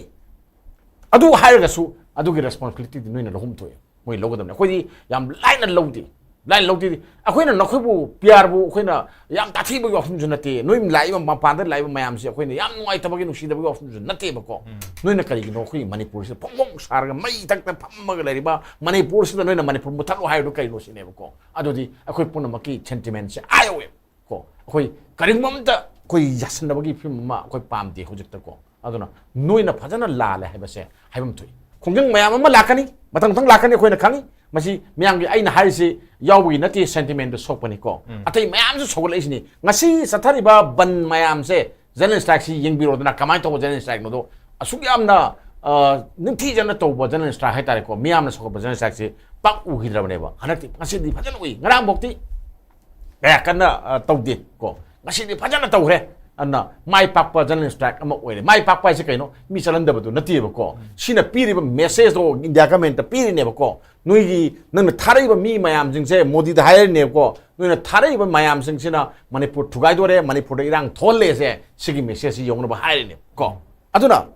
ꯑꯗꯨ ꯍꯥꯏꯔꯒꯁꯨ ꯑꯗꯨꯒꯤ responsibilityꯗꯤ ꯅꯣꯏꯅ ꯂꯧꯐꯝ ꯊꯣꯛꯑꯦ, ꯃꯣꯏ ꯂꯧꯒꯗꯕꯅꯤ꯫ ꯑꯩꯈꯣꯏꯗꯤ ꯌꯥꯝ ꯂꯥꯏꯅ ꯂꯧꯗꯦ꯫ ꯂꯥꯏꯟ ꯂꯧꯗꯦꯗꯤ꯫ ꯑꯩꯈꯣꯏꯅ ꯅꯈꯣꯏꯕꯨ, ꯄꯤ ꯑꯥꯔꯕꯨ ꯑꯩꯈꯣꯏꯅ ꯌꯥꯝ ꯇꯥꯊꯤꯕꯒꯤ ꯋꯥꯐꯝꯁꯨ ꯅꯠꯇꯦ꯫ ꯅꯣꯏ ꯂꯥꯛꯏꯕ, ꯃꯄꯥꯟꯗ ꯂꯥꯛꯏꯕ ꯃꯌꯥꯝꯁꯦ ꯑꯩꯈꯣꯏꯅ ꯌꯥꯝ ꯅꯨꯡꯉꯥꯏꯇꯕꯒꯤ, ꯅꯨꯡꯁꯤꯗꯕꯒꯤ ꯋꯥꯐꯝꯁꯨ ꯅꯠꯇꯦꯕꯀꯣ꯫ ꯅꯣꯏꯅ ꯀꯔꯤꯒꯤꯅꯣ ꯑꯩꯈꯣꯏꯒꯤ ꯃꯅꯤꯄꯨꯔꯁꯤꯗ ꯐꯣꯡ ꯐꯣꯡ ꯁꯥꯔꯒ ꯃꯩ ꯏꯊꯛꯇ ꯐꯝꯃꯒ ꯂꯩꯔꯤꯕ ꯃꯅꯤꯄꯨꯔꯁꯤꯗ ꯅꯣꯏꯅ ꯃꯅꯤꯄꯨꯔ ꯃꯨꯊꯠꯂꯣ ꯍꯥꯏꯔꯤꯗꯣ ꯀꯔꯤꯅꯣ ꯁꯤꯅꯦꯕꯀꯣ꯫ ꯑꯗꯨꯗꯤ ꯑꯩꯈꯣꯏ ꯄꯨꯝꯅꯃꯛꯀꯤ ꯁꯦꯟꯇꯤꯃꯦꯟꯁꯦ ꯑꯥ ꯌꯧꯋꯦꯕ꯫ ꯀꯣ, ꯑꯩꯈꯣꯏ ꯀꯔꯤꯒꯨꯝꯕ ꯑꯝꯇ ꯑꯩꯈꯣꯏ ꯌꯥꯁꯟꯅꯕꯒꯤ ꯐꯤꯕꯝ ꯑꯃ ꯑꯩꯈꯣꯏ ꯄꯥꯝꯗꯦ ꯍꯧꯖꯤꯛꯇꯀꯣ꯫ ꯑꯗꯨꯅ ꯅꯣꯏꯅ ꯐꯖꯅ ꯂꯥꯜꯂꯦ ꯍꯥꯏꯕꯁꯦ ꯍꯥꯏꯐꯝ ꯊꯣꯛꯏ꯫ ꯈꯣꯡꯖꯪ ꯃꯌꯥꯝ ꯑꯃ ꯂꯥꯛꯀꯅꯤ, ꯃꯊꯪ ꯃꯊꯪ ꯂꯥꯛꯀꯅꯤ, ꯑꯩꯈꯣꯏꯅ ꯈꯪꯉꯤ꯫ ꯃꯁꯤ ꯃꯤꯌꯥꯝꯒꯤ, ꯑꯩꯅ ꯍꯥꯏꯔꯤꯁꯤ ꯌꯥꯎꯕꯒꯤ ꯅꯠꯇꯦ, ꯁꯦꯟꯇꯤꯃꯦꯟꯗꯨ ꯁꯣꯛꯄꯅꯤꯀꯣ꯫ ꯑꯇꯩ ꯃꯌꯥꯝꯁꯨ ꯁꯧꯒꯠꯂꯛꯏꯁꯤꯅꯤ꯫ ꯉꯁꯤ ꯆꯠꯊꯔꯤꯕ ꯕꯟ ꯃꯌꯥꯝꯁꯦ, ꯖꯦꯅꯔꯦꯜ ꯁ꯭ꯇ꯭ꯔꯥꯏꯛꯁꯤ ꯌꯦꯡꯕꯤꯔꯣꯗꯅ, ꯀꯃꯥꯏꯅ ꯇꯧꯕ ꯖꯦꯅꯔꯦꯜ ꯁ꯭ꯇ꯭ꯔꯥꯏꯛꯅꯣꯗꯣ꯫ ꯑꯁꯨꯛ ꯌꯥꯝꯅ, ꯑ, ꯅꯤꯡꯊꯤꯖꯅ ꯇꯧꯕ ꯖꯦꯅꯔꯦꯜ ꯁ꯭ꯇ꯭ꯔꯥꯏꯛ ꯍꯥꯏꯇꯥꯔꯦꯀꯣ, ꯃꯤꯌꯥꯝꯅ ꯁꯧꯒꯠꯄ ꯖꯦꯅꯔꯦꯜ ꯁ꯭ꯇ꯭ꯔꯥꯏꯛꯁꯤ ꯄꯥꯛ ꯎꯈꯤꯗ꯭ꯔꯕꯅꯦꯕ꯫ ꯍꯟꯗꯛꯇꯤ, ꯉꯁꯤꯗꯤ ꯐꯖꯅ ꯎꯏ꯫ ꯉꯔꯥꯡꯐꯥꯎꯗꯤ ꯀꯌꯥ ꯀꯟꯅ, ꯑ, ꯇꯧꯗꯦ ꯀꯣ꯫ ꯉꯁꯤꯗꯤ ꯐꯖꯅ ꯇꯧꯈ꯭ꯔꯦ꯫ ꯑꯗꯨꯅ ꯃꯥꯏ ꯄꯥꯛꯄ ꯖꯦꯅꯔꯦꯜ ꯁ꯭ꯇ꯭ꯔꯥꯏꯛ ꯑꯃ ꯑꯣꯏꯔꯦ꯫ ꯃꯥꯏ ꯄꯥꯛꯄ ꯍꯥꯏꯁꯦ ꯀꯩꯅꯣ? ꯃꯤ ꯆꯠꯍꯟꯗꯕꯗꯨ ꯅꯠꯇꯦꯕꯀꯣ꯫ ꯁꯤꯅ ꯄꯤꯔꯤꯕ ꯃꯦꯁꯦꯖꯇꯣ ꯏꯟꯗꯤꯌꯥ ꯒꯃꯦꯟꯇ ꯄꯤꯔꯤꯅꯦꯕꯀꯣ꯫ ꯅꯣꯏꯒꯤ, ꯅꯪꯅ ꯊꯥꯔꯛꯏꯕ ꯃꯤ ꯃꯌꯥꯝꯁꯤꯡꯁꯦ ꯃꯣꯗꯤꯗ ꯍꯥꯏꯔꯤꯅꯦꯕꯀꯣ꯫ ꯅꯣꯏꯅ ꯊꯥꯔꯛꯏꯕ ꯃꯌꯥꯝꯁꯤꯡꯁꯤꯅ ꯃꯅꯤꯄꯨꯔ ꯊꯨꯒꯥꯏꯗꯣꯔꯦ, ꯃꯅꯤꯄꯨꯔꯗ ꯏꯔꯥꯡ ꯊꯣꯛꯍꯜꯂꯦꯁꯦ, ꯁꯤꯒꯤ ꯃꯦꯁꯦꯖꯁꯤ ꯌꯧꯅꯕ ꯍꯥꯏꯔꯤꯅꯦꯕꯀꯣ꯫ ꯑꯗꯨꯅ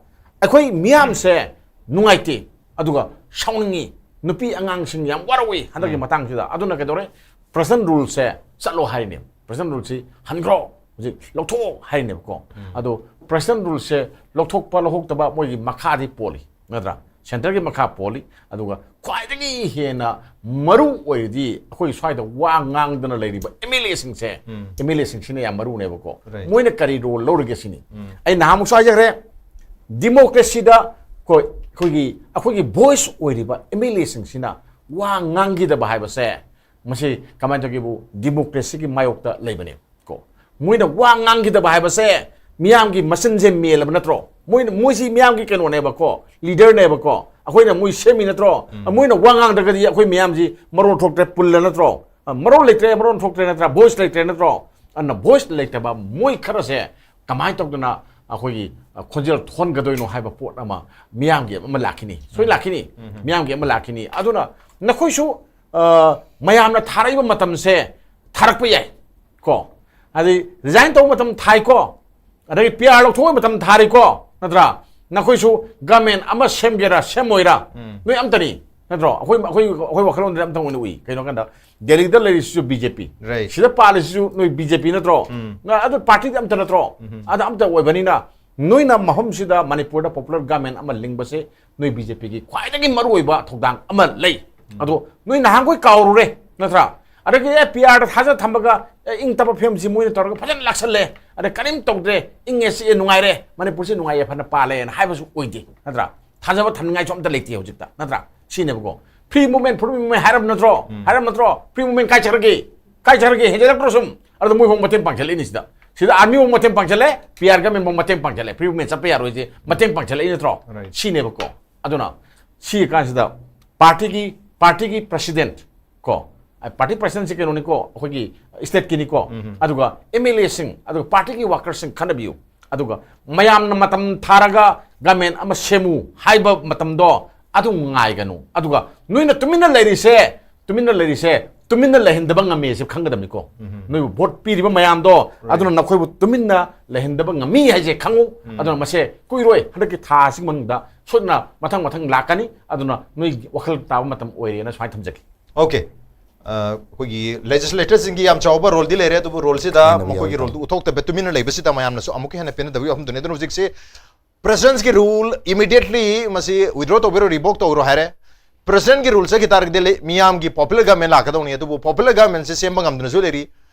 ꯑꯩꯈꯣꯏ ꯃꯤꯌꯥꯝꯁꯦ ꯅꯨꯡꯉꯥꯏꯇꯦ, ꯑꯗꯨꯒ ꯁꯥꯎꯅꯤꯡꯉꯤ꯫ ꯅꯨꯄꯤ ꯑꯉꯥꯡꯁꯤꯡ ꯌꯥꯝ ꯋꯥꯔꯧꯏ ꯍꯟꯗꯛꯀꯤ ꯃꯇꯥꯡꯁꯤꯗ꯫ ꯑꯗꯨꯅ ꯀꯩꯗꯧꯔꯦ? ꯄ꯭ꯔꯦꯁꯤꯗꯦꯟ ꯔꯨꯜꯁꯦ ꯆꯠꯂꯣ ꯍꯥꯏꯔꯤꯅꯦ꯫ ꯄ꯭ꯔꯦꯁꯤꯗꯦꯟ ꯔꯨꯜꯁꯤ ꯍꯟꯈ꯭ꯔꯣ, ꯍꯧꯖꯤꯛ ꯂꯧꯊꯣꯛꯑꯣ ꯍꯥꯏꯔꯤꯅꯦꯕꯀꯣ꯫ ꯑꯗꯣ ꯄ꯭ꯔꯦꯁꯤꯗꯦꯟ ꯔꯨꯜꯁꯦ ꯂꯧꯊꯣꯛꯄ ꯂꯧꯊꯣꯛꯇꯕ ꯃꯣꯏꯒꯤ ꯃꯈꯥꯗꯤ ꯄꯣꯜꯂꯤ, ꯅꯠꯇ꯭ꯔꯥ? ꯁꯦꯟꯇꯔꯒꯤ ꯃꯈꯥ ꯄꯣꯜꯂꯤ꯫ ꯑꯗꯨꯒ ꯈ꯭ꯋꯥꯏꯗꯒꯤ ꯍꯦꯟꯅ ꯃꯔꯨ ꯑꯣꯏꯔꯤꯗꯤ ꯑꯩꯈꯣꯏ ꯁ꯭ꯋꯥꯏꯗ ꯋꯥ ꯉꯥꯡꯗꯅ ꯂꯩꯔꯤꯕ ꯑꯦꯝ ꯑꯦꯜ ꯑꯦꯁꯤꯡꯁꯦ, ꯑꯦꯝ ꯑꯦꯜ ꯑꯦꯁꯤꯡꯁꯤꯅ ꯌꯥꯝ ꯃꯔꯨꯅꯦꯕꯀꯣ꯫ ꯃꯣꯏꯅ ꯀꯔꯤ ꯔꯣꯜ ꯂꯧꯔꯤꯒꯦ ꯁꯤꯅꯤ꯫ ꯑꯩ ꯅꯍꯥꯟꯃꯨꯛꯁꯨ ꯍꯥꯏꯖꯈ꯭ꯔꯦ, ꯗꯤꯃꯣꯀ꯭ꯔꯦꯁꯤꯗ ꯑꯩꯈꯣꯏ, ꯑꯩꯈꯣꯏꯒꯤ, ꯑꯩꯈꯣꯏꯒꯤ ꯚꯣꯏꯁ ꯑꯣꯏꯔꯤꯕ ꯑꯦꯝ ꯑꯦꯜ ꯑꯦꯁꯤꯡꯁꯤꯅ ꯋꯥ ꯉꯥꯡꯈꯤꯗꯕ ꯍꯥꯏꯕꯁꯦ, ꯃꯁꯤ ꯀꯃꯥꯏꯅ ꯇꯧꯒꯦꯕꯨ, ꯗꯤꯃꯣꯀ꯭ꯔꯦꯁꯤꯒꯤ ꯃꯥꯌꯣꯛꯇ ꯂꯩꯕꯅꯦ꯫ ꯀꯣ, ꯃꯣꯏꯅ ꯋꯥ ꯉꯥꯡꯈꯤꯗꯕ ꯍꯥꯏꯕꯁꯦ ꯃꯤꯌꯥꯝꯒꯤ ꯃꯆꯤꯟꯁꯦ ꯃꯦꯜꯂꯕ ꯅꯠꯇ꯭ꯔꯣ? ꯃꯣꯏꯅ, ꯃꯣꯏꯁꯤ ꯃꯤꯌꯥꯝꯒꯤ ꯀꯩꯅꯣꯅꯦꯕꯀꯣ, ꯂꯤꯗꯔꯅꯦꯕꯀꯣ, ꯑꯩꯈꯣꯏꯅ ꯃꯣꯏ ꯁꯦꯝꯃꯤ ꯅꯠꯇ꯭ꯔꯣ? ꯃꯣꯏꯅ ꯋꯥ ꯉꯥꯡꯗ꯭ꯔꯒꯗꯤ ꯑꯩꯈꯣꯏ ꯃꯌꯥꯝꯁꯤ ꯃꯔꯣꯟ ꯊꯣꯛꯇ꯭ꯔꯦ, ꯄꯨꯜꯂ ꯅꯠꯇ꯭ꯔꯣ? ꯑ, ꯃꯔꯣꯟ ꯂꯩꯇ꯭ꯔꯦ, ꯃꯔꯣꯟ ꯊꯣꯛꯇ꯭ꯔꯦ ꯅꯠꯇ꯭ꯔꯥ? ꯚꯣꯏꯁ ꯂꯩꯇ꯭ꯔꯦ ꯅꯠꯇ꯭ꯔꯣ? ꯑꯗꯨꯅ ꯚꯣꯏꯁ ꯂꯩꯇꯕ ꯃꯣꯏ ꯈꯔꯁꯦ ꯀꯃꯥꯏꯅ ꯇꯧꯗꯅ ꯑꯩꯈꯣꯏꯒꯤ, ꯑ, ꯈꯣꯟꯖꯦꯜ ꯊꯣꯛꯍꯟꯒꯗꯣꯏꯅꯣ ꯍꯥꯏꯕ ꯄꯣꯠ ꯑꯃ ꯃꯤꯌꯥꯝꯒꯤ ꯑꯃ ꯂꯥꯛꯈꯤꯅꯤ, ꯁꯣꯏ ꯂꯥꯛꯈꯤꯅꯤ, ꯃꯤꯌꯥꯝꯒꯤ ꯑꯃ ꯂꯥꯛꯈꯤꯅꯤ꯫ ꯑꯗꯨꯅ ꯅꯈꯣꯏꯁꯨ, ꯑ, ꯃꯌꯥꯝꯅ ꯊꯥꯔꯛꯏꯕ ꯃꯇꯝꯁꯦ ꯊꯥꯔꯛꯄ ꯌꯥꯏ ꯀꯣ, ꯑꯗꯩ ꯔꯤꯖꯥꯏꯟ ꯇꯧꯕ ꯃꯇꯝ ꯊꯥꯏꯀꯣ, ꯑꯗꯒꯤ ꯄꯤ ꯑꯥꯔ ꯂꯧꯊꯣꯛꯄ ꯃꯇꯝ ꯊꯥꯔꯤꯀꯣ, ꯅꯠꯇ꯭ꯔꯥ? ꯅꯈꯣꯏꯁꯨ ꯒꯃꯦꯟ ꯑꯃ ꯁꯦꯝꯒꯦꯔꯥ ꯁꯦꯝꯃꯣꯏꯔꯥ, ꯅꯣꯏ ꯑꯝꯇꯅꯤ꯫ ꯅꯠꯇ꯭ꯔꯣ? ꯑꯩꯈꯣꯏ ꯑꯩꯈꯣꯏ ꯑꯩꯈꯣꯏ ꯋꯥꯈꯜꯂꯣꯟꯗ ꯑꯝꯇꯪ ꯑꯣꯏꯅ ꯎꯏ꯫ ꯀꯩꯅꯣ ꯀꯥꯟꯗ ꯗꯦꯜꯂꯤꯗ ꯂꯩꯔꯤꯁꯤꯁꯨ ꯕꯤ ꯖꯦ ꯄꯤ, Right. ꯁꯤꯗ ꯄꯥꯜꯂꯤꯁꯤꯁꯨ ꯅꯣꯏ ꯕꯤ ꯖꯦ ꯄꯤ ꯅꯠꯇ꯭ꯔꯣ? ꯎꯝ. ꯅ- ꯑꯗꯨ ꯄꯥꯔꯇꯤꯗꯤ ꯑꯝꯇ ꯅꯠꯇ꯭ꯔꯣ? ꯎꯝ. ꯑꯗ ꯑꯝꯇ ꯑꯣꯏꯕꯅꯤꯅ ꯅꯣꯏꯅ ꯃꯐꯝꯁꯤꯗ ꯃꯅꯤꯄꯨꯔꯗ ꯄꯣꯄꯨꯂꯔ ꯒꯚꯔꯟꯃꯦꯟ ꯑꯃ ꯂꯤꯡꯕꯁꯦ ꯅꯣꯏ ꯕꯤ ꯖꯦ ꯄꯤꯒꯤ ꯈ꯭ꯋꯥꯏꯗꯒꯤ ꯃꯔꯨꯑꯣꯏꯕ ꯊꯧꯗꯥꯡ ꯑꯃ ꯂꯩ꯫ ꯑꯗꯣ ꯅꯣꯏ ꯅꯍꯥꯟꯈꯣꯏ ꯀꯥꯎꯔꯨꯔꯦ ꯅꯠꯇ꯭ꯔꯥ? ꯑꯗꯒꯤ ꯑꯦ ꯄꯤ ꯑꯥꯔꯗ ꯊꯥꯖ ꯊꯝꯃꯒ ꯑꯦ, ꯏꯪ ꯇꯞꯄ ꯐꯤꯕꯝꯁꯤ ꯃꯣꯏꯅ ꯇꯧꯔꯒ ꯐꯖꯅ ꯂꯥꯛꯁꯜꯂꯦ, ꯑꯗ ꯀꯔꯤꯝ ꯇꯧꯗ꯭ꯔꯦ, ꯏꯪꯉꯦ ꯆꯤꯛꯑꯦ ꯅꯨꯡꯉꯥꯏꯔꯦ, ꯃꯅꯤꯄꯨꯔꯁꯤ ꯅꯨꯡꯉꯥꯏ ꯌꯥꯏꯐꯅ ꯄꯥꯜꯂꯦꯅ ꯍꯥꯏꯕꯁꯨ ꯑꯣꯏꯗꯦ ꯅꯠꯇ꯭ꯔꯥ? ꯊꯥꯖꯕ ꯊꯝꯅꯤꯡꯉꯥꯏꯁꯨ ꯑꯝꯇ ꯂꯩꯇꯦ ꯍꯧꯖꯤꯛꯇ ꯅꯠꯇ꯭ꯔꯥ? ꯁꯤꯅꯦꯕꯀꯣ꯫ Free movement, free movement ꯍꯥꯏꯔꯝ ꯅꯠꯇ꯭ꯔꯣ? ꯍꯥꯏꯔꯝ ꯅꯠꯇ꯭ꯔꯣ? Free movement ꯀꯥꯏ ꯆꯠꯈ꯭ꯔꯒꯦ? ꯀꯥꯏ ꯆꯠꯈ꯭ꯔꯒꯦ? ꯍꯦꯟꯖꯜꯂꯛꯇ꯭ꯔꯣ ꯁꯨꯝ? ꯑꯗꯨꯗ ꯃꯣꯏꯐꯥꯎ ꯃꯇꯦꯡ ꯄꯥꯡꯁꯤꯜꯂꯛꯏꯅꯤ ꯁꯤꯗ꯫ ꯁꯤꯗ ꯑꯥꯔꯃꯤ ꯐꯥꯎ ꯃꯇꯦꯡ ꯄꯥꯡꯁꯤꯜꯂꯦ, ꯄꯤ ꯑꯥꯔ ꯒꯚꯔꯟꯃꯦꯟ ꯐꯥꯎ ꯃꯇꯦꯡ ꯄꯥꯡꯁꯤꯜꯂꯦ꯫ Free movement ꯆꯠꯄ ꯌꯥꯔꯣꯏꯁꯦ ꯃꯇꯦꯡ ꯄꯥꯡꯁꯤꯜꯂꯛꯏ ꯅꯠꯇ꯭ꯔꯣ? Right. ꯁꯤꯅꯦꯕꯀꯣ꯫ ꯑꯗꯨꯅ ꯁꯤ ꯀꯥꯟꯁꯤꯗ ꯄꯥꯔꯇꯤꯒꯤ ꯄꯥꯔꯇꯤꯒꯤ ꯄ꯭ꯔꯁꯤꯗꯦꯟꯠ ꯀꯣ, ꯄꯥꯔꯇꯤ ꯄ꯭ꯔꯁꯤꯗꯦꯟꯠꯁꯤ ꯀꯩꯅꯣꯅꯤꯀꯣ, ꯑꯩꯈꯣꯏꯒꯤ ꯁ꯭ꯇꯦꯠꯀꯤꯅꯤꯀꯣ꯫ ꯑꯗꯨꯒ ꯑꯦꯝ ꯑꯦꯜ ꯑꯦꯁꯤꯡ, ꯑꯗꯨꯒ ꯄꯥꯔꯇꯤꯒꯤ ꯋꯥꯔꯀꯔꯁꯤꯡ ꯈꯟꯅꯕꯤꯌꯨ꯫ ꯑꯗꯨꯒ ꯃꯌꯥꯝꯅ ꯃꯇꯝ ꯊꯥꯔꯒ ꯒꯚꯔꯟꯃꯦꯟ ꯑꯃ ꯁꯦꯝꯃꯨ ꯍꯥꯏꯕ ꯃꯇꯝꯗꯣ ꯑꯗꯨ ꯉꯥꯏꯒꯅꯨ꯫ ꯑꯗꯨꯒ ꯅꯣꯏꯅ ꯇꯨꯃꯤꯟꯅ ꯂꯩꯔꯤꯁꯦ, ꯇꯨꯃꯤꯟꯅ ꯂꯩꯔꯤꯁꯦ, ꯇꯨꯃꯤꯟꯅ ꯂꯩꯍꯟꯗꯕ ꯉꯝꯃꯦ ꯍꯥꯏꯁꯦ ꯈꯪꯒꯗꯕꯅꯤꯀꯣ꯫ ꯅꯣꯏꯕꯨ ꯚꯣꯠ ꯄꯤꯔꯤꯕ ꯃꯌꯥꯝꯗꯣ, ꯑꯗꯨꯅ ꯅꯈꯣꯏꯕꯨ ꯇꯨꯃꯤꯟꯅ ꯂꯩꯍꯟꯗꯕ ꯉꯝꯃꯤ ꯍꯥꯏꯁꯦ ꯈꯪꯉꯨ꯫ ꯑꯗꯨꯅ ꯃꯁꯦ ꯀꯨꯏꯔꯣꯏ, ꯍꯟꯗꯛꯀꯤ ꯊꯥ ꯑꯁꯤꯒꯤ ꯃꯅꯨꯡꯗ ꯁꯣꯏꯗꯅ ꯃꯊꯪ ꯃꯊꯪ ꯂꯥꯛꯀꯅꯤ꯫ ꯑꯗꯨꯅ ꯅꯣꯏ ꯋꯥꯈꯜ ꯇꯥꯕ ꯃꯇꯝ ꯑꯣꯏꯔꯦꯅ ꯁꯨꯃꯥꯏꯅ ꯊꯝꯖꯒꯦ꯫ Okay. ꯑ, ꯑꯩꯈꯣꯏꯒꯤ ꯂꯦꯖꯤꯁꯂꯦꯇꯔꯁꯤꯡꯒꯤ ꯌꯥꯝ ꯆꯥꯎꯕ ꯔꯣꯜꯗꯤ ꯂꯩꯔꯦ, ꯑꯗꯨꯕꯨ ꯔꯣꯜꯁꯤꯗ ꯈꯦꯠꯅꯕ ꯃꯈꯣꯏꯒꯤ ꯌꯥꯎꯏ꯫ ꯔꯣꯜꯗꯨ ꯎꯠꯊꯣꯛꯇꯕ, ꯇꯨꯃꯤꯟꯅ ꯂꯩꯕꯁꯤꯗ ꯃꯌꯥꯝꯅꯁꯨ ꯑꯃꯨꯛꯀ ꯍꯦꯟꯅ ꯄꯦꯟꯅꯗꯕ ꯌꯥꯎꯍꯟꯗꯣꯏꯅꯤ꯫ ꯑꯗꯨꯅ ꯍꯧꯖꯤꯛꯁꯤ ꯄ꯭ꯔꯦꯁꯤꯗꯦꯟꯠꯀꯤ ꯔꯨꯜ ꯏꯃꯤꯗꯤꯌꯦꯠꯂꯤ ꯃꯁꯤ ꯋꯤꯗ꯭ꯔꯣ ꯇꯧꯕꯤꯔꯣ, ꯔꯤꯚꯣꯛ ꯇꯧꯔꯣ ꯍꯥꯏꯔꯦ꯫ ꯄ꯭ꯔꯦꯁꯤꯗꯦꯟꯠꯀꯤ ꯔꯨꯜ ꯆꯠꯈꯤ ꯇꯥꯔꯒꯗꯤ ꯂꯩ-, ꯃꯤꯌꯥꯝꯒꯤ ꯄꯣꯄꯨꯂꯔ ꯒꯚꯔꯟꯃꯦꯟ ꯂꯥꯛꯀꯗꯧꯅꯤ, ꯑꯗꯨꯕꯨ ꯄꯣꯄꯨꯂꯔ ꯒꯚꯔꯟꯃꯦꯟꯁꯦ ꯁꯦꯝꯕ ꯉꯝꯗꯅꯁꯨ ꯂꯩꯔꯤ꯫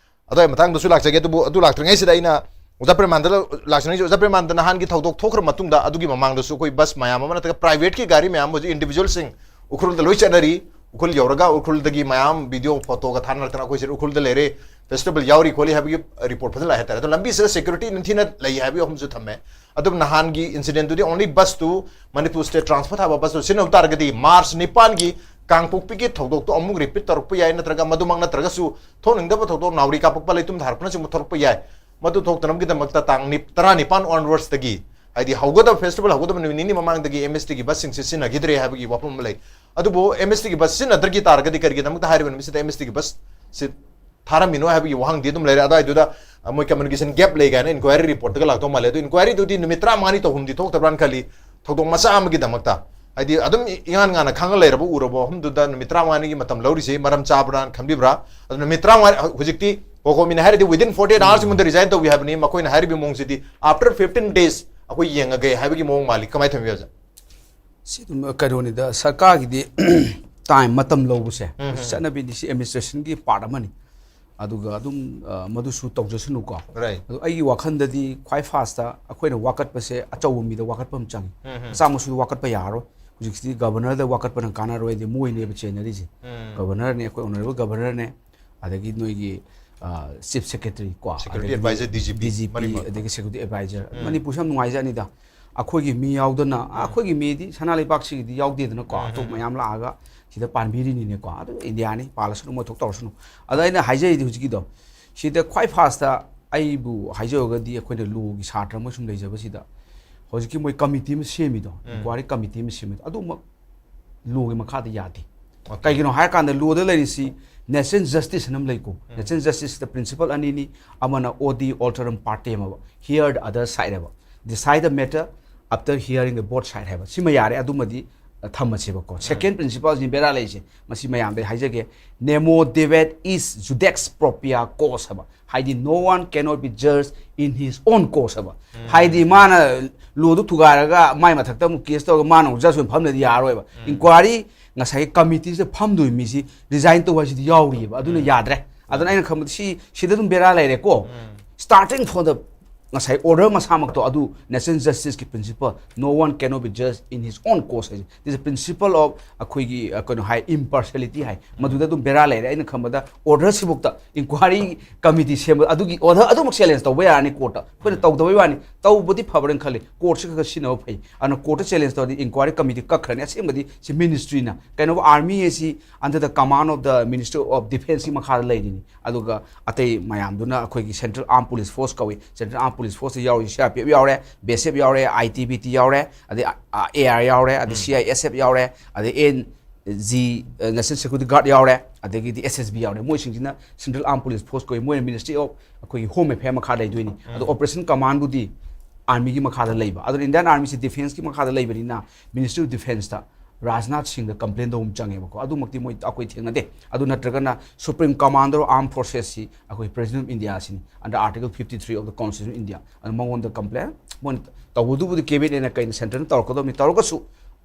ꯑꯗꯨꯒꯤ ꯃꯇꯥꯡꯗꯁꯨ ꯂꯥꯛꯆꯒꯦ, ꯑꯗꯨꯕꯨ ꯑꯗꯨ ꯂꯥꯛꯇ꯭ꯔꯤꯉꯩꯁꯤꯗ ꯑꯩꯅ ꯑꯣꯖꯥ ꯄ꯭ꯔꯦꯃꯥꯟꯗ ꯂꯥꯛꯆꯅꯤꯡꯉꯤꯁꯦ꯫ ꯑꯣꯖꯥ ꯄ꯭ꯔꯦꯃꯥꯟꯗ, ꯅꯍꯥꯟꯒꯤ ꯊꯧꯗꯣꯛ ꯊꯣꯛꯈ꯭ꯔ ꯃꯇꯨꯡꯗ, ꯑꯗꯨꯒꯤ ꯃꯃꯥꯡꯗꯁꯨ ꯑꯩꯈꯣꯏ ꯕꯁ ꯃꯌꯥꯝ ꯑꯃ ꯅꯠꯇ꯭ꯔꯒ ꯄ꯭ꯔꯥꯏꯚꯦꯠꯀꯤ ꯒꯥꯔꯤ ꯃꯌꯥꯝ ꯑꯃ ꯍꯧꯖꯤꯛ ꯏꯟꯗꯤꯚꯤꯖꯨꯋꯦꯜꯁꯤꯡ ꯎꯈ꯭ꯔꯨꯜꯗ ꯂꯣꯏ ꯆꯠꯅꯔꯤ꯫ ꯎꯈ꯭ꯔꯨꯜ ꯌꯧꯔꯒ ꯎꯈ꯭ꯔꯨꯜꯗꯒꯤ ꯃꯌꯥꯝ ꯚꯤꯗꯤꯑꯣ ꯐꯣꯇꯣꯒ ꯊꯥꯅꯔꯛꯇꯅ ꯑꯩꯈꯣꯏꯁꯦ ꯎꯈ꯭ꯔꯨꯜꯗ ꯂꯩꯔꯦ, ꯐꯦꯁꯇꯤꯚꯦꯜ ꯌꯥꯎꯔꯤ ꯈꯣꯠꯂꯤ ꯍꯥꯏꯕꯒꯤ ꯔꯤꯄꯣꯔꯠ ꯐꯖꯅ ꯂꯥꯛꯑꯦ ꯍꯥꯏꯇꯥꯔꯦ꯫ ꯑꯗꯣ ꯂꯝꯕꯤꯁꯤꯗ ꯁꯦꯀ꯭ꯌꯨꯔꯤꯇꯤ ꯅꯤꯡꯊꯤꯅ ꯂꯩ ꯍꯥꯏꯕꯒꯤ ꯋꯥꯐꯝꯁꯨ ꯊꯝꯃꯦ꯫ ꯑꯗꯨꯕꯨ ꯅꯍꯥꯟꯒꯤ ꯏꯟꯁꯤꯗꯦꯟꯠꯇꯨꯗꯤ ꯑꯣꯟꯂꯤ ꯕꯁꯇꯨ ꯃꯅꯤꯄꯨꯔ ꯁ꯭ꯇꯦꯠ ꯇ꯭ꯔꯥꯟꯁꯄꯣꯔꯠ ꯍꯥꯏꯕ ꯕꯁꯇꯨ ꯁꯤꯖꯤꯟꯅꯕ ꯇꯥꯔꯒꯗꯤ ꯃꯥꯔꯆ ꯅꯤꯄꯥꯟꯒꯤ ꯀꯥꯡꯄꯣꯛꯄꯤꯒꯤ ꯊꯧꯗꯣꯛꯇꯣ ꯑꯃꯨꯛ ꯔꯤꯄꯤꯠ ꯇꯧꯔꯛꯄ ꯌꯥꯏ, ꯅꯠꯇ꯭ꯔꯒ ꯃꯗꯨꯃꯛ ꯅꯠꯇ꯭ꯔꯒꯁꯨ ꯊꯣꯛꯅꯤꯡꯗꯕ ꯊꯧꯗꯣꯛ, ꯅꯥꯎꯔꯤ ꯀꯥꯞꯄꯛꯄ, ꯂꯩꯇꯨꯝ ꯊꯥꯔꯛꯄꯅꯆꯤꯡꯕ ꯊꯣꯛꯂꯛꯄ ꯌꯥꯏ꯫ ꯃꯗꯨ ꯊꯣꯛꯇꯅꯕꯒꯤꯗꯃꯛꯇ ꯇꯥꯡ ꯅꯤ-, ꯇꯔꯥꯅꯤꯄꯥꯟ ꯑꯣꯟꯋꯥꯔꯗꯁꯇꯒꯤ, ꯍꯥꯏꯗꯤ ꯍꯧꯒꯗꯕ, ꯐꯦꯁꯇꯤꯚꯦꯜ ꯍꯧꯒꯗꯕ ꯅꯨꯃꯤꯠ ꯅꯤꯅꯤ ꯃꯃꯥꯡꯗꯒꯤ ꯑꯦꯝ ꯑꯦꯁ ꯇꯤꯒꯤ ꯕꯁꯁꯤꯡꯁꯦ ꯁꯤꯖꯤꯟꯅꯈꯤꯗ꯭ꯔꯦ ꯍꯥꯏꯕꯒꯤ ꯋꯥꯐꯝ ꯑꯃ ꯂꯩ꯫ ꯑꯗꯨꯕꯨ ꯑꯦꯝ ꯑꯦꯁ ꯇꯤꯒꯤ ꯕꯁ ꯁꯤꯖꯤꯟꯅꯗ꯭ꯔꯒꯤ ꯇꯥꯔꯒꯗꯤ ꯀꯔꯤꯒꯤꯗꯃꯛꯇ ꯍꯥꯏꯔꯤꯕ ꯅꯨꯃꯤꯠꯁꯤꯗ ꯑꯦꯝ ꯑꯦꯁ ꯇꯤꯒꯤ ꯕꯁꯁꯤ ꯊꯥꯔꯝꯃꯤꯅꯣ ꯍꯥꯏꯕꯒꯤ ꯋꯥꯍꯪꯗꯤ ꯑꯗꯨꯝ ꯂꯩꯔꯦ꯫ ꯑꯗꯨꯋꯥꯏꯗꯨꯗ, ꯑ, ꯃꯣꯏ ꯀꯝꯃ꯭ꯌꯨꯅꯤꯀꯦꯁꯟ ꯒꯦꯞ ꯂꯩ ꯀꯥꯏꯅ ꯏꯟꯀ꯭ꯋꯥꯏꯔꯤ ꯔꯤꯄꯣꯔꯠꯇꯒ ꯂꯥꯛꯇꯧ ꯃꯥꯜꯂꯦ꯫ ꯑꯗꯨ ꯏꯟꯀ꯭ꯋꯥꯏꯔꯤꯗꯨꯗꯤ ꯅꯨꯃꯤꯠ ꯇꯔꯥꯃꯉꯥꯅꯤ ꯇꯧꯐꯝꯗꯤ ꯊꯣꯛꯇꯕ꯭ꯔꯥꯅ ꯈꯜꯂꯤ, ꯊꯧꯗꯣꯛ ꯃꯆꯥ ꯑꯃꯒꯤꯗꯃꯛꯇ꯫ ꯍꯥꯏꯗꯤ ꯑꯗꯨꯝ ꯏꯉꯥꯟ ꯉꯥꯟꯅ ꯈꯪꯉ ꯂꯩꯔꯕ ꯎꯔꯕꯣ? ꯑꯍꯨꯝꯗꯨꯗ ꯅꯨꯃꯤꯠ ꯇꯔꯥꯃꯉꯥꯅꯤꯒꯤ ꯃꯇꯝ ꯂꯧꯔꯤꯁꯦ ꯃꯔꯝ ꯆꯥꯕ꯭ꯔꯥꯅ ꯈꯟꯕꯤꯕ꯭ꯔꯥ? ꯑꯗꯨ ꯅꯨꯃꯤꯠ ꯇꯔꯥꯃꯉꯥ, ꯍꯧꯖꯤꯛꯇꯤ ꯀꯣꯀꯣꯃꯤꯅ ꯍꯥꯏꯔꯗꯤ within forty eight hours ꯃꯅꯨꯡꯗ resign ꯇꯧꯕꯤ ꯍꯥꯏꯕꯅꯤ꯫ ꯃꯈꯣꯏꯅ ꯍꯥꯏꯔꯤꯕ ꯃꯑꯣꯡꯁꯤꯗꯤ after fifteen days ꯑꯩꯈꯣꯏ ꯌꯦꯡꯉꯒꯦ ꯍꯥꯏꯕꯒꯤ ꯃꯑꯣꯡ ꯃꯥꯜꯂꯤ꯫ ꯀꯃꯥꯏꯅ ꯊꯝꯕꯤ ꯑꯣꯖꯥ? ꯁꯤ ꯑꯗꯨꯝ ꯀꯩꯅꯣꯅꯤꯗ, ꯁꯔꯀꯥꯔꯒꯤꯗꯤ time ꯃꯇꯝ ꯂꯧꯕꯁꯦ ꯎꯝ, ꯎꯝ꯫ ꯆꯠꯅꯕꯤꯗꯤ ꯁꯤ administrationꯒꯤ part ꯑꯃꯅꯤ꯫ ꯑꯗꯨꯒ ꯑꯗꯨꯝ ꯑ, ꯃꯗꯨꯁꯨ ꯇꯧꯖꯁꯅꯨꯀꯣ꯫ Right. ꯑꯗꯣ ꯑꯩꯒꯤ ꯋꯥꯈꯜꯗꯗꯤ ꯈ꯭ꯋꯥꯏ fastꯇ ꯑꯩꯈꯣꯏꯅ ꯋꯥꯀꯠꯄꯁꯦ ꯑꯆꯧꯕ ꯃꯤꯗ ꯋꯥꯀꯠꯄ ꯑꯃ ꯆꯪꯉꯤ꯫ ꯎꯝ, ꯎꯝ꯫ ꯃꯆꯥ ꯃꯁꯨꯗ ꯋꯥꯀꯠꯄ ꯌꯥꯔꯔꯣꯏ꯫ ꯍꯧꯖꯤꯛꯁꯤꯗꯤ governorꯗ ꯋꯥꯀꯠꯄꯅ ꯀꯥꯟꯅꯔꯣꯏ, ꯍꯥꯏꯗꯤ ꯃꯣꯏꯅꯦꯕ ꯆꯦꯟꯅꯔꯤꯁꯦ꯫ ꯎꯝ꯫ Governorꯅꯦ, ꯑꯩꯈꯣꯏ honourable governorꯅꯦ, ꯑꯗꯒꯤ ꯅꯣꯏꯒꯤ ꯑ, chief secretary ꯀꯣ, Security ꯑꯗꯒꯤ advisor, DGP, DGP, ꯃꯔꯤꯃꯛ꯫ ꯑꯗꯒꯤ security advisor꯫ ꯎꯝ꯫ ꯃꯅꯤꯄꯨꯔꯁꯤ ꯌꯥꯝ ꯅꯨꯡꯉꯥꯏꯖꯥꯠꯅꯤꯗ꯫ ꯑꯩꯈꯣꯏꯒꯤ ꯃꯤ ꯌꯥꯎꯗꯅ, ꯑ, ꯑꯩꯈꯣꯏꯒꯤ ꯃꯤꯗꯤ ꯁꯅꯥ ꯂꯩꯕꯥꯛꯁꯤꯒꯤꯗꯤ ꯌꯥꯎꯗꯦꯗꯅꯀꯣ꯫ ꯎꯝ, ꯑꯇꯣꯞꯄ ꯎꯝ꯫ ꯃꯌꯥꯝ ꯂꯥꯛꯑꯒ ꯁꯤꯗ ꯄꯥꯟꯕꯤꯔꯤꯅꯤꯅꯦꯀꯣ꯫ ꯑꯗꯨ ꯏꯟꯗꯤꯌꯥꯅꯤ, ꯄꯥꯜꯂꯁꯅꯨ, ꯃꯣꯏ ꯊꯣꯛ ꯇꯧꯔꯁꯅꯨ꯫ ꯑꯗ ꯑꯩꯅ ꯍꯥꯏꯖꯔꯤꯗꯤ ꯍꯧꯖꯤꯛꯀꯤꯗꯣ, ꯁꯤꯗ ꯈ꯭ꯋꯥꯏ fastꯇ ꯑꯩꯕꯨ ꯍꯥꯏꯖꯔꯒꯗꯤ ꯑꯩꯈꯣꯏꯅ lawꯒꯤ ꯁꯥꯇ꯭ꯔ ꯑꯃ ꯁꯨꯝ ꯂꯩꯖꯕꯁꯤꯗ ꯍꯧꯖꯤꯛꯀꯤ ꯃꯣꯏ committee ꯑꯃ ꯁꯦꯝꯃꯤꯗꯣ, ꯎꯝ꯫ inquiry committee ꯑꯃ ꯁꯦꯝꯃꯤꯗꯣ, ꯑꯗꯨꯃꯛ lawꯒꯤ ꯃꯈꯥꯗ ꯌꯥꯗꯦ꯫ Okay. ꯀꯩꯒꯤꯅꯣ ꯍꯥꯏꯔꯀꯥꯟꯗ lawꯗ ꯂꯩꯔꯤꯁꯤ natural justice ꯍꯥꯏꯅ ꯑꯃ ꯂꯩꯀꯣ꯫ Natural justiceꯇ principle ꯑꯅꯤꯅꯤ, ꯑꯃꯅ odiu alternam partem ꯍꯥꯏꯕ, hear the other side ꯍꯥꯏꯕ, decide the matter after hearing the both side ꯍꯥꯏꯕ꯫ ꯁꯤꯃ ꯌꯥꯔꯦ, ꯑꯗꯨꯃꯗꯤ ꯑ, ꯊꯝꯃꯁꯦꯕꯀꯣ꯫ Second principleꯁꯤ ꯕꯦꯔꯥ ꯂꯩꯔꯤꯁꯦ, ꯃꯁꯤ ꯃꯌꯥꯝꯗ ꯍꯥꯏꯖꯒꯦ, nemo dabat eis judex propria causa ꯍꯥꯏꯕ, ꯍꯥꯏꯗꯤ no one cannot be judged in his own cause ꯍꯥꯏꯕ꯫ ꯍꯥꯏꯗꯤ ꯃꯥꯅ lawꯗꯨ ꯊꯨꯒꯥꯏꯔꯒ ꯃꯥꯏ ꯃꯊꯛꯇ ꯑꯃꯨꯛ case ꯇꯧꯔꯒ ꯃꯥꯅ ꯑꯃꯨꯛ judge ꯑꯣꯏꯅ ꯐꯝꯗ꯭ꯔꯗꯤ ꯌꯥꯔꯣꯏꯕ꯫ Inquiry ꯉꯁꯥꯏꯒꯤ committeeꯁꯤꯗ ꯐꯝꯗꯣꯏ ꯃꯤꯁꯤ resign ꯇꯧ ꯍꯥꯏꯁꯤꯗꯤ ꯌꯥꯎꯔꯤꯑꯕ꯫ ꯑꯗꯨꯅ ꯌꯥꯗ꯭ꯔꯦ꯫ ꯑꯗꯨꯅ ꯑꯩꯅ ꯈꯟꯕꯗ ꯁꯤ, ꯁꯤꯗ ꯑꯗꯨꯝ ꯕꯦꯔꯥ ꯂꯩꯔꯦꯀꯣ꯫ Starting from the ꯉꯁꯥꯏ order ꯃꯁꯥꯃꯛꯇꯣ ꯑꯗꯨ natural justiceꯀꯤ principle, no one cannot be judged in his own cause ꯍꯥꯏꯁꯦ, this is principle of ꯑꯩꯈꯣꯏꯒꯤ, ꯑ, ꯀꯩꯅꯣ ꯍꯥꯏ, impartiality ꯍꯥꯏ, ꯃꯗꯨꯗ ꯑꯗꯨꯝ ꯕꯦꯔꯥ ꯂꯩꯔꯦ꯫ ꯑꯩꯅ ꯈꯟꯕꯗ orderꯁꯤꯐꯥꯎꯗ inquiry committee ꯁꯦꯝꯕ ꯑꯗꯨꯒꯤ order ꯑꯗꯨꯃꯛ challenge ꯇꯧꯕ ꯌꯥꯔꯅꯤ courtꯇ꯫ ꯑꯩꯈꯣꯏꯅ ꯇꯧꯗꯕꯩ ꯋꯥꯅꯤ, ꯇꯧꯕꯗꯤ ꯐꯕ꯭ꯔꯅ ꯈꯜꯂꯤ꯫ Courtꯁꯤ ꯈꯔ ꯈꯔ ꯁꯤꯖꯤꯟꯅꯕ ꯐꯩ꯫ ꯑꯗꯨꯅ courtꯇ challenge ꯇꯧꯔꯗꯤ inquiry committee ꯀꯛꯈ꯭ꯔꯅꯤ꯫ ꯑꯁꯦꯡꯕꯗꯤ ꯁꯤ ministryꯅ, ꯀꯩꯅꯣ, army ꯑꯁꯤ under the command of the Ministry of Defenceꯀꯤ ꯃꯈꯥꯗ ꯂꯩꯔꯤꯅꯤ꯫ ꯑꯗꯨꯒ ꯑꯇꯩ ꯃꯌꯥꯝꯗꯨꯅ ꯑꯩꯈꯣꯏꯒꯤ Central Armed Police Force ꯀꯧꯏ꯫ Central Armed Police Forceꯇ ꯌꯥꯎꯔꯤ, CRPF ꯌꯥꯎꯔꯦ, BSF ꯌꯥꯎꯔꯦ, ITBP ꯌꯥꯎꯔꯦ, ꯑꯗꯩ, ꯑ, AR ꯌꯥꯎꯔꯦ, ꯑꯗꯩ CISF ꯌꯥꯎꯔꯦ, ꯑꯗꯩ NG, ꯑ, National Security Guard ꯌꯥꯎꯔꯦ, ꯑꯗꯒꯤꯗꯤ SSB ꯌꯥꯎꯔꯦ꯫ ꯃꯣꯏꯁꯤꯡꯁꯤꯅ Central Armed Police Force ꯀꯧꯏ꯫ ꯃꯣꯏꯅ Ministry of ꯑꯩꯈꯣꯏꯒꯤ Home Affair ꯃꯈꯥ ꯂꯩꯗꯣꯏꯅꯤ꯫ ꯑꯗꯣ Operation Commandꯕꯨꯗꯤ ꯑꯥꯔꯃꯤꯒꯤ ꯃꯈꯥꯗ ꯂꯩꯕ꯫ ꯑꯗꯨꯅ ꯏꯟꯗꯤꯌꯥꯟ ꯑꯥꯔꯃꯤꯁꯤ ꯗꯤꯐꯦꯟꯁꯀꯤ ꯃꯈꯥꯗ ꯂꯩꯕꯅꯤꯅ ꯃꯤꯅꯤꯁꯇ꯭ꯔꯤ ꯑꯣꯐ ꯗꯤꯐꯦꯟꯁꯇ ꯔꯥꯖꯅꯥꯊ ꯁꯤꯡꯗ ꯀꯝꯄ꯭ꯂꯦꯟ ꯇꯧꯕ ꯑꯃ ꯆꯪꯉꯦꯕꯀꯣ꯫ ꯑꯗꯨꯃꯛꯇꯤ ꯃꯣꯏ, ꯑꯩꯈꯣꯏ ꯊꯦꯡꯅꯗꯦ꯫ ꯑꯗꯨ ꯅꯠꯇ꯭ꯔꯒꯅ ꯁꯨꯄ꯭ꯔꯤꯝ ꯀꯃꯥꯟꯗꯔ ꯑꯣꯐ ꯑꯥꯔꯝ ꯐꯣꯔꯁꯦꯁꯁꯤ ꯑꯩꯈꯣꯏ ꯄ꯭ꯔꯦꯁꯤꯗꯦꯟ ꯑꯣꯐ ꯏꯟꯗꯤꯌꯥꯁꯤꯅꯤ, under Article fifty three of the Constitution of India꯫ ꯑꯗꯨ ꯃꯉꯣꯟꯗ ꯀꯝꯄ꯭ꯂꯦꯟ ꯃꯣꯏꯅ ꯇꯧꯕꯗꯨꯕꯨꯗꯤ ꯀꯦꯕꯤꯅꯦꯠꯅ ꯀꯩꯅ ꯁꯦꯟꯇꯔꯅ ꯇꯧꯔꯛꯀꯗꯕꯅꯤ꯫ ꯇꯧꯔꯒꯁꯨ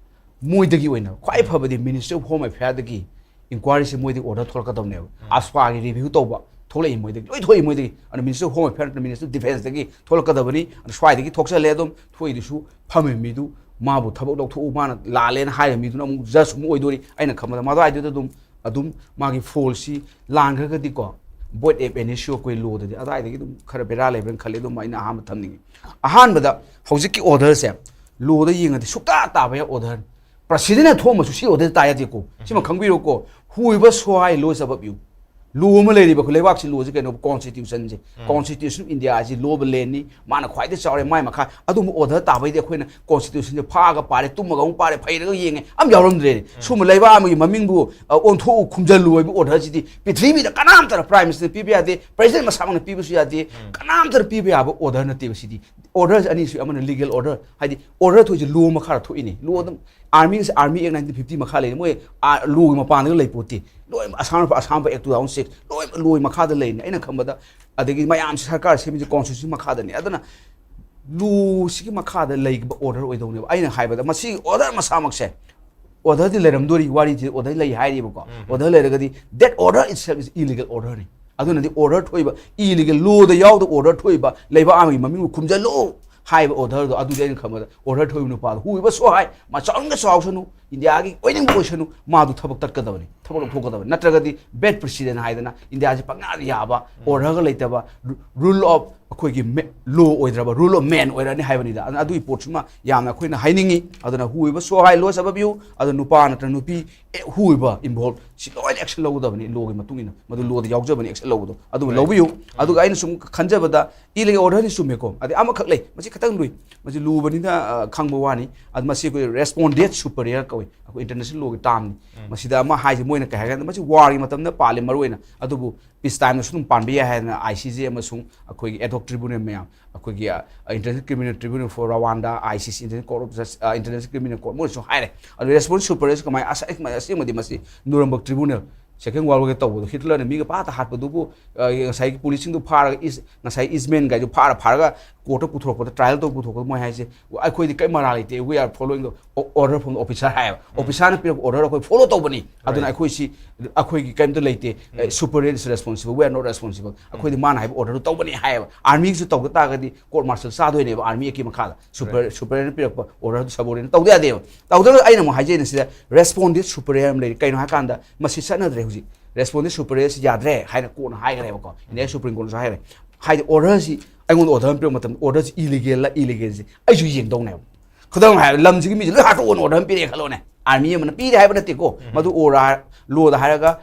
ꯃꯣꯏꯗꯒꯤ ꯑꯣꯏꯅ ꯈ꯭ꯋꯥꯏ ꯐꯕꯗꯤ ꯃꯤꯅꯤꯁꯇ꯭ꯔꯤ ꯑꯣꯐ ꯍꯣꯝ ꯑꯦꯐꯤꯌꯥꯔꯗꯒꯤ ꯏꯟꯀ꯭ꯋꯥꯏꯔꯤꯁꯦ ꯃꯣꯏꯗꯒꯤ ꯑꯣꯔꯗꯔ ꯊꯣꯛꯂꯛꯀꯗꯕꯅꯦꯕ꯫ ꯑꯁꯄꯥꯒꯤ ꯔꯤꯚ꯭ꯌꯨ ꯇꯧꯕ ꯊꯣꯛꯂꯛꯏ ꯃꯣꯏꯗꯒꯤ, ꯂꯣꯏ ꯊꯣꯛꯏ ꯃꯣꯏꯗꯒꯤ꯫ ꯑꯗꯨꯅ ꯃꯤꯅꯤꯁꯇ꯭ꯔꯤ ꯑꯣꯐ ꯍꯣꯝ ꯑꯦꯐꯤꯌꯥꯔ ꯅꯠꯇ꯭ꯔꯒ ꯃꯤꯅꯤꯁꯇ꯭ꯔꯤ ꯑꯣꯐ ꯗꯤꯐꯦꯟꯁꯇꯒꯤ ꯊꯣꯛꯂꯛꯀꯗꯕꯅꯤ꯫ ꯑꯗꯨ ꯁ꯭ꯋꯥꯏꯗꯒꯤ ꯊꯣꯛꯆꯜꯂꯦ ꯑꯗꯨꯝ ꯊꯣꯛꯏꯗꯨꯁꯨ ꯐꯝꯃꯤꯕ ꯃꯤꯗꯨ ꯃꯥꯕꯨ ꯊꯕꯛ ꯂꯧꯊꯣꯛꯎ, ꯃꯥꯅ ꯂꯥꯜꯂꯦꯅ ꯍꯥꯏꯔꯤꯕ ꯃꯤꯗꯨꯅ ꯑꯃꯨꯛ ꯖꯁ ꯑꯃꯨꯛ ꯑꯣꯏꯗꯣꯔꯤ꯫ ꯑꯩꯅ ꯈꯟꯕꯗ ꯃꯗꯨꯋꯥꯏꯗꯨꯗ ꯑꯗꯨꯝ, ꯑꯗꯨꯝ ꯃꯥꯒꯤ ꯐꯣꯜꯁꯤ ꯂꯥꯟꯈ꯭ꯔꯒꯗꯤꯀꯣ, void ab initio ꯑꯩꯈꯣꯏ ꯂꯣꯗꯗꯤ ꯑꯗꯨꯋꯥꯏꯗꯒꯤ ꯑꯗꯨꯝ ꯈꯔ ꯕꯦꯔꯥ ꯂꯩꯕ꯭ꯔꯥꯅ ꯈꯜꯂꯤ꯫ ꯑꯗꯨꯝ ꯑꯩꯅ ꯑꯍꯥꯟꯕ ꯊꯝꯅꯤꯡꯉꯤ꯫ ꯑꯍꯥꯟꯕꯗ ꯍꯧꯖꯤꯛꯀꯤ ꯑꯣꯔꯗꯔꯁꯦ ꯂꯣꯗ ꯌꯦꯡꯉꯗꯤ ꯁꯨꯛꯇꯥ ꯇꯥꯕ ꯌꯥꯕ ꯑꯣꯔꯗꯔ꯫ ꯄ꯭ꯔꯁꯤꯗꯦꯟꯅ ꯊꯣꯛꯑꯝꯃꯁꯨ ꯁꯤ ꯑꯣꯔꯗꯔ ꯇꯥ ꯌꯥꯗꯦꯀꯣ꯫ ꯁꯤꯃ ꯈꯪꯕꯤꯔꯣꯀꯣ꯫ Whoever so high laws above you꯫ ꯂꯣ ꯑꯃ ꯂꯩꯔꯤꯕ ꯑꯩꯈꯣꯏ ꯂꯩꯕꯥꯛꯁꯤ ꯂꯣꯁꯤ ꯀꯩꯅꯣ? Constitution say. Constitution of India ꯁꯤ ꯂꯣ ꯑꯣꯐ ꯂꯦꯟꯅꯤ꯫ ꯃꯥꯅ ꯈ꯭ꯋꯥꯏꯗꯒꯤ ꯆꯥꯎꯔꯦ ꯃꯥꯏ ꯃꯈꯥ꯫ ꯑꯗꯨꯝꯕ ꯑꯣꯔꯗꯔ ꯇꯥꯕꯩꯗꯤ ꯑꯩꯈꯣꯏꯅ ꯀꯣꯟꯁꯇꯤꯇ꯭ꯌꯨꯁꯟꯁꯦ ꯐꯥꯛꯑꯒ ꯄꯥꯔꯦ, ꯇꯨꯝꯃꯒ ꯑꯃꯨꯛ ꯄꯥꯔꯦ, ꯐꯩꯔꯒ ꯌꯦꯡꯉꯦ꯫ ꯑꯝ ꯌꯥꯎꯔꯝꯗ꯭ꯔꯦꯅꯦ꯫ ꯁꯨꯝꯕ ꯂꯩꯕꯥꯛ ꯑꯃꯒꯤ ꯃꯃꯤꯡꯕꯨ, ꯑ, ꯑꯣꯟꯊꯣꯛꯎ ꯈꯨꯝꯖꯤꯜꯂꯨ ꯍꯥꯏꯕ ꯑꯣꯔꯗꯔꯁꯤꯗꯤ ꯄ꯭ꯔꯤꯊꯤꯕꯤꯗ ꯀꯅꯥꯝꯇꯅ ꯄ꯭ꯔꯥꯏꯝ ꯃꯤꯅꯤꯁꯇꯔꯅ ꯄꯤꯕ ꯌꯥꯗꯦ, ꯄ꯭ꯔꯦꯁꯤꯗꯦꯟ ꯃꯁꯥꯃꯛꯅ ꯄꯤꯕꯁꯨ ꯌꯥꯗꯦ꯫ ꯀꯅꯥꯝꯇꯅ ꯄꯤꯕ ꯌꯥꯕ ꯑꯣꯔꯗꯔ ꯅꯠꯇꯦꯕ ꯁꯤꯗꯤ꯫ ꯑꯣꯔꯗꯔꯁꯦ ꯑꯅꯤꯁꯨ, ꯑꯃꯅ ꯂꯤꯒꯦꯜ ꯑꯣꯔꯗꯔ, ꯍꯥꯏꯗꯤ ꯑꯣꯔꯗꯔ ꯊꯣꯛꯏꯁꯦ ꯂꯣ ꯃꯈꯥꯗ ꯊꯣꯛꯏꯅꯦ꯫ ꯂꯣ ꯑꯗꯨꯝ ꯑꯥꯔꯃꯤꯁꯦ, ꯑꯥꯔꯃꯤ ꯑꯦꯛ ꯅꯥꯏꯟꯇꯤꯟ ꯐꯤꯐꯇꯤ ꯃꯈꯥ ꯂꯩꯅꯤ꯫ ꯃꯣꯏ, ꯑꯥ, ꯂꯣꯒꯤ ꯃꯄꯥꯟꯗꯒ ꯂꯩ ꯄꯣꯠꯇꯦ꯫ ꯂꯣꯏ ꯑꯁꯥꯝ, ꯑꯁꯥꯝꯕ ꯑꯦꯛ ꯇꯨ ꯊꯥꯎꯖꯟ ꯁꯤꯛꯁ, ꯂꯣꯏ ꯂꯣꯒꯤ ꯃꯈꯥꯗ ꯂꯩꯅꯤ꯫ ꯑꯩꯅ ꯈꯟꯕꯗ ꯑꯗꯒꯤ ꯃꯌꯥꯝꯁꯦ ꯁꯔꯀꯥꯔ ꯁꯦꯝꯃꯤꯁꯦ ꯀꯣꯟꯁꯇꯤꯇ꯭ꯌꯨꯁꯟ ꯃꯈꯥꯗꯅꯤ꯫ ꯑꯗꯨꯅ ꯂꯣꯁꯤꯒꯤ ꯃꯈꯥꯗ ꯂꯩꯕ ꯑꯣꯔꯗꯔ ꯑꯣꯏꯗꯧꯅꯦꯕ꯫ ꯑꯩꯅ ꯍꯥꯏꯕꯗ ꯃꯁꯤꯒꯤ ꯑꯣꯔꯗꯔ ꯃꯁꯥꯃꯛꯁꯦ, ꯑꯣꯔꯗꯔꯗꯤ ꯂꯩꯔꯝꯗꯣꯔꯤ, ꯋꯥꯔꯤꯁꯤ ꯑꯣꯔꯗꯔ ꯂꯩ ꯍꯥꯏꯔꯤꯕꯀꯣ꯫ ꯑꯣꯔꯗꯔ ꯂꯩꯔꯒꯗꯤ that order itself is illegal order ꯅꯤ꯫ ꯑꯗꯨꯅꯗꯤ ꯑꯣꯔꯗꯔ ꯊꯣꯛꯏꯕ, ꯏꯂꯤꯒꯦꯜ ꯂꯣꯗ ꯌꯥꯎꯗ ꯑꯣꯔꯗꯔ ꯊꯣꯛꯏꯕ, ꯂꯩꯕꯥꯛ ꯑꯃꯒꯤ ꯃꯃꯤꯡꯕꯨ ꯈꯨꯝꯖꯜꯂꯨ ꯍꯥꯏꯕ ꯑꯣꯔꯗꯔꯗꯣ, ꯑꯗꯨꯗꯤ ꯑꯩꯅ ꯈꯟꯕꯗ ꯑꯣꯔꯗꯔ ꯊꯣꯛꯏꯕ ꯅꯨꯄꯥꯗꯣ whoever so high, ꯃꯥ ꯆꯥꯎꯅꯤꯡꯒ ꯆꯥꯎꯁꯅꯨ, ꯏꯟꯗꯤꯌꯥꯒꯤ ꯑꯣꯏꯅꯤꯡꯕ ꯑꯣꯏꯁꯅꯨ, ꯃꯥꯗꯨ ꯊꯕꯛ ꯇꯠꯀꯗꯕꯅꯤ, ꯊꯕꯛ ꯂꯧꯊꯣꯛꯀꯗꯕꯅꯤ꯫ ꯅꯠꯇ꯭ꯔꯒꯗꯤ bad precedent ꯍꯥꯏꯗꯅ ꯏꯟꯗꯤꯌꯥꯁꯤ ꯄꯪꯌꯥꯗ ꯌꯥꯕ, ꯑꯣꯔꯗꯔꯒ ꯂꯩꯇꯕ, ꯔꯨ-, rule of ꯑꯩꯈꯣꯏꯒꯤ ꯃꯦ-, ꯂꯣ ꯑꯣꯏꯗ꯭ꯔꯕ, rule of man ꯑꯣꯏꯔꯅꯤ ꯍꯥꯏꯕꯅꯤꯗ꯫ ꯑꯗꯨꯅ ꯑꯗꯨꯒꯤ ꯄꯣꯠꯁꯤꯃ ꯌꯥꯝꯅ ꯑꯩꯈꯣꯏꯅ ꯍꯥꯏꯅꯤꯡꯉꯤ꯫ ꯑꯗꯨꯅ whoever so high laws above you, ꯑꯗꯨ ꯅꯨꯄꯥ ꯅꯠꯇ꯭ꯔ ꯅꯨꯄꯤ, ꯑꯦ, whoever involved, ꯁꯤ ꯂꯣꯏꯅ action ꯂꯧꯒꯗꯕꯅꯤ ꯂꯣꯒꯤ ꯃꯇꯨꯡ ꯏꯟꯅ꯫ ꯃꯗꯨ ꯂꯣꯗ ꯌꯥꯎꯖꯕꯅꯤ action ꯂꯧꯕꯗꯣ꯫ ꯑꯗꯨ ꯂꯧꯕꯤꯌꯨ꯫ ꯑꯗꯨꯒ ꯑꯩꯅ ꯁꯨꯝ ꯈꯟꯖꯕꯗ ꯏꯂꯤꯒꯦꯜ ꯑꯣꯔꯗꯔꯅꯤ ꯆꯨꯝꯃꯦꯀꯣ꯫ ꯑꯗꯩ ꯑꯃꯈꯛ ꯂꯩ, ꯃꯁꯤ ꯈꯤꯇꯪ ꯂꯨꯏ, ꯃꯁꯤ ꯂꯨꯕꯅꯤꯅ, ꯑ, ꯈꯪꯕ ꯋꯥꯅꯤ꯫ ꯑꯗꯨ ꯃꯁꯤ ꯑꯩꯈꯣꯏ responded superior ꯀꯧꯏ꯫ ꯑꯩꯈꯣꯏ international lawꯒꯤ termꯅꯤ꯫ ꯃꯁꯤꯗ ꯑꯃ ꯍꯥꯏꯁꯦ, ꯃꯣꯏꯅ ꯀꯩ ꯍꯥꯏ ꯀꯥꯟꯗ, ꯃꯁꯤ warꯒꯤ ꯃꯇꯝꯗ ꯄꯥꯜꯂꯤ ꯃꯔꯨ ꯑꯣꯏꯅ, ꯑꯗꯨꯕꯨ peace timeꯗꯁꯨ ꯑꯗꯨꯝ ꯄꯥꯟꯕ ꯌꯥꯏ ꯍꯥꯏꯗꯅ I C J ꯑꯃꯁꯨꯡ ꯑꯩꯈꯣꯏꯒꯤ ad hoc tribunal ꯃꯌꯥꯝ, ꯑꯩꯈꯣꯏꯒꯤ international criminal tribunal for Rwanda, I C C, international court of justice, international criminal court, ꯃꯣꯏꯅꯁꯨ ꯍꯥꯏꯔꯦ꯫ ꯑꯗꯨ respondeat superior ꯀꯃꯥꯏꯅ? ꯑꯁ ꯑꯩ ꯑꯁꯦꯡꯕꯗꯤ ꯃꯁꯤ Nuremberg tribunal, second world war ꯒꯤ ꯇꯧꯕꯗꯣ, ꯍꯤꯠꯂꯔꯅ ꯃꯤꯒ ꯄꯥꯇ ꯍꯥꯠꯄꯗꯨꯕꯨ, ꯉꯁꯥꯏꯒꯤ policeꯁꯤꯡꯗꯣ ꯐꯥꯔꯒ, ꯏꯁ ꯉꯁꯥꯏ Eastmanꯒꯥꯏꯗꯣ ꯐꯥꯔ ꯐꯥꯔꯒ courtꯇ ꯄꯨꯊꯣꯔꯛꯄꯗ, trial ꯇꯧ ꯄꯨꯊꯣꯔꯛꯄꯗ ꯃꯣꯏ ꯍꯥꯏꯁꯦ, "ꯑꯩꯈꯣꯏꯗꯤ ꯀꯔꯤꯝ ꯃꯔꯥꯜ ꯂꯩꯇꯦ, we are following the order from the officer" ꯍꯥꯏꯌꯦꯕ꯫ "Officerꯅ ꯄꯤꯔꯛꯄ order ꯑꯩꯈꯣꯏ follow ꯇꯧꯕꯅꯤ, ꯑꯗꯨꯅ ꯑꯩꯈꯣꯏ ꯁꯤ, ꯑꯩꯈꯣꯏꯒꯤ ꯀꯔꯤꯝꯇ ꯂꯩꯇꯦ꯫ Superior is responsible, we are not responsible, ꯑꯩꯈꯣꯏꯗꯤ ꯃꯥꯅ ꯍꯥꯏꯕ orderꯗꯨ ꯇꯧꯕꯅꯤ" ꯍꯥꯏꯌꯦꯕ꯫ Armyꯒꯤꯁꯨ ꯇꯧꯗ ꯇꯥꯔꯒꯗꯤ court martial ꯆꯥꯗꯣꯏꯅꯦꯕ, army actꯀꯤ ꯃꯈꯥꯗ꯫ Super superiorꯅ ꯄꯤꯔꯛꯄ orderꯗꯨ subordinate ꯇꯧꯗ ꯌꯥꯗꯦꯕ꯫ ꯇꯧꯗꯅ ꯑꯩꯅ ꯑꯃꯨꯛ ꯍꯥꯏꯖꯩꯅꯦ ꯁꯤꯗ, respondeat superior ꯑꯃ ꯂꯩꯔꯤ꯫ ꯀꯩꯅꯣ ꯍꯥꯏꯀꯥꯟꯗ ꯃꯁꯤ ꯆꯠꯅꯗ꯭ꯔꯦ ꯍꯧꯖꯤꯛ꯫ Respondeat superiorꯁꯤ ꯌꯥꯗ꯭ꯔꯦ ꯍꯥꯏꯅ courtꯅ ꯍꯥꯏꯈ꯭ꯔꯦꯕꯀꯣ, Indian Supreme Courtꯅꯁꯨ ꯍꯥꯏꯈ꯭ꯔꯦ꯫ ꯍꯥꯏꯗꯤ orderꯁꯤ ꯑꯩꯉꯣꯟꯗ order ꯑꯃ ꯄꯤꯔꯛꯄ ꯃꯇꯝꯗ, orderꯁꯤ illegalꯂ illegalꯁꯦ ꯑꯩꯁꯨ ꯌꯦꯡꯗꯧꯅꯦꯕ꯫ ꯈꯨꯗꯝ ꯍꯥꯏꯔꯕꯗ, ꯂꯝꯁꯤꯒꯤ ꯃꯤꯁꯦ ꯂꯣꯏ ꯍꯥꯠꯇꯣꯛꯑꯣꯅ order ꯑꯃ ꯄꯤꯔꯛꯑꯦ ꯈꯜꯂꯣꯅꯦ, army ꯑꯃꯅ ꯄꯤꯔꯦ ꯍꯥꯏꯕ ꯅꯠꯇꯦꯀꯣ꯫ ꯃꯗꯨ order, lawꯗ ꯍꯥꯏꯔꯒ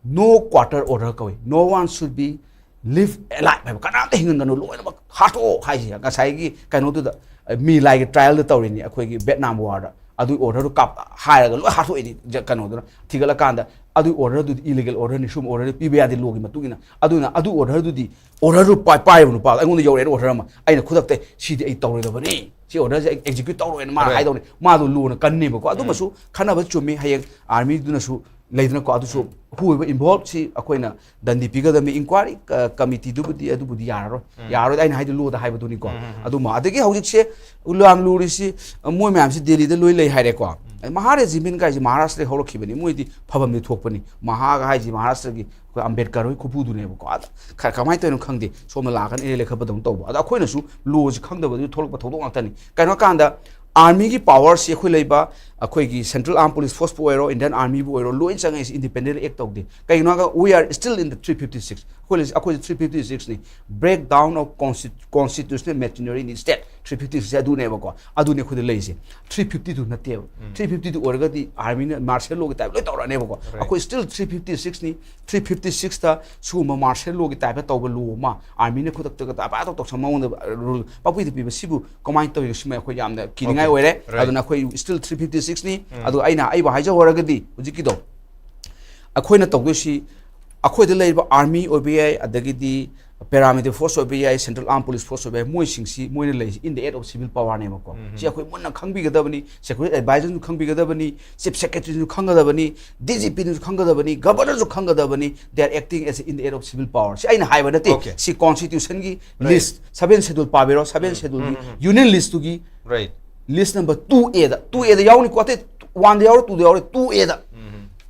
"No quarter order" ꯀꯧꯏ, "No one should be leave alive" ꯍꯥꯏꯕ, "ꯀꯅꯥꯝꯇ ꯍꯤꯡꯍꯟꯒꯅꯨ, ꯂꯣꯏꯅꯃꯛ ꯍꯥꯠꯇꯣꯛꯑꯣ" ꯍꯥꯏꯁꯦ꯫ ꯉꯁꯥꯏꯒꯤ ꯀꯩꯅꯣꯗꯨꯗ, ꯑ, My Lai-ꯒꯤ trialꯗ ꯇꯧꯔꯤꯅꯤ, ꯑꯩꯈꯣꯏꯒꯤ Vietnam warꯗ꯫ ꯑꯗꯨꯒꯤ orderꯗꯨ ꯀꯥꯞ-, ꯍꯥꯏꯔꯒ ꯂꯣꯏ ꯍꯥꯠꯇꯣꯛꯏꯅꯤ꯫ ꯖ-, ꯀꯩꯅꯣꯗꯨꯅ ꯊꯤꯒꯠꯂꯀꯥꯟꯗ, "ꯑꯗꯨꯒꯤ orderꯗꯨꯗꯤ illegal orderꯅꯤ, ꯁꯨꯝꯕ order ꯄꯤꯕ ꯌꯥꯗꯦ lawꯒꯤ ꯃꯇꯨꯡ ꯏꯟꯅ"꯫ ꯑꯗꯨꯅ ꯑꯗꯨ orderꯗꯨꯗꯤ, orderꯗꯨ ꯄꯥꯏ-, ꯄꯥꯏꯔꯤꯕ ꯅꯨꯄꯥꯗꯣ, "ꯑꯩꯉꯣꯟꯗ ꯌꯧꯔꯛꯑꯦ order ꯑꯃ, ꯑꯩꯅ ꯈꯨꯗꯛꯇ ꯁꯤꯗꯤ ꯑꯩ ꯇꯧꯔꯣꯏꯗꯕꯅꯤ, ꯁꯤ orderꯁꯦ ꯑꯩ execute ꯇꯧꯔꯣꯏꯅ" ꯃꯥꯅ ꯍꯥꯏꯗꯧꯅꯤ꯫ ꯃꯥꯗꯣ lawꯅ ꯀꯟꯅꯦꯕꯀꯣ꯫ ꯑꯗꯨꯃꯁꯨ ꯈꯟꯅꯕ ꯆꯨꯝꯃꯤ꯫ ꯍꯌꯦꯡ armyꯗꯨꯅꯁꯨ ꯂꯩꯗꯅꯀꯣ, ꯑꯗꯨꯁꯨ whoever involved ꯁꯤ ꯑꯩꯈꯣꯏꯅ ꯗꯟꯗꯤ ꯄꯤꯒꯗꯕꯅꯤ꯫ Inquiry, ꯑ, committeeꯗꯨꯕꯨꯗꯤ, ꯑꯗꯨꯕꯨꯗꯤ ꯌꯥꯔꯔꯣꯏ꯫ ꯌꯥꯔꯔꯣꯏ, ꯑꯩꯅ ꯍꯥꯏꯗꯤ lawꯗ ꯍꯥꯏꯕꯗꯨꯅꯤꯀꯣ꯫ ꯑꯗꯨꯃ, ꯑꯗꯒꯤ ꯍꯧꯖꯤꯛꯁꯦ ꯂꯥꯝ ꯂꯨꯔꯤꯁꯤ, ꯑ, ꯃꯣꯏ ꯃꯌꯥꯝꯁꯤ ꯗꯦꯜꯂꯤꯗ ꯂꯣꯏ ꯂꯩ ꯍꯥꯏꯔꯦꯀꯣ꯫ ꯃꯍꯥ regiment ꯀꯥꯏꯁꯦ ꯃꯍꯥꯔꯥꯁꯇ꯭ꯔꯗꯒꯤ ꯍꯧꯔꯛꯈꯤꯕꯅꯤ, ꯃꯣꯏꯗꯤ ꯐꯐꯝꯗꯤ ꯊꯣꯛꯄꯅꯤ꯫ ꯃꯍꯥꯒ ꯍꯥꯏꯁꯤ ꯃꯍꯥꯔꯥꯁꯇ꯭ꯔꯒꯤ ꯑꯩꯈꯣꯏ ꯑꯝꯕꯦꯗꯀꯔ ꯍꯣꯏ ꯈꯨꯄꯨꯗꯨꯅꯦꯕꯀꯣ꯫ ꯑꯗ ꯈ-, ꯀꯃꯥꯏꯅ ꯇꯧꯔꯤꯅꯣ ꯈꯪꯗꯦ, ꯁꯣꯝꯗ ꯂꯥꯛꯑꯀꯥꯟꯗ ꯏꯔꯩ ꯂꯩꯈꯠꯄꯗꯧꯅ ꯇꯧꯕ꯫ ꯑꯗ ꯑꯩꯈꯣꯏꯅꯁꯨ lawꯁꯤ ꯈꯪꯗꯕꯗꯒꯤ ꯊꯣꯛꯂꯛꯄ ꯊꯧꯗꯣꯛ ꯉꯥꯛꯇꯅꯤ꯫ ꯀꯩꯅꯣ ꯍꯥꯏꯀꯥꯟꯗ, armyꯒꯤ powerꯁꯤ ꯑꯩꯈꯣꯏ ꯂꯩꯕ, ꯑꯩꯈꯣꯏꯒꯤ Central Armed Police Forceꯄꯨ ꯑꯣꯏꯔꯣ, Indian Armyꯕꯨ ꯑꯣꯏꯔꯣ, ꯂꯣꯏ ꯆꯪꯉꯛꯏꯁꯤ independently act ꯇꯧꯗꯦ꯫ ꯀꯩꯒꯤꯅꯣ ꯍꯥꯏꯔꯒ, we are still in the three fifty six, ꯑꯩꯈꯣꯏ ꯂꯩ-, ꯑꯩꯈꯣꯏꯁꯦ three fifty sixꯅꯤ, breakdown of consti-, constitutional machinery in state꯫ Three fifty six ꯑꯗꯨꯅꯦꯕꯀꯣ, ꯑꯗꯨꯅꯦ ꯑꯩꯈꯣꯏꯗ ꯂꯩꯔꯤꯁꯦ꯫ Three fifty two ꯅꯠꯇꯦꯕ꯫ Three fifty two ꯑꯣꯏꯔꯒꯗꯤ armyꯅ martial lawꯒꯤ type ꯂꯣꯏ ꯇꯧꯔꯛꯑꯅꯦꯕꯀꯣ꯫ ꯑꯩꯈꯣꯏ still three fifty sixꯅꯤ꯫ Three fifty sixꯇ ꯁꯤꯒꯨꯝꯕ martial lawꯒꯤ typeꯇ ꯇꯧꯕ law ꯑꯃ armyꯅ ꯈꯨꯗꯛꯇꯒ ꯇꯥ-, ꯄꯥ-, ꯇꯧ-, ꯇꯧꯁꯟ ꯃꯑꯣꯡꯗ rule ꯄꯪꯄꯤꯗ ꯄꯤꯕ, ꯁꯤꯕꯨ ꯀꯃꯥꯏꯅ ꯇꯧꯔꯤꯅꯣ? ꯁꯤꯃ ꯑꯩꯈꯣꯏ ꯌꯥꯝꯅ ꯀꯤꯅꯤꯡꯉꯥꯏ Okay. ꯑꯣꯏꯔꯦ꯫ Right. ꯑꯗꯨꯅ ꯑꯩꯈꯣꯏ still three fifty six ꯅꯤ꯫ ꯑꯗꯨꯒ ꯑꯩꯅ ꯑꯩꯕꯨ ꯍꯥꯏꯖꯍꯧꯔꯒꯗꯤ ꯍꯧꯖꯤꯛꯀꯤꯗꯣ ꯑꯩꯈꯣꯏꯅ ꯇꯧꯗꯣꯏꯁꯤ, ꯑꯩꯈꯣꯏꯗ ꯂꯩꯔꯤꯕ army ꯑꯣꯏꯕ ꯌꯥꯏ, ꯑꯗꯒꯤꯗꯤ paramilitary force ꯑꯣꯏꯕ ꯌꯥꯏ, central armed police force ꯑꯣꯏꯕ ꯌꯥꯏ, ꯃꯣꯏꯁꯤꯡꯁꯤ ꯃꯣꯏꯅ ꯂꯩꯔꯤꯁꯤ in the aid of civil power ꯅꯦꯕꯀꯣ꯫ ꯁꯤ ꯑꯩꯈꯣꯏ ꯃꯨꯟꯅ ꯈꯪꯕꯤꯒꯗꯕꯅꯤ, security adviser ꯁꯨ ꯈꯪꯕꯤꯒꯗꯕꯅꯤ, chief secretary ꯁꯨ ꯈꯪꯒꯗꯕꯅꯤ, D G P ꯅꯁꯨ ꯈꯪꯒꯗꯕꯅꯤ, governor ꯁꯨ ꯈꯪꯒꯗꯕꯅꯤ, they are acting as in the aid of civil power꯫ ꯁꯤ ꯑꯩꯅ ꯍꯥꯏꯕ ꯅꯠꯇꯦ, Okay. ꯁꯤ constitution ꯒꯤ Right. list, seven schedule ꯄꯥꯕꯤꯔꯣ, seven schedule ꯒꯤ union list ꯇꯨꯒꯤ Right. list number two A the, two A ꯗ ꯌꯥꯎꯅꯤꯀꯣ, ꯑꯇꯩ one the ꯌꯥꯎꯔꯣ, two the ꯌꯥꯎꯔꯣ, two A the.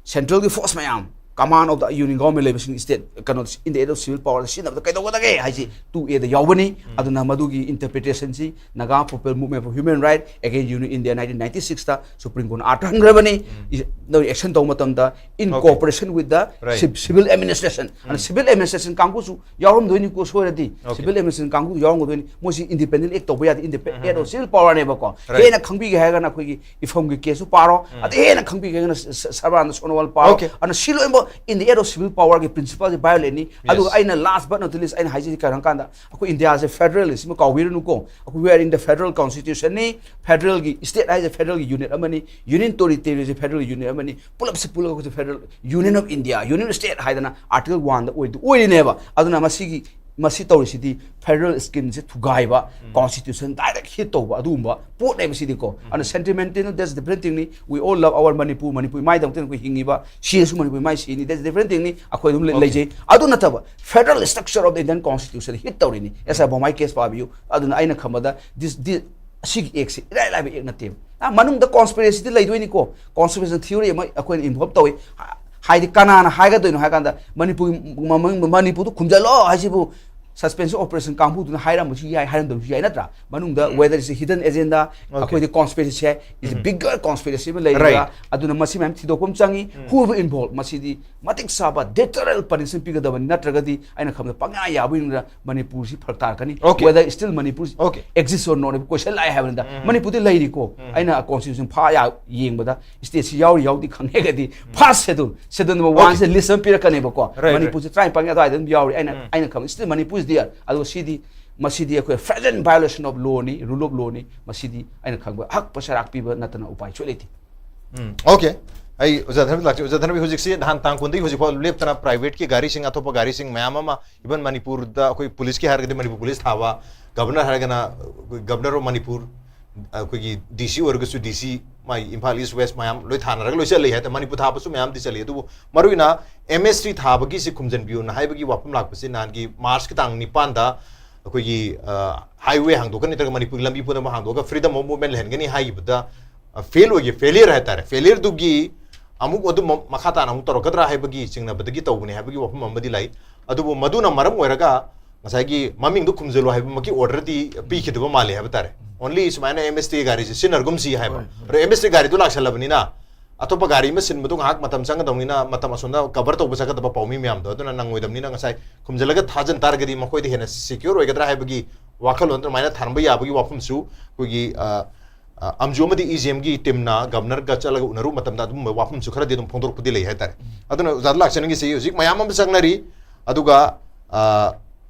Central ꯒꯤ force ꯃꯌꯥꯝ, command of the union government ꯂꯩꯕꯁꯤꯡ state ꯀꯩꯅꯣ in the aid of civil power ꯗ ꯁꯤꯖꯤꯟꯅꯕꯗ ꯀꯩꯗꯧꯒꯗꯒꯦ ꯍꯥꯏꯁꯤ two A ꯗ ꯌꯥꯎꯕꯅꯤ꯫ ꯑꯗꯨꯅ ꯃꯗꯨꯒꯤ interpretation ꯁꯤ Naga Popular Movement for Human Right against Union India nineteen ninety six ꯇ Supreme Court ꯅ order ꯍꯟꯈ꯭ꯔꯕꯅꯤ꯫ ꯏ-, ꯅꯣꯏ action ꯇꯧꯕ ꯃꯇꯝꯗ in Okay. cooperation with the Right. civ-, civil administration꯫ ꯑꯗꯨꯅ civil administration ꯀꯥꯡꯕꯨꯁꯨ ꯌꯥꯎꯔꯝꯗꯣꯏꯅꯤꯀꯣ, ꯁꯣꯏꯔꯗꯤ꯫ Okay. Civil administration ꯀꯥꯡꯕꯨꯁꯨ ꯌꯥꯎꯔꯝꯒꯗꯣꯏꯅꯤ꯫ ꯃꯣꯏꯁꯤ independent act ꯇꯧꯕ ꯌꯥꯗꯦ, independent act of civil power ꯅꯦꯕꯀꯣ꯫ Right. ꯍꯦꯟꯅ ꯈꯪꯕꯤꯒꯦ ꯍꯥꯏꯔꯒꯅ ꯑꯩꯈꯣꯏꯒꯤ ꯏꯐꯝꯒꯤ case ꯁꯨ ꯄꯥꯔꯣ, ꯑꯗꯩ ꯍꯦꯟꯅ ꯈꯪꯕꯤꯒꯦ ꯍꯥꯏꯔꯒꯅ ꯁ-, ꯁ-, ꯁꯔꯕꯥꯅꯟꯗ ꯁꯣꯅꯣꯋꯥꯜ ꯄꯥꯔꯣ꯫ Okay. ꯑꯗꯨꯅ ꯁꯤ ꯂꯣꯏꯅꯃꯛ in the aid of civil power ꯒꯤ principle ꯁꯤ violate ꯅꯤ꯫ ꯑꯗꯨꯒ Yes. ꯑꯩꯅ last but not least ꯑꯩꯅ ꯍꯥꯏꯖꯔꯤ ꯀꯩꯅꯣ ꯍꯥꯏ ꯀꯥꯟꯗ ꯑꯩꯈꯣꯏ ꯏꯟꯗꯤꯌꯥꯁꯦ federal ꯁꯤꯃ ꯀꯥꯎꯕꯤꯔꯨꯅꯨꯀꯣ꯫ ꯑꯩꯈꯣꯏ we are in the federal constitution ꯅꯤ, federal ꯒꯤ state ꯍꯥꯏꯁꯦ federal ꯒꯤ unit ꯑꯃꯅꯤ, union territory ꯁꯦ federal ꯒꯤ unit ꯑꯃꯅꯤ, ꯄꯨꯂꯞꯁꯦ ꯄꯨꯜꯂꯒ ꯑꯩꯈꯣꯏꯁꯦ federal, Union of India, Union State ꯍꯥꯏꯗꯅ article one ꯗ ꯑꯣꯏꯗꯤ ꯑꯣꯏꯔꯤꯅꯦꯕ꯫ ꯑꯗꯨꯅ ꯃꯁꯤꯒꯤ, ꯃꯁꯤ ꯇꯧꯔꯤꯁꯤꯗꯤ federal scheme ꯁꯦ ꯊꯨꯒꯥꯏꯕ, constitution direct hit ꯇꯧꯕ ꯑꯗꯨꯒꯨꯝꯕ ꯄꯣꯠꯅꯦꯕ ꯁꯤꯗꯤꯀꯣ꯫ ꯑꯗꯨꯅ sentimental, that's different thing ꯅꯤ꯫ We all love our Manipur, Manipur ꯃꯥꯏꯗꯃꯛꯇ ꯑꯩꯈꯣꯏ ꯍꯤꯡꯉꯤꯕ, ꯁꯤꯔꯁꯨ ꯃꯅꯤꯄꯨꯔ ꯃꯥꯏ ꯁꯤꯅꯤ, that's different thing ꯅꯤ꯫ ꯑꯩꯈꯣꯏ ꯑꯗꯨꯝ ꯂꯩ-, Okay. ꯂꯩꯖꯩ꯫ ꯑꯗꯨ ꯅꯠꯇꯕ federal structure of the Indian constitution hit ꯇꯧꯔꯤꯅꯤ꯫ S R ꯕꯣꯝꯃꯥꯏ case ꯄꯥꯕꯤꯌꯨ꯫ ꯑꯗꯨꯅ ꯑꯩꯅ ꯈꯟꯕꯗ this, this, ꯑꯁꯤꯒꯤ act ꯁꯤ ꯏꯔꯥꯏ ꯂꯥꯏꯕ act ꯅꯠꯇꯦꯕ꯫ ꯑ, ꯃꯅꯨꯡꯗ conspiracy ꯗꯤ ꯂꯩꯗꯣꯏꯅꯤꯀꯣ, conspiracy theory ꯑꯃ ꯑꯩꯈꯣꯏꯅ involve ꯇꯧꯏ꯫ ꯍꯥ-, ꯍꯥꯏꯗꯤ ꯀꯅꯥꯅ ꯍꯥꯏꯒꯗꯣꯏꯅꯣ ꯍꯥꯏ ꯀꯥꯟꯗ ꯃꯅꯤꯄꯨꯔ, ꯃ-, ꯃ-, ꯃꯅꯤꯄꯨꯔꯗ ꯈꯨꯝꯖꯜꯂꯣ ꯍꯥꯏꯁꯤꯕꯨ suspension operation ꯀꯥꯡꯕꯨꯗꯨꯅ ꯍꯥꯏꯔꯝꯕꯁꯨ ꯌꯥꯏ, ꯍꯥꯏꯔꯝꯗꯕꯁꯨ ꯌꯥꯏ, ꯅꯠꯇ꯭ꯔꯥ? ꯃꯅꯨꯡꯗ whether it's a hidden agenda, Okay. ꯑꯩꯈꯣꯏꯗꯤ conspiracy say is a bigger conspiracy ꯑꯃ ꯂꯩꯔꯤꯕ꯭ꯔꯥ? Right. ꯑꯗꯨꯅ ꯃꯁꯤ ꯃꯌꯥꯝ ꯊꯤꯗꯣꯛꯄ ꯑꯃ ꯆꯪꯉꯤ꯫ Who will involve? ꯃꯁꯤꯗꯤ ꯃꯇꯤꯛ ꯆꯥꯕ deterrent punishment ꯄꯤꯒꯗꯕꯅꯤ, ꯅꯠꯇ꯭ꯔꯒꯗꯤ ꯑꯩꯅ ꯈꯟꯕꯗ ꯄꯪꯌꯥ ꯌꯥꯕ ꯌꯦꯡꯕꯗ ꯃꯅꯤꯄꯨꯔꯁꯤ ꯐꯔꯛ ꯇꯥꯔꯛꯀꯅꯤ꯫ Okay. Whether still Manipur Okay. exist or not question ꯂꯥꯛꯑꯦ ꯍꯥꯏꯕꯅꯤꯗ꯫ ꯃꯅꯤꯄꯨꯔꯗꯤ ꯂꯩꯔꯤꯀꯣ꯫ ꯑꯩꯅ constitution ꯐꯥ ꯌꯥ-, ꯌꯦꯡꯕꯗ state ꯁꯤ ꯌꯥꯎꯔꯤ ꯌꯥꯎꯗꯤ ꯈꯪꯉꯒꯗꯤ first schedule, schedule number one ꯁꯦ list ꯑꯃ ꯄꯤꯔꯛꯀꯅꯦꯕꯀꯣ꯫ Right, right. ꯃꯅꯤꯄꯨꯔꯁꯦ ꯇꯔꯥꯅꯤꯄꯥꯟꯒꯤ ꯑꯗꯨꯋꯥꯏꯗ ꯑꯗꯨꯝ ꯌꯥꯎꯔꯤ꯫ ꯑꯩꯅ, ꯑꯩꯅ ꯈꯪꯕ still ꯃꯅꯤꯄꯨꯔ is there꯫ ꯑꯗꯨꯒ ꯁꯤꯗꯤ ꯃꯁꯤꯗꯤ ꯑꯩꯈꯣꯏ flagrant violation of law ꯅꯤ, rule of law ꯅꯤ꯫ ꯃꯁꯤꯗꯤ ꯑꯩꯅ ꯈꯪꯕ ꯍꯛꯄ ꯆꯩꯔꯥꯛ ꯄꯤꯕ ꯅꯠꯇꯅ ꯎꯄꯥꯏ ꯁꯣꯏ ꯂꯩꯇꯦ꯫ ꯎꯝ, okay꯫ ꯑꯩ ꯑꯣꯖꯥ ꯙꯅꯕꯤ ꯂꯥꯛꯆꯩ꯫ ꯑꯣꯖꯥ ꯙꯅꯕꯤ, ꯍꯧꯖꯤꯛꯁꯤ ꯅꯍꯥꯟ ꯇꯥꯡ ꯀꯨꯟꯗꯒꯤ ꯍꯧꯖꯤꯛ ꯐꯥꯎ ꯂꯦꯞꯇꯅ privateꯀꯤ ꯒꯥꯔꯤꯁꯤꯡ, ꯑꯇꯣꯞꯄ ꯒꯥꯔꯤꯁꯤꯡ ꯃꯌꯥꯝ ꯑꯃ, even ꯃꯅꯤꯄꯨꯔꯗ ꯑꯩꯈꯣꯏ policeꯀꯤ ꯍꯥꯏꯔꯒꯗꯤ ꯃꯅꯤꯄꯨꯔ police ꯊꯥꯕ, governor ꯍꯥꯏꯔꯒꯅ governor of ꯃꯅꯤꯄꯨꯔ, ꯑꯩꯈꯣꯏꯒꯤ DC ꯑꯣꯏꯔꯒꯁꯨ DC, ꯃꯥꯏ ꯏꯝꯐꯥꯜ East West ꯃꯌꯥꯝ ꯂꯣꯏ ꯊꯥꯅꯔꯒ ꯂꯣꯏ ꯆꯠꯂꯤ ꯍꯥꯏꯇꯥꯔꯦ꯫ ꯃꯅꯤꯄꯨꯔ ꯊꯥꯕꯁꯨ ꯃꯌꯥꯝꯗꯤ ꯆꯠꯂꯤ꯫ ꯑꯗꯨꯕꯨ ꯃꯔꯨꯑꯣꯏꯅ MST ꯊꯥꯕꯒꯤꯁꯤ ꯈꯨꯝꯖꯤꯟꯕꯤꯌꯨꯅ ꯍꯥꯏꯕꯒꯤ ꯋꯥꯐꯝ ꯂꯥꯛꯄꯁꯤ ꯅꯍꯥꯟꯒꯤ Marchꯀꯤ ꯇꯥꯡ ꯅꯤꯄꯥꯟꯗ ꯑꯩꯈꯣꯏꯒꯤ, ꯑ, highway ꯍꯥꯡꯗꯣꯛꯀꯅꯤ, ꯅꯠꯇ꯭ꯔꯒ ꯃꯅꯤꯄꯨꯔꯒꯤ ꯂꯝꯕꯤ ꯄꯨꯝꯅꯃꯛ ꯍꯥꯡꯗꯣꯛꯑꯒ freedom of movement ꯂꯩꯍꯟꯒꯅꯤ ꯍꯥꯏꯈꯤꯕꯗ, ꯑ, fail ꯑꯣꯏꯒꯦ, failure ꯍꯥꯏꯇꯥꯔꯦ꯫ Failureꯗꯨꯒꯤ ꯑꯃꯨꯛ ꯑꯗꯨꯝ ꯃ-, ꯃꯈꯥ ꯇꯥꯅ ꯑꯃꯨꯛ ꯇꯧꯔꯛꯀꯗ꯭ꯔꯥ ꯍꯥꯏꯕꯒꯤ ꯆꯤꯡꯅꯕꯗꯒꯤ ꯇꯧꯕꯅꯤ ꯍꯥꯏꯕꯒꯤ ꯋꯥꯐꯝ ꯑꯃꯗꯤ ꯂꯩ꯫ ꯑꯗꯨꯕꯨ ꯃꯗꯨꯅ ꯃꯔꯝ ꯑꯣꯏꯔꯒ ꯉꯁꯥꯏꯒꯤ ꯃꯃꯤꯡꯗꯨ ꯈꯨꯝꯖꯤꯜꯂꯨ ꯍꯥꯏꯕꯃꯛꯀꯤ orderꯗꯤ ꯄꯤꯈꯤꯗꯕ ꯃꯥꯜꯂꯦ ꯍꯥꯏꯕ ꯇꯥꯔꯦ꯫ Only ꯁꯨꯃꯥꯏꯅ MST ꯒꯥꯔꯤꯁꯦ ꯁꯤꯖꯤꯟꯅꯔꯒꯨꯝꯁꯤ ꯍꯥꯏꯕ꯫ ꯍꯣꯏ, ꯍꯣꯏ꯫ ꯑꯗꯣ MST ꯒꯥꯔꯤꯗꯨ ꯂꯥꯛꯁꯜꯂꯕꯅꯤꯅ ꯑꯇꯣꯞꯄ ꯒꯥꯔꯤ ꯑꯃ ꯁꯤꯟꯕꯗꯣ ꯉꯥꯏꯍꯥꯛ ꯃꯇꯝ ꯆꯪꯒꯗꯧꯅꯤꯅ, ꯃꯇꯝ ꯑꯁꯣꯝꯗ cover ꯇꯧꯕ ꯆꯠꯀꯗꯕ ꯄꯥꯎꯃꯤ ꯃꯌꯥꯝꯗꯣ, ꯑꯗꯨꯅ ꯅꯪꯉꯣꯏꯗꯕꯅꯤꯅ ꯉꯁꯥꯏ ꯈꯨꯝꯖꯤꯜꯂꯒ ꯊꯥꯖꯤꯟ ꯇꯥꯔꯒꯗꯤ ꯃꯈꯣꯏꯗ ꯍꯦꯟꯅ secure ꯑꯣꯏꯒꯗ꯭ꯔꯥ ꯍꯥꯏꯕꯒꯤ ꯋꯥꯈꯜꯂꯣꯟ ꯑꯗꯨꯃꯥꯏꯅ ꯊꯝꯕ ꯌꯥꯕꯒꯤ ꯋꯥꯐꯝꯁꯨ ꯑꯩꯈꯣꯏꯒꯤ, ꯑ, ꯑ, ꯑꯝꯖꯨ ꯑꯃꯗꯤ EGMꯒꯤ teamꯅ governorꯒ ꯆꯠꯂꯒ ꯎꯅꯔꯨꯕ ꯃꯇꯝꯗ ꯑꯗꯨꯒꯨꯝꯕ ꯋꯥꯐꯝꯁꯨ ꯈꯔꯗꯤ ꯑꯗꯨꯝ ꯐꯣꯡꯗꯣꯔꯛꯄꯗꯤ ꯂꯩ ꯍꯥꯏꯇꯥꯔꯦ꯫ ꯑꯗꯨꯅ ꯑꯣꯖꯥꯗ ꯂꯥꯛꯆꯅꯤꯡꯉꯤꯁꯤ, ꯍꯧꯖꯤꯛ ꯃꯌꯥꯝ ꯑꯃ ꯆꯪꯅꯔꯤ, ꯑꯗꯨꯒ, ꯑ,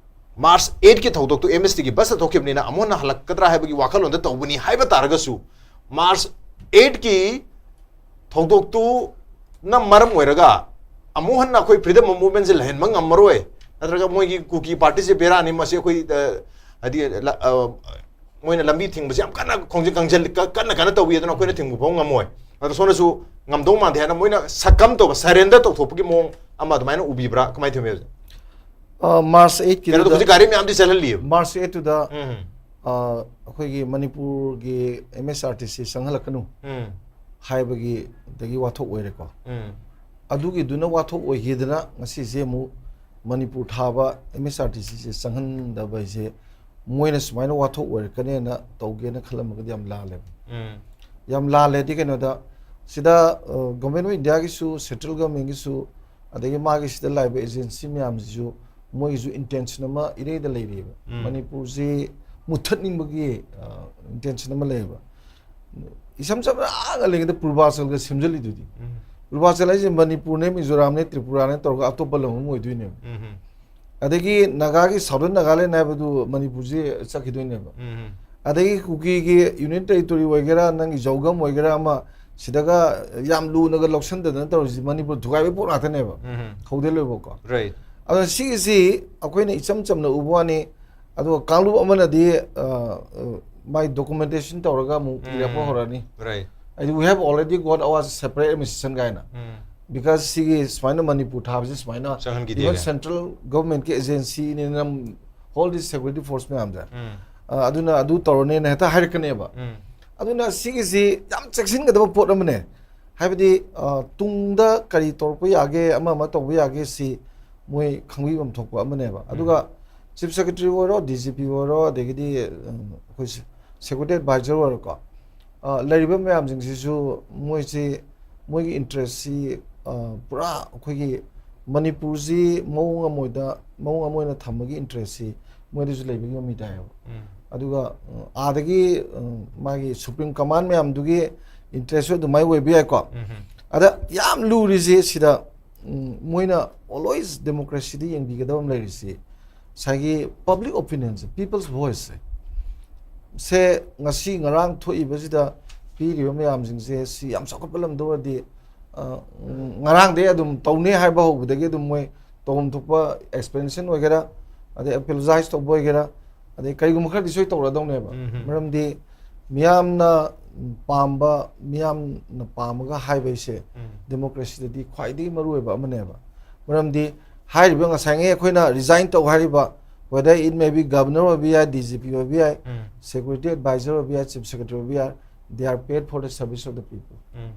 March eightꯀꯤ ꯊꯧꯗꯣꯛꯇꯨ MSTꯒꯤ busꯇ ꯊꯣꯛꯈꯤꯕꯅꯤꯅ ꯑꯃꯨꯛ ꯍꯟꯅ ꯍꯜꯂꯛꯀꯗ꯭ꯔꯥ ꯍꯥꯏꯕꯒꯤ ꯋꯥꯈꯜꯂꯣꯟꯗ ꯇꯧꯕꯅꯤ ꯍꯥꯏꯕ ꯇꯥꯔꯒꯁꯨ, March eightꯀꯤ ꯊꯧꯗꯣꯛꯇꯨꯅ ꯃꯔꯝ ꯑꯣꯏꯔꯒ ꯑꯃꯨꯛ ꯍꯟꯅ ꯑꯩꯈꯣꯏ freedom of movementꯁꯦ ꯂꯩꯍꯟꯕ ꯉꯝꯃꯔꯣꯏ, ꯅꯠꯇ꯭ꯔꯒ ꯃꯣꯏꯒꯤ ꯀꯨꯀꯤ partyꯁꯦ ꯕꯦꯔꯥꯅꯤ, ꯃꯁꯤ ꯑꯩꯈꯣꯏ, ꯑ, ꯍꯥꯏꯗꯤ, ꯂ-, ꯑ, ꯃꯣꯏꯅ ꯂꯝꯕꯤ ꯊꯤꯡꯕꯁꯦ ꯌꯥꯝ ꯀꯟꯅ ꯈꯣꯡꯖꯦꯜ ꯀꯪꯖꯜ-, ꯀ-, ꯀꯟꯅ ꯀꯟꯅ ꯇꯧꯏ, ꯑꯗꯨꯅ ꯑꯩꯈꯣꯏꯅ ꯊꯤꯡꯕ ꯐꯥꯎ ꯉꯝꯃꯣꯏ꯫ ꯑꯗꯣ ꯁꯣꯝꯗꯁꯨ ꯉꯝꯗꯧ ꯃꯥꯟꯗꯦ ꯍꯥꯏꯅ ꯃꯣꯏꯅ succumb ꯇꯧꯕ, surrender ꯇꯧꯊꯣꯛꯄꯒꯤ ꯃꯑꯣꯡ ꯑꯃ ꯑꯗꯨꯃꯥꯏꯅ ꯎꯕꯤꯕ꯭ꯔꯥ? ꯀꯃꯥꯏꯅ ꯊꯝꯃꯤ ꯍꯧꯖꯤꯛ? ꯑ, March eight ꯀꯩꯅꯣꯗꯣ ꯀꯤꯗꯨꯗ ꯍꯧꯖꯤꯛ ꯒꯥꯔꯤ ꯃꯌꯥꯝꯗꯤ ꯆꯠꯍꯜꯂꯤꯕ꯫ March eight ꯇꯨꯗ ꯎꯝ꯫ ꯑ, ꯑꯩꯈꯣꯏꯒꯤ ꯃꯅꯤꯄꯨꯔꯒꯤ MSRTC ꯆꯪꯍꯜꯂꯛꯀꯅꯨ ꯎꯝ꯫ ꯍꯥꯏꯕꯒꯤ ꯗꯒꯤ ꯋꯥꯊꯣꯛ ꯑꯣꯏꯔꯦꯀꯣ꯫ ꯎꯝ꯫ ꯑꯗꯨꯒꯤꯗꯨꯅ ꯋꯥꯊꯣꯛ ꯑꯣꯏꯈꯤꯗꯅ ꯉꯁꯤꯁꯦ ꯑꯃꯨꯛ ꯃꯅꯤꯄꯨꯔ ꯊꯥꯕ MSRTCꯁꯦ ꯆꯪꯍꯟꯗꯕ ꯍꯥꯏꯁꯦ ꯃꯣꯏꯅ ꯁꯨꯃꯥꯏꯅ ꯋꯥꯊꯣꯛ ꯑꯣꯏꯔꯛꯀꯅꯦꯅ ꯇꯧꯒꯦꯅ ꯈꯜꯂꯝꯃꯒꯗꯤ ꯌꯥꯝ ꯂꯥꯜꯂꯦꯕ꯫ ꯎꯝ꯫ ꯌꯥꯝ ꯂꯥꯜꯂꯦꯗꯤ ꯀꯩꯅꯣꯗ, ꯁꯤꯗ, ꯑ, Government of Indiaꯒꯤꯁꯨ, Central Governmentꯒꯤꯁꯨ, ꯑꯗꯒꯤ ꯃꯥꯒꯤ ꯁꯤꯗ ꯂꯥꯛꯏꯕ agency ꯃꯌꯥꯝꯁꯤꯁꯨ ꯃꯣꯏꯒꯤꯁꯨ intention ꯑꯃ ꯏꯔꯩꯗ ꯂꯩꯔꯤꯑꯕ꯫ ꯎꯝ꯫ ꯃꯅꯤꯄꯨꯔꯁꯤ ꯃꯨꯠꯊꯠꯅꯤꯡꯕꯒꯤ, ꯑ, intention ꯑꯃ ꯂꯩꯌꯦꯕ꯫ ꯏꯁꯝ ꯁꯝꯅ ꯑꯥꯒ ꯂꯩꯒꯗ ꯄꯨꯔꯕꯥꯆꯜꯒ ꯁꯦꯝꯖꯤꯜꯂꯤꯗꯨꯗꯤ꯫ ꯎꯝ꯫ ꯄꯨꯔꯕꯥꯆꯜ ꯍꯥꯏꯁꯦ ꯃꯅꯤꯄꯨꯔꯅꯦ, ꯃꯤꯖꯣꯔꯥꯝꯅꯦ, ꯇ꯭ꯔꯤꯄꯨꯔꯥꯅꯦ ꯇꯧꯔꯒ ꯑꯇꯣꯞꯄ ꯂꯝ ꯑꯃ ꯑꯣꯏꯗꯣꯏꯅꯦꯕ꯫ ꯎꯝ꯫ ꯑꯗꯒꯤ ꯅꯥꯒꯥꯒꯤ Southern Nagaland ꯍꯥꯏꯕꯗꯨ ꯃꯅꯤꯄꯨꯔꯁꯤ ꯆꯠꯈꯤꯗꯣꯏꯅꯦꯕ꯫ ꯎꯝ. ꯑꯗꯒꯤ ꯀꯨꯀꯤꯒꯤ Union Territory ꯑꯣꯏꯒꯦꯔꯥ, ꯅꯪꯒꯤ ꯖꯧꯒꯝ ꯑꯣꯏꯒꯦꯔꯥ, ꯑꯃ ꯁꯤꯗꯒ ꯌꯥꯝ ꯂꯨꯅꯒ ꯂꯧꯁꯟꯗꯗꯅ ꯇꯧꯔꯤꯁꯤ ꯃꯅꯤꯄꯨꯔ ꯊꯨꯒꯥꯏꯕꯩ ꯄꯣꯠ ꯉꯥꯛꯇꯅꯦꯕ꯫ ꯎꯝ. ꯍꯧꯗꯦ ꯂꯣꯏꯕꯀꯣ꯫ Right. ꯑꯗꯨꯅ ꯁꯤꯒꯤꯁꯤ ꯑꯩꯈꯣꯏꯅ ꯏꯆꯝ ꯆꯝꯅ ꯎꯕ ꯋꯥꯅꯤ꯫ ꯑꯗꯨꯒ ꯀꯥꯡꯂꯨꯞ ꯑꯃꯅꯗꯤ ꯑ, ꯑ, ꯃꯥꯏ documentation ꯇꯧꯔꯒ ꯑꯃꯨꯛ ꯏꯔꯛꯄ ꯎꯝ. ꯍꯧꯔꯛꯑꯅꯤ꯫ Right. ꯍꯥꯏꯗꯤ we have already got our separate administration ꯀꯥꯏꯅ꯫ ꯎꯝ. Because ꯁꯤꯒꯤ ꯁꯨꯃꯥꯏꯅ ꯃꯅꯤꯄꯨꯔ ꯊꯥꯕꯁꯤ ꯁꯨꯃꯥꯏꯅ ꯆꯪꯍꯟꯈꯤꯗꯦ even ꯀꯥꯏꯅ꯫ Central Government ꯀꯤ agency ꯅꯤꯅ hold this security force ꯃꯌꯥꯝꯁꯦ꯫ ꯎꯝ. ꯑ, ꯑꯗꯨꯅ ꯑꯗꯨ ꯇꯧꯔꯅꯦꯅ ꯍꯦꯛꯇ ꯍꯥꯏꯔꯛꯀꯅꯦꯕ꯫ ꯎꯝ. ꯑꯗꯨꯅ ꯁꯤꯒꯤꯁꯤ ꯌꯥꯝ ꯆꯦꯛꯁꯤꯟꯒꯗꯕ ꯄꯣꯠ ꯑꯃꯅꯦ꯫ ꯍꯥꯏꯕꯗꯤ ꯑ, ꯇꯨꯡꯗ ꯀꯔꯤ ꯇꯧꯔꯛꯄ ꯌꯥꯒꯦ, ꯑꯃ ꯑꯃ ꯇꯧꯕ ꯌꯥꯒꯦ ꯁꯤ ꯃꯣꯏ ꯈꯪꯕꯤꯐꯝ ꯊꯣꯛꯄ ꯑꯃꯅꯦꯕ꯫ ꯑꯗꯨꯒ Chief Secretary ꯑꯣꯏꯔꯣ, D G P ꯑꯣꯏꯔꯣ, ꯑꯗꯒꯤꯗꯤ ꯎꯝ, ꯑꯩꯈꯣꯏ Security Advisor ꯑꯣꯏꯔꯣꯀꯣ, ꯑ, ꯂꯩꯔꯤꯕ ꯃꯌꯥꯝꯁꯤꯡꯁꯤꯁꯨ ꯃꯣꯏꯁꯤ, ꯃꯣꯏꯒꯤ interest ꯁꯤ ꯑ, ꯄꯨꯔꯥ ꯑꯩꯈꯣꯏꯒꯤ ꯃꯅꯤꯄꯨꯔꯁꯤ ꯃꯑꯣꯡ ꯑꯃ ꯑꯣꯏꯗ ꯃꯑꯣꯡ ꯑꯃ ꯑꯣꯏꯅ ꯊꯝꯕꯒꯤ interest ꯁꯤ ꯃꯣꯏꯗꯁꯨ ꯂꯩꯕꯒꯤ ꯃꯃꯤ ꯇꯥꯏꯌꯦꯕ꯫ ꯎꯝ. ꯑꯗꯨꯒ ꯎꯝ, ꯑꯥꯗꯒꯤ ꯎꯝ, ꯃꯥꯒꯤ Supreme Command ꯃꯌꯥꯝꯗꯨꯒꯤ interest ꯁꯨ ꯑꯗꯨꯃꯥꯏꯅ ꯑꯣꯏꯕ ꯌꯥꯏꯀꯣ꯫ ꯎꯝ. ꯑꯗ ꯌꯥꯝ ꯂꯨꯔꯤꯁꯦ ꯁꯤꯗ ꯎꯝ, ꯃꯣꯏꯅ always democracy ꯗ ꯌꯦꯡꯕꯤꯒꯗꯕ ꯑꯃ ꯂꯩꯔꯤꯁꯤ ꯉꯁꯥꯏꯒꯤ public opinion ꯁꯦ, people's voice ꯁꯦ, ꯁꯦ ꯉꯁꯤ ꯉꯔꯥꯡ ꯊꯣꯛꯏꯕꯁꯤꯗ ꯄꯤꯔꯤꯕ ꯃꯌꯥꯝꯁꯤꯡꯁꯦ ꯁꯤ ꯌꯥꯝ ꯆꯥꯎꯈꯠꯄ ꯂꯝꯗ ꯑꯣꯏꯔꯗꯤ ꯑ, ꯎꯝ, ꯉꯔꯥꯡꯗꯒꯤ ꯑꯗꯨꯝ ꯇꯧꯅꯤ ꯍꯥꯏꯕ ꯍꯧꯕꯗꯒꯤ ꯑꯗꯨꯝ ꯃꯣꯏ ꯇꯧꯐꯝ ꯊꯣꯛꯄ explanation ꯑꯣꯏꯒꯦꯔꯥ, ꯑꯗꯩ apologize ꯇꯧꯕ ꯑꯣꯏꯒꯦꯔꯥ, ꯑꯗꯩ ꯀꯔꯤꯒꯨꯝꯕ ꯈꯔꯗꯤ ꯁꯣꯏ ꯇꯧꯔꯗꯧꯅꯦꯕ꯫ ꯎꯝ. ꯃꯔꯝꯗꯤ ꯃꯤꯌꯥꯝꯅ ꯄꯥꯝꯕ, ꯃꯤꯌꯥꯝꯅ ꯄꯥꯝꯃꯒ ꯍꯥꯏꯕꯁꯦ ꯎꯝ. democracy ꯗꯗꯤ ꯈ꯭ꯋꯥꯏꯗꯒꯤ ꯃꯔꯨꯑꯣꯏꯕ ꯑꯃꯅꯦꯕ꯫ ꯃꯔꯝꯗꯤ ꯍꯥꯏꯔꯤꯕ ꯉꯁꯥꯏꯉꯩ ꯑꯩꯈꯣꯏꯅ resign ꯇꯧ ꯍꯥꯏꯔꯤꯕ, whether it may be Governor ꯑꯣꯏꯕ ꯌꯥꯏ, D G P ꯑꯣꯏꯕ ꯌꯥꯏ, ꯎꯝ. Security Advisor ꯑꯣꯏꯕ ꯌꯥꯏ, Chief Secretary ꯑꯣꯏꯕ ꯌꯥꯏ, they are paid for the service of the people. ꯎꯝ.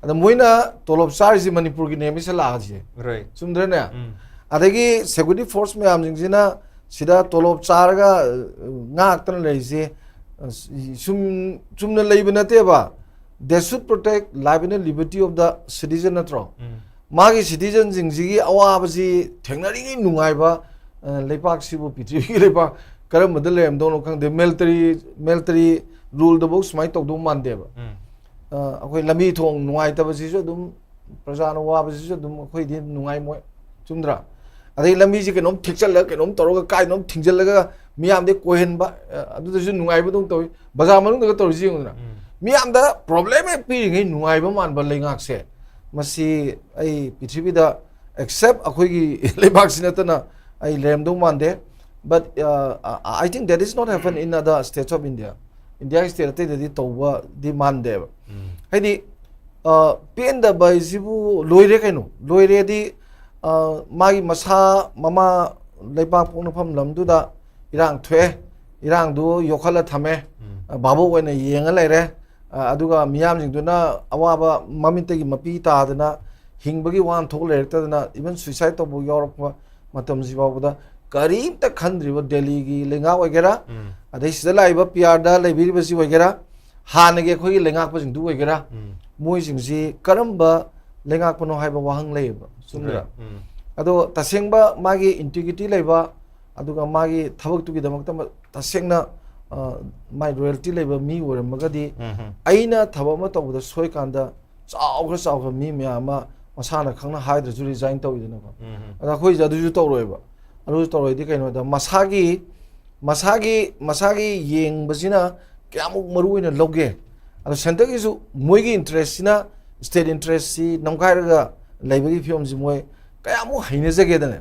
ꯑꯗ ꯃꯣꯏꯅ ꯇꯣꯂꯣꯞ ꯆꯥꯔꯤꯁꯦ ꯃꯅꯤꯄꯨꯔꯒꯤꯅꯦ ꯃꯤꯁꯦ ꯂꯥꯛꯑꯁꯦ꯫ Right. ꯆꯨꯝꯗ꯭ꯔꯅꯦ? ꯎꯝ. ꯑꯗꯒꯤ security force ꯃꯌꯥꯝꯁꯤꯡꯁꯤꯅ ꯁꯤꯗ ꯇꯣꯂꯣꯞ ꯆꯥꯔꯒ ꯑ, ꯉꯥꯛꯇꯅ ꯂꯩꯔꯤꯁꯦ, ꯑ, ꯁꯨꯝ ꯆꯨꯝꯅ ꯂꯩꯕ ꯅꯠꯇꯦꯕ꯫ They should protect life and liberty of the citizen ꯅꯠꯇ꯭ꯔꯣ? ꯎꯝ. ꯃꯥꯒꯤ citizen ꯁꯤꯡꯁꯤꯒꯤ ꯑꯋꯥꯕꯁꯤ ꯊꯦꯡꯅꯔꯤꯉꯩ ꯅꯨꯡꯉꯥꯏꯕ ꯑ, ꯂꯩꯄꯥꯛꯁꯤꯕꯨ ꯄ꯭ꯔꯤꯊꯤꯕꯤꯒꯤ ꯂꯩꯄꯥꯛ ꯀꯔꯝꯕꯗ ꯂꯩꯔꯝꯗꯧꯅꯣ ꯈꯪꯗꯦ꯫ Military, military rule ꯗꯐꯧ ꯁꯨꯃꯥꯏꯅ ꯇꯧꯗꯧ ꯃꯥꯟꯗꯦꯕ꯫ ꯎꯝ. ꯑ, ꯑꯩꯈꯣꯏ ꯂꯝꯕꯤ ꯊꯣꯡ ꯅꯨꯡꯉꯥꯏꯇꯕꯁꯤꯁꯨ ꯑꯗꯨꯝ ꯄ꯭ꯔꯖꯥꯅ ꯋꯥꯕꯁꯤꯁꯨ ꯑꯗꯨꯝ ꯑꯩꯈꯣꯏꯗꯤ ꯅꯨꯡꯉꯥꯏꯃꯣꯏ, ꯆꯨꯝꯗ꯭ꯔꯥ? ꯑꯗꯩ ꯂꯝꯕꯤꯁꯦ ꯀꯩꯅꯣꯝ ꯊꯦꯛꯆꯜꯂꯒ, ꯀꯩꯅꯣꯝ ꯇꯧꯔꯒ, ꯀꯥꯏꯗꯅꯣꯝ ꯊꯤꯡꯖꯤꯜꯂꯒ ꯃꯤꯌꯥꯝꯗꯤ ꯀꯣꯏꯍꯟꯕ, ꯑ, ꯑꯗꯨꯗꯁꯨ ꯅꯨꯡꯉꯥꯏꯕꯗꯧ ꯇꯧꯏ꯫ ꯕꯖꯥꯔ ꯃꯅꯨꯡꯗꯒ ꯇꯧꯔꯤꯁꯤ ꯌꯦꯡꯉꯨꯗꯅ꯫ ꯃꯤꯌꯥꯝꯗ ꯄ꯭ꯔꯣꯕ꯭ꯂꯦꯝ ꯍꯦꯛ ꯄꯤꯔꯤꯉꯩ ꯅꯨꯡꯉꯥꯏꯕ ꯃꯥꯟꯕ ꯂꯩꯉꯥꯛꯁꯦ, ꯃꯁꯤ ꯑꯩ ꯄ꯭ꯔꯤꯊꯤꯕꯤꯗ, except ꯑꯩꯈꯣꯏꯒꯤ ꯂꯩꯕꯥꯛꯁꯤ ꯅꯠꯇꯅ, ꯑꯩ ꯂꯩꯔꯝꯗꯧ ꯃꯥꯟꯗꯦ꯫ But, uh, I think that is not happen in other states of India. ꯏꯟꯗꯤꯌꯥꯒꯤ ꯁ꯭ꯇꯦꯠ ꯑꯇꯩꯗꯗꯤ ꯇꯧꯕꯗꯤ ꯃꯥꯟꯗꯦꯕ꯫ ꯍꯥꯏꯗꯤ, ꯑ, ꯄꯦꯟꯗꯕ ꯍꯥꯏꯁꯤꯕꯨ ꯂꯣꯏꯔꯦ ꯀꯩꯅꯣ꯫ ꯂꯣꯏꯔꯦꯗꯤ, ꯑ, ꯃꯥꯒꯤ ꯃꯁꯥ ꯃꯃꯥ ꯂꯩꯕꯥꯛ ꯄꯣꯛꯅꯐꯝ ꯂꯝꯗꯨꯗ ꯏꯔꯥꯡ ꯊꯣꯛꯑꯦ, ꯏꯔꯥꯡꯗꯨ ꯌꯣꯛꯈꯠꯂ ꯊꯝꯃꯦ, ꯑ, ꯚꯥꯕꯣꯛ ꯑꯣꯏꯅ ꯌꯦꯡꯉ ꯂꯩꯔꯦ꯫ ꯑ, ꯑꯗꯨꯒ ꯃꯤꯌꯥꯝꯁꯤꯡꯗꯨꯅ ꯑꯋꯥꯕ ꯃꯃꯤꯠꯇꯒꯤ ꯃꯄꯤ ꯇꯥꯗꯅ ꯍꯤꯡꯕꯒꯤ ꯋꯥꯍꯟꯊꯣꯛ ꯂꯩꯔꯛꯇꯗꯅ even suicide ꯇꯧꯕ ꯌꯥꯎꯔꯛꯄ ꯃꯇꯝꯁꯤ ꯐꯥꯎꯕꯗ ꯀꯔꯤꯝꯇ ꯈꯟꯗ꯭ꯔꯤꯕ ꯗꯦꯜꯂꯤꯒꯤ ꯂꯩꯉꯥꯛ ꯑꯣꯏꯒꯦꯔꯥ, ꯑꯗꯩ ꯁꯤꯗ ꯂꯥꯛꯏꯕ ꯄꯤ ꯑꯥꯔꯗ ꯂꯩꯕꯤꯔꯤꯕꯁꯤ ꯑꯣꯏꯒꯦꯔꯥ, ꯍꯥꯟꯅꯒꯤ ꯑꯩꯈꯣꯏꯒꯤ ꯂꯩꯉꯥꯛꯄꯁꯤꯡꯗꯨ ꯑꯣꯏꯒꯦꯔꯥ, ꯃꯣꯏꯁꯤꯡꯁꯤ ꯀꯔꯝꯕ ꯂꯩꯉꯥꯛꯄꯅꯣ ꯍꯥꯏꯕ ꯋꯥꯍꯪ ꯂꯩꯌꯦꯕ, ꯆꯨꯝꯗ꯭ꯔꯥ? ꯑꯗꯣ ꯇꯁꯦꯡꯕ ꯃꯥꯒꯤ integrity ꯂꯩꯕ, ꯑꯗꯨꯒ ꯃꯥꯒꯤ ꯊꯕꯛꯇꯨꯒꯤꯗꯃꯛꯇ ꯃ-, ꯇꯁꯦꯡꯅ, ꯑ, ꯃꯥꯏ loyalty ꯂꯩꯕ ꯃꯤ ꯑꯣꯏꯔꯝꯃꯒꯗꯤ, ꯑꯩꯅ ꯊꯕꯛ ꯑꯃ ꯇꯧꯕꯗ ꯁꯣꯏꯀꯥꯟꯗ ꯆꯥꯎꯈ꯭ꯔ ꯆꯥꯎꯈ꯭ꯔ ꯃꯤ ꯃꯌꯥꯝ ꯑꯃ ꯃꯁꯥꯅ ꯈꯪꯅ ꯍꯥꯏꯗ꯭ꯔꯁꯨ resign ꯇꯧꯋꯤꯗꯅꯀꯣ꯫ ꯑꯗꯣ ꯑꯩꯈꯣꯏꯁꯦ ꯑꯗꯨꯁꯨ ꯇꯧꯔꯣꯏꯕ꯫ ꯑꯗꯨꯁꯨ ꯇꯧꯔꯣꯏꯗꯤ ꯀꯩꯅꯣꯗ ꯃꯁꯥꯒꯤ, ꯃꯁꯥꯒꯤ, ꯃꯁꯥꯒꯤ ꯌꯦꯡꯕꯁꯤꯅ ꯀꯌꯥꯃꯨꯛ ꯃꯔꯨ ꯑꯣꯏꯅ ꯂꯧꯒꯦ? ꯑꯗꯣ centreꯒꯤꯁꯨ ꯃꯣꯏꯒꯤ interestꯁꯤꯅ state interestꯁꯤ ꯅꯝꯈꯥꯏꯔꯒ ꯂꯩꯕꯒꯤ ꯐꯤꯕꯝꯁꯤ ꯃꯣꯏ ꯀꯌꯥꯃꯨꯛ ꯍꯩꯅꯖꯒꯦꯗꯅꯦ?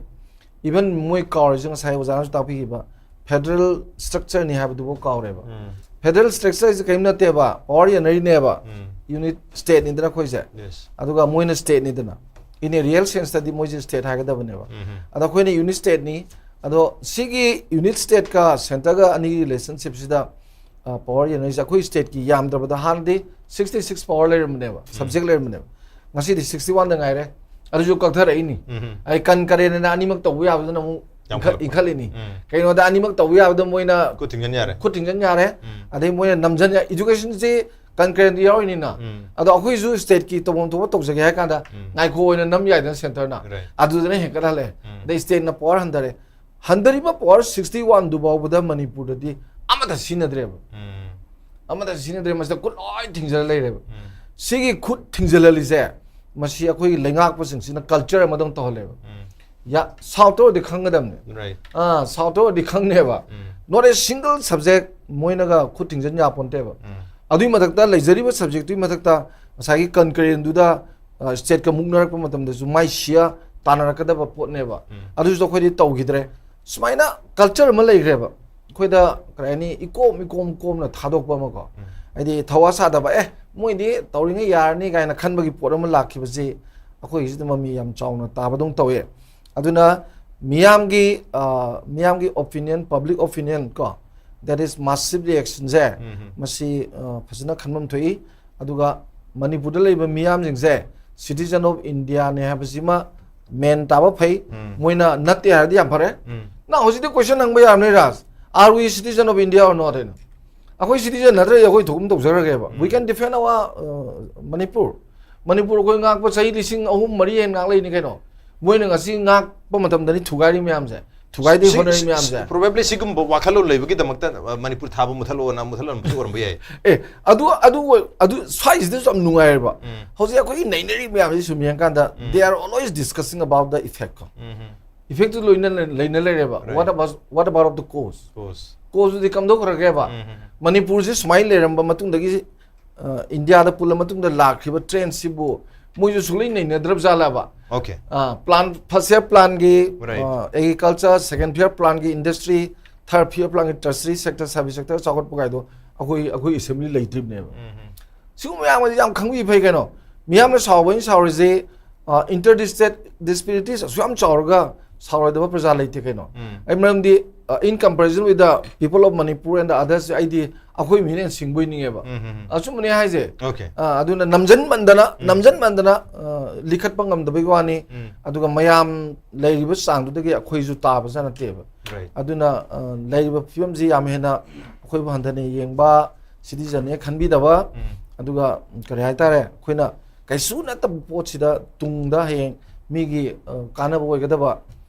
Even ꯃꯣꯏ ꯀꯥꯎꯔꯤꯁꯦ ꯉꯁꯥꯏ ꯑꯣꯖꯥꯅꯁꯨ ꯇꯥꯛꯄꯤꯈꯤꯕ federal structureꯅꯤ ꯍꯥꯏꯕꯗꯨꯐꯥꯎ ꯀꯥꯎꯔꯦꯕ꯫ Federal structureꯁꯦ ꯀꯔꯤꯝ ꯅꯠꯇꯦꯕ, power unitꯅꯦꯕ꯫ Unit stateꯅꯤꯗꯅ ꯑꯩꯈꯣꯏꯁꯦ꯫ ꯑꯗꯨꯒ ꯃꯣꯏꯅ stateꯅꯤꯗꯅ꯫ In a real senseꯇꯗꯤ ꯃꯣꯏꯁꯦ state ꯍꯥꯏꯒꯗꯕꯅꯦꯕ꯫ ꯑꯗꯣ ꯑꯩꯈꯣꯏꯅ unit stateꯅꯤ꯫ ꯑꯗꯣ ꯁꯤꯒꯤ unit stateꯀ centreꯒ ꯑꯅꯤꯒꯤ relationshipꯁꯤꯗ, ꯑ, power unitꯁꯦ ꯑꯩꯈꯣꯏ stateꯀꯤ ꯌꯥꯝꯗ꯭ꯔꯕꯗ ꯍꯥꯟꯅꯗꯤ sixty six power ꯂꯩꯔꯝꯕꯅꯦꯕ, subject ꯂꯩꯔꯝꯕꯅꯦꯕ꯫ ꯉꯁꯤꯗꯤ sixty oneꯗ ꯉꯥꯏꯔꯦ꯫ ꯑꯗꯨꯁꯨ ꯀꯛꯊꯔꯛꯏꯅꯤ꯫ ꯑꯩ concurrentꯅ ꯑꯅꯤꯃꯛ ꯇꯧꯕ ꯌꯥꯕꯗꯨꯅ ꯑꯃꯨꯛ ꯏꯟꯈꯠ-, ꯌꯥꯝꯈꯠꯂꯛꯄ꯫ ꯏꯟꯈꯠꯂꯤꯅꯤ꯫ ꯀꯩꯅꯣꯗ ꯑꯅꯤꯃꯛ ꯇꯧꯕ ꯌꯥꯕꯗ ꯃꯣꯏꯅ ꯈꯨꯠ ꯊꯤꯡꯖꯤꯟ ꯌꯥꯔꯦ꯫ ꯈꯨꯠ ꯊꯤꯡꯖꯤꯟ ꯌꯥꯔꯦ꯫ ꯑꯗꯩ ꯃꯣꯏꯅ ꯅꯝꯖꯟ ꯌꯥ-, educationꯁꯤ concurrentꯗ ꯌꯥꯎꯔꯤꯅꯤꯅ꯫ ꯑꯗꯣ ꯑꯩꯈꯣꯏꯁꯨ stateꯀꯤ ꯇꯧꯐꯝ ꯊꯣꯛꯄ ꯇꯧꯖꯒꯦ ꯍꯥꯏ ꯀꯥꯟꯗ ꯉꯥꯏꯈꯣ ꯑꯣꯏꯅ ꯅꯝ ꯌꯥꯏꯗꯅ centreꯅ꯫ ꯑꯗꯨꯗꯅ ꯍꯦꯟꯀꯠꯍꯜꯂꯦ꯫ ꯑꯗꯩ stateꯅ power ꯍꯟꯊꯔꯦ꯫ ꯍꯟꯊꯔꯤꯕ power sixty oneꯗꯨ ꯐꯥꯎꯕꯗ ꯃꯅꯤꯄꯨꯔꯗꯗꯤ ꯑꯃꯠꯇ ꯁꯤꯖꯤꯟꯅꯗ꯭ꯔꯦꯕ꯫ ꯑꯃꯠꯇ ꯁꯤꯖꯤꯟꯅꯗ꯭ꯔꯦ, ꯃꯁꯤꯗ ꯈꯨꯠ ꯂꯣꯏ ꯊꯤꯡꯖꯤꯜꯂ ꯂꯩꯔꯦꯕ꯫ ꯁꯤꯒꯤ ꯈꯨꯠ ꯊꯤꯡꯖꯤꯜꯍꯜꯂꯤꯁꯦ, ꯃꯁꯤ ꯑꯩꯈꯣꯏꯒꯤ ꯂꯩꯉꯥꯛꯄꯁꯤꯡꯁꯤꯅ culture ꯑꯃꯗꯧ ꯇꯧꯍꯜꯂꯦꯕ꯫ ꯌꯥ, ꯁꯥꯎꯠꯇ ꯑꯣꯏꯔꯗꯤ ꯈꯪꯒꯗꯕꯅꯦ꯫ Right. ꯑꯥ, ꯁꯥꯎꯠꯇ ꯑꯣꯏꯔꯗꯤ ꯈꯪꯅꯦꯕ꯫ ꯎꯝ. Not a single subject ꯃꯣꯏꯅꯒ ꯈꯨꯠ ꯊꯤꯡꯖꯤꯟ ꯌꯥꯄꯣꯟꯇꯦꯕ꯫ ꯎꯝ. ꯑꯗꯨꯏ ꯃꯊꯛꯇ ꯂꯩꯖꯔꯤꯕ subjectꯇꯨꯒꯤ ꯃꯊꯛꯇ ꯉꯁꯥꯏꯒꯤ concurrentꯗꯨꯗ, ꯑ, stateꯀ ꯃꯨꯛꯅꯔꯛꯄ ꯃꯇꯝꯗꯁꯨ ꯃꯥꯏ share ꯇꯥꯟꯅꯔꯛꯀꯗꯕ ꯄꯣꯠꯅꯦꯕ꯫ ꯎꯝ. ꯑꯗꯨꯁꯨ ꯑꯩꯈꯣꯏꯗꯤ ꯇꯧꯈꯤꯗ꯭ꯔꯦ꯫ ꯁꯨꯃꯥꯏꯅ culture ꯑꯃ ꯂꯩꯈ꯭ꯔꯦꯕ꯫ ꯑꯩꯈꯣꯏꯗ ꯀꯔꯤ ꯍꯥꯏꯅꯤ, ꯏꯀꯣꯝ ꯏꯀꯣꯝ ꯀꯣꯝꯅ ꯊꯥꯗꯣꯛꯄ ꯑꯃꯀꯣ꯫ ꯎꯝ. ꯍꯥꯏꯗꯤ ꯊꯋꯥ ꯁꯥꯗꯕ, "ꯑꯦ, ꯃꯣꯏꯗꯤ ꯇꯧꯔꯤꯉꯩ ꯌꯥꯔꯅꯤ" ꯀꯥꯏꯅ ꯈꯟꯕꯒꯤ ꯄꯣꯠ ꯑꯃ ꯂꯥꯛꯈꯤꯕꯁꯤ ꯑꯩꯈꯣꯏꯒꯤꯁꯤꯗ ꯃꯃꯤ ꯌꯥꯝ ꯆꯥꯎꯅ ꯇꯥꯕꯗꯧꯅ ꯇꯧꯋꯦ꯫ ꯑꯗꯨꯅ ꯃꯤꯌꯥꯝꯒꯤ, ꯑ, ꯃꯤꯌꯥꯝꯒꯤ opinion, public opinion ꯀꯣ, that is massive reactionꯁꯦ, ꯎꯝ. ꯃꯁꯤ, ꯑ, ꯐꯖꯅ ꯈꯟꯐꯝ ꯊꯣꯛꯏ꯫ ꯑꯗꯨꯒ ꯃꯅꯤꯄꯨꯔꯗ ꯂꯩꯕ ꯃꯤꯌꯥꯝꯁꯤꯡꯁꯦ citizen of Indiaꯅꯦ ꯍꯥꯏꯕꯁꯤꯃ ꯃꯦꯟ ꯇꯥꯕ ꯐꯩ꯫ ꯎꯝ. ꯃꯣꯏꯅ ꯅꯠꯇꯦ ꯍꯥꯏꯔꯗꯤ ꯌꯥꯝ ꯐꯔꯦ꯫ ꯎꯝ. ꯅꯪ ꯍꯧꯖꯤꯛꯇꯤ question ꯍꯪꯕ ꯌꯥꯔꯝꯅꯤ, ꯔꯥꯖ, "Are we citizen of India or not?" ꯍꯥꯏꯅ꯫ ꯑꯩꯈꯣꯏ citizen ꯅꯠꯇ꯭ꯔꯗꯤ ꯑꯩꯈꯣꯏ ꯊꯣꯛꯄ ꯇꯧꯖꯔꯒꯦꯕ꯫ We can defend our, uh, Manipur. Manipur ꯑꯩꯈꯣꯏ ꯉꯥꯛꯄ ꯆꯍꯤ ꯂꯤꯁꯤꯡ ꯑꯍꯨꯝ ꯃꯔꯤ ꯍꯦꯟꯅ ꯉꯥꯛ ꯂꯩꯅꯤ ꯀꯩꯅꯣ꯫ ꯃꯣꯏꯅ ꯉꯁꯤ ꯉꯥꯛꯄ ꯃꯇꯝꯗꯅꯤ ꯊꯨꯒꯥꯏꯔꯤ ꯃꯌꯥꯝꯁꯦ, ꯊꯨꯒꯥꯏꯗ ꯁꯤ- ꯍꯣꯠꯅꯔꯤ ꯁꯤ- ꯃꯌꯥꯝꯁꯦ꯫ Probably ꯁꯤꯒꯨꯝꯕ ꯋꯥꯈꯜꯂꯣꯟ ꯂꯩꯕꯒꯤꯗꯃꯛꯇ, ꯑ, ꯃꯅꯤꯄꯨꯔ ꯊꯥꯕ ꯃꯨꯊꯠꯂꯣꯅ ꯃꯨꯊꯠꯂꯝꯕꯁꯨ ꯑꯣꯏꯔꯝꯕ ꯌꯥꯏ꯫ ꯑꯦ, ꯑꯗꯨ ꯑꯗꯨ ꯑꯣꯏ- ꯑꯗꯨ ꯁ꯭ꯋꯥꯏꯁꯤꯗꯁꯨ ꯌꯥꯝ ꯅꯨꯡꯉꯥꯏꯔꯦꯕ꯫ ꯎꯝ. ꯍꯧꯖꯤꯛ ꯑꯩꯈꯣꯏꯒꯤ ꯅꯩꯅꯔꯤꯕ ꯃꯌꯥꯝꯁꯤ ꯁꯨꯝ ꯌꯦꯡꯀꯥꯟꯗ, ꯎꯝ. They are always discussing about the effect ꯀꯣ꯫ ꯎꯝ. Effectꯇꯨ ꯂꯣꯏꯅ ꯂꯩꯅ ꯂꯩꯔꯦꯕ꯫ Right. What about, what about the cause? Cause. Causeꯇꯨꯗꯤ ꯀꯝꯗꯧꯈ꯭ꯔꯒꯦꯕ? ꯎꯝ. ꯃꯅꯤꯄꯨꯔꯁꯤ ꯁꯨꯃꯥꯏꯅ ꯂꯩꯔꯝꯕ ꯃꯇꯨꯡꯗꯒꯤ, ꯑ, ꯏꯟꯗꯤꯌꯥꯗ ꯄꯨꯜꯂ ꯃꯇꯨꯡꯗ ꯂꯥꯛꯈꯤꯕ trendꯁꯤꯕꯨ ꯃꯣꯏꯁꯨ ꯁꯨꯡꯂꯩ ꯅꯩꯅꯗ꯭ꯔꯕ ꯖꯥꯠꯂꯕ? Okay. ꯑ, plan, first year planꯒꯤ, Right. ꯑ, agriculture, second year planꯒꯤ industry, third year planꯒꯤ tertiary sector, service sector ꯆꯥꯎꯈꯠꯄ ꯀꯥꯏꯗꯣ ꯑꯩꯈꯣꯏ, ꯑꯩꯈꯣꯏ assembly ꯂꯩꯇ꯭ꯔꯤꯕꯅꯦꯕ꯫ ꯎꯝ. ꯁꯤꯒꯨꯝꯕ ꯃꯌꯥꯝ ꯑꯁꯤ ꯌꯥꯝ ꯈꯪꯕꯤ ꯐꯩ ꯀꯩꯅꯣ꯫ ꯃꯤꯌꯥꯝꯅ ꯁꯥꯎꯕ ꯑꯩꯅ ꯁꯥꯎꯔꯤꯁꯤ, ꯑ, inter state disparities ꯑꯁꯨꯛ ꯌꯥꯝ ꯆꯥꯎꯔꯒ ꯁꯥꯎꯔꯣꯏꯗꯕ ꯄ꯭ꯔꯖꯥ ꯂꯩꯇꯦ ꯀꯩꯅꯣ꯫ ꯎꯝ. ꯑꯩ ꯃꯔꯝꯗꯤ, ꯑ, in comparison with the people of Manipur and the others, ꯑꯩꯗꯤ ꯑꯩꯈꯣꯏ ꯃꯤꯅ ꯍꯦꯟꯅ ꯁꯤꯡꯕꯣꯏ ꯅꯤꯡꯉꯦꯕ꯫ ꯎꯝ, ꯎꯝ, ꯎꯝ. ꯑꯆꯨꯝꯕꯅꯦ ꯍꯥꯏꯁꯦ꯫ Okay. ꯑ, ꯑꯗꯨꯅ ꯅꯝꯖꯟꯃꯟꯗꯅ, ꯎꯝ. ꯅꯝꯖꯟꯃꯟꯗꯅ, ꯑ, ꯂꯤꯈꯠꯄ ꯉꯝꯗꯕꯒꯤ ꯋꯥꯅꯤ꯫ ꯎꯝ. ꯑꯗꯨꯒ ꯃꯌꯥꯝ ꯂꯩꯔꯤꯕ ꯆꯥꯡꯗꯨꯗꯒꯤ ꯑꯩꯈꯣꯏꯁꯨ ꯇꯥꯕꯁꯨ ꯅꯠꯇꯦꯕ꯫ Right. ꯑꯗꯨꯅ, ꯑ, ꯂꯩꯔꯤꯕ ꯐꯤꯕꯝꯁꯤ ꯌꯥꯝ ꯍꯦꯟꯅ ꯑꯩꯈꯣꯏꯕꯨ ꯍꯟꯊꯅ ꯌꯦꯡꯕ, citizenꯅꯦ ꯈꯟꯕꯤꯗꯕ, ꯎꯝ. ꯑꯗꯨꯒ ꯀꯔꯤ ꯍꯥꯏꯇꯥꯔꯦ, ꯑꯩꯈꯣꯏꯅ ꯀꯩꯁꯨ ꯅꯠꯇꯕ ꯄꯣꯠꯁꯤꯗ ꯇꯨꯡꯗ ꯍꯌꯦꯡ ꯃꯤꯒꯤ, ꯑ, ꯀꯥꯟꯅꯕ ꯑꯣꯏꯒꯗꯕ,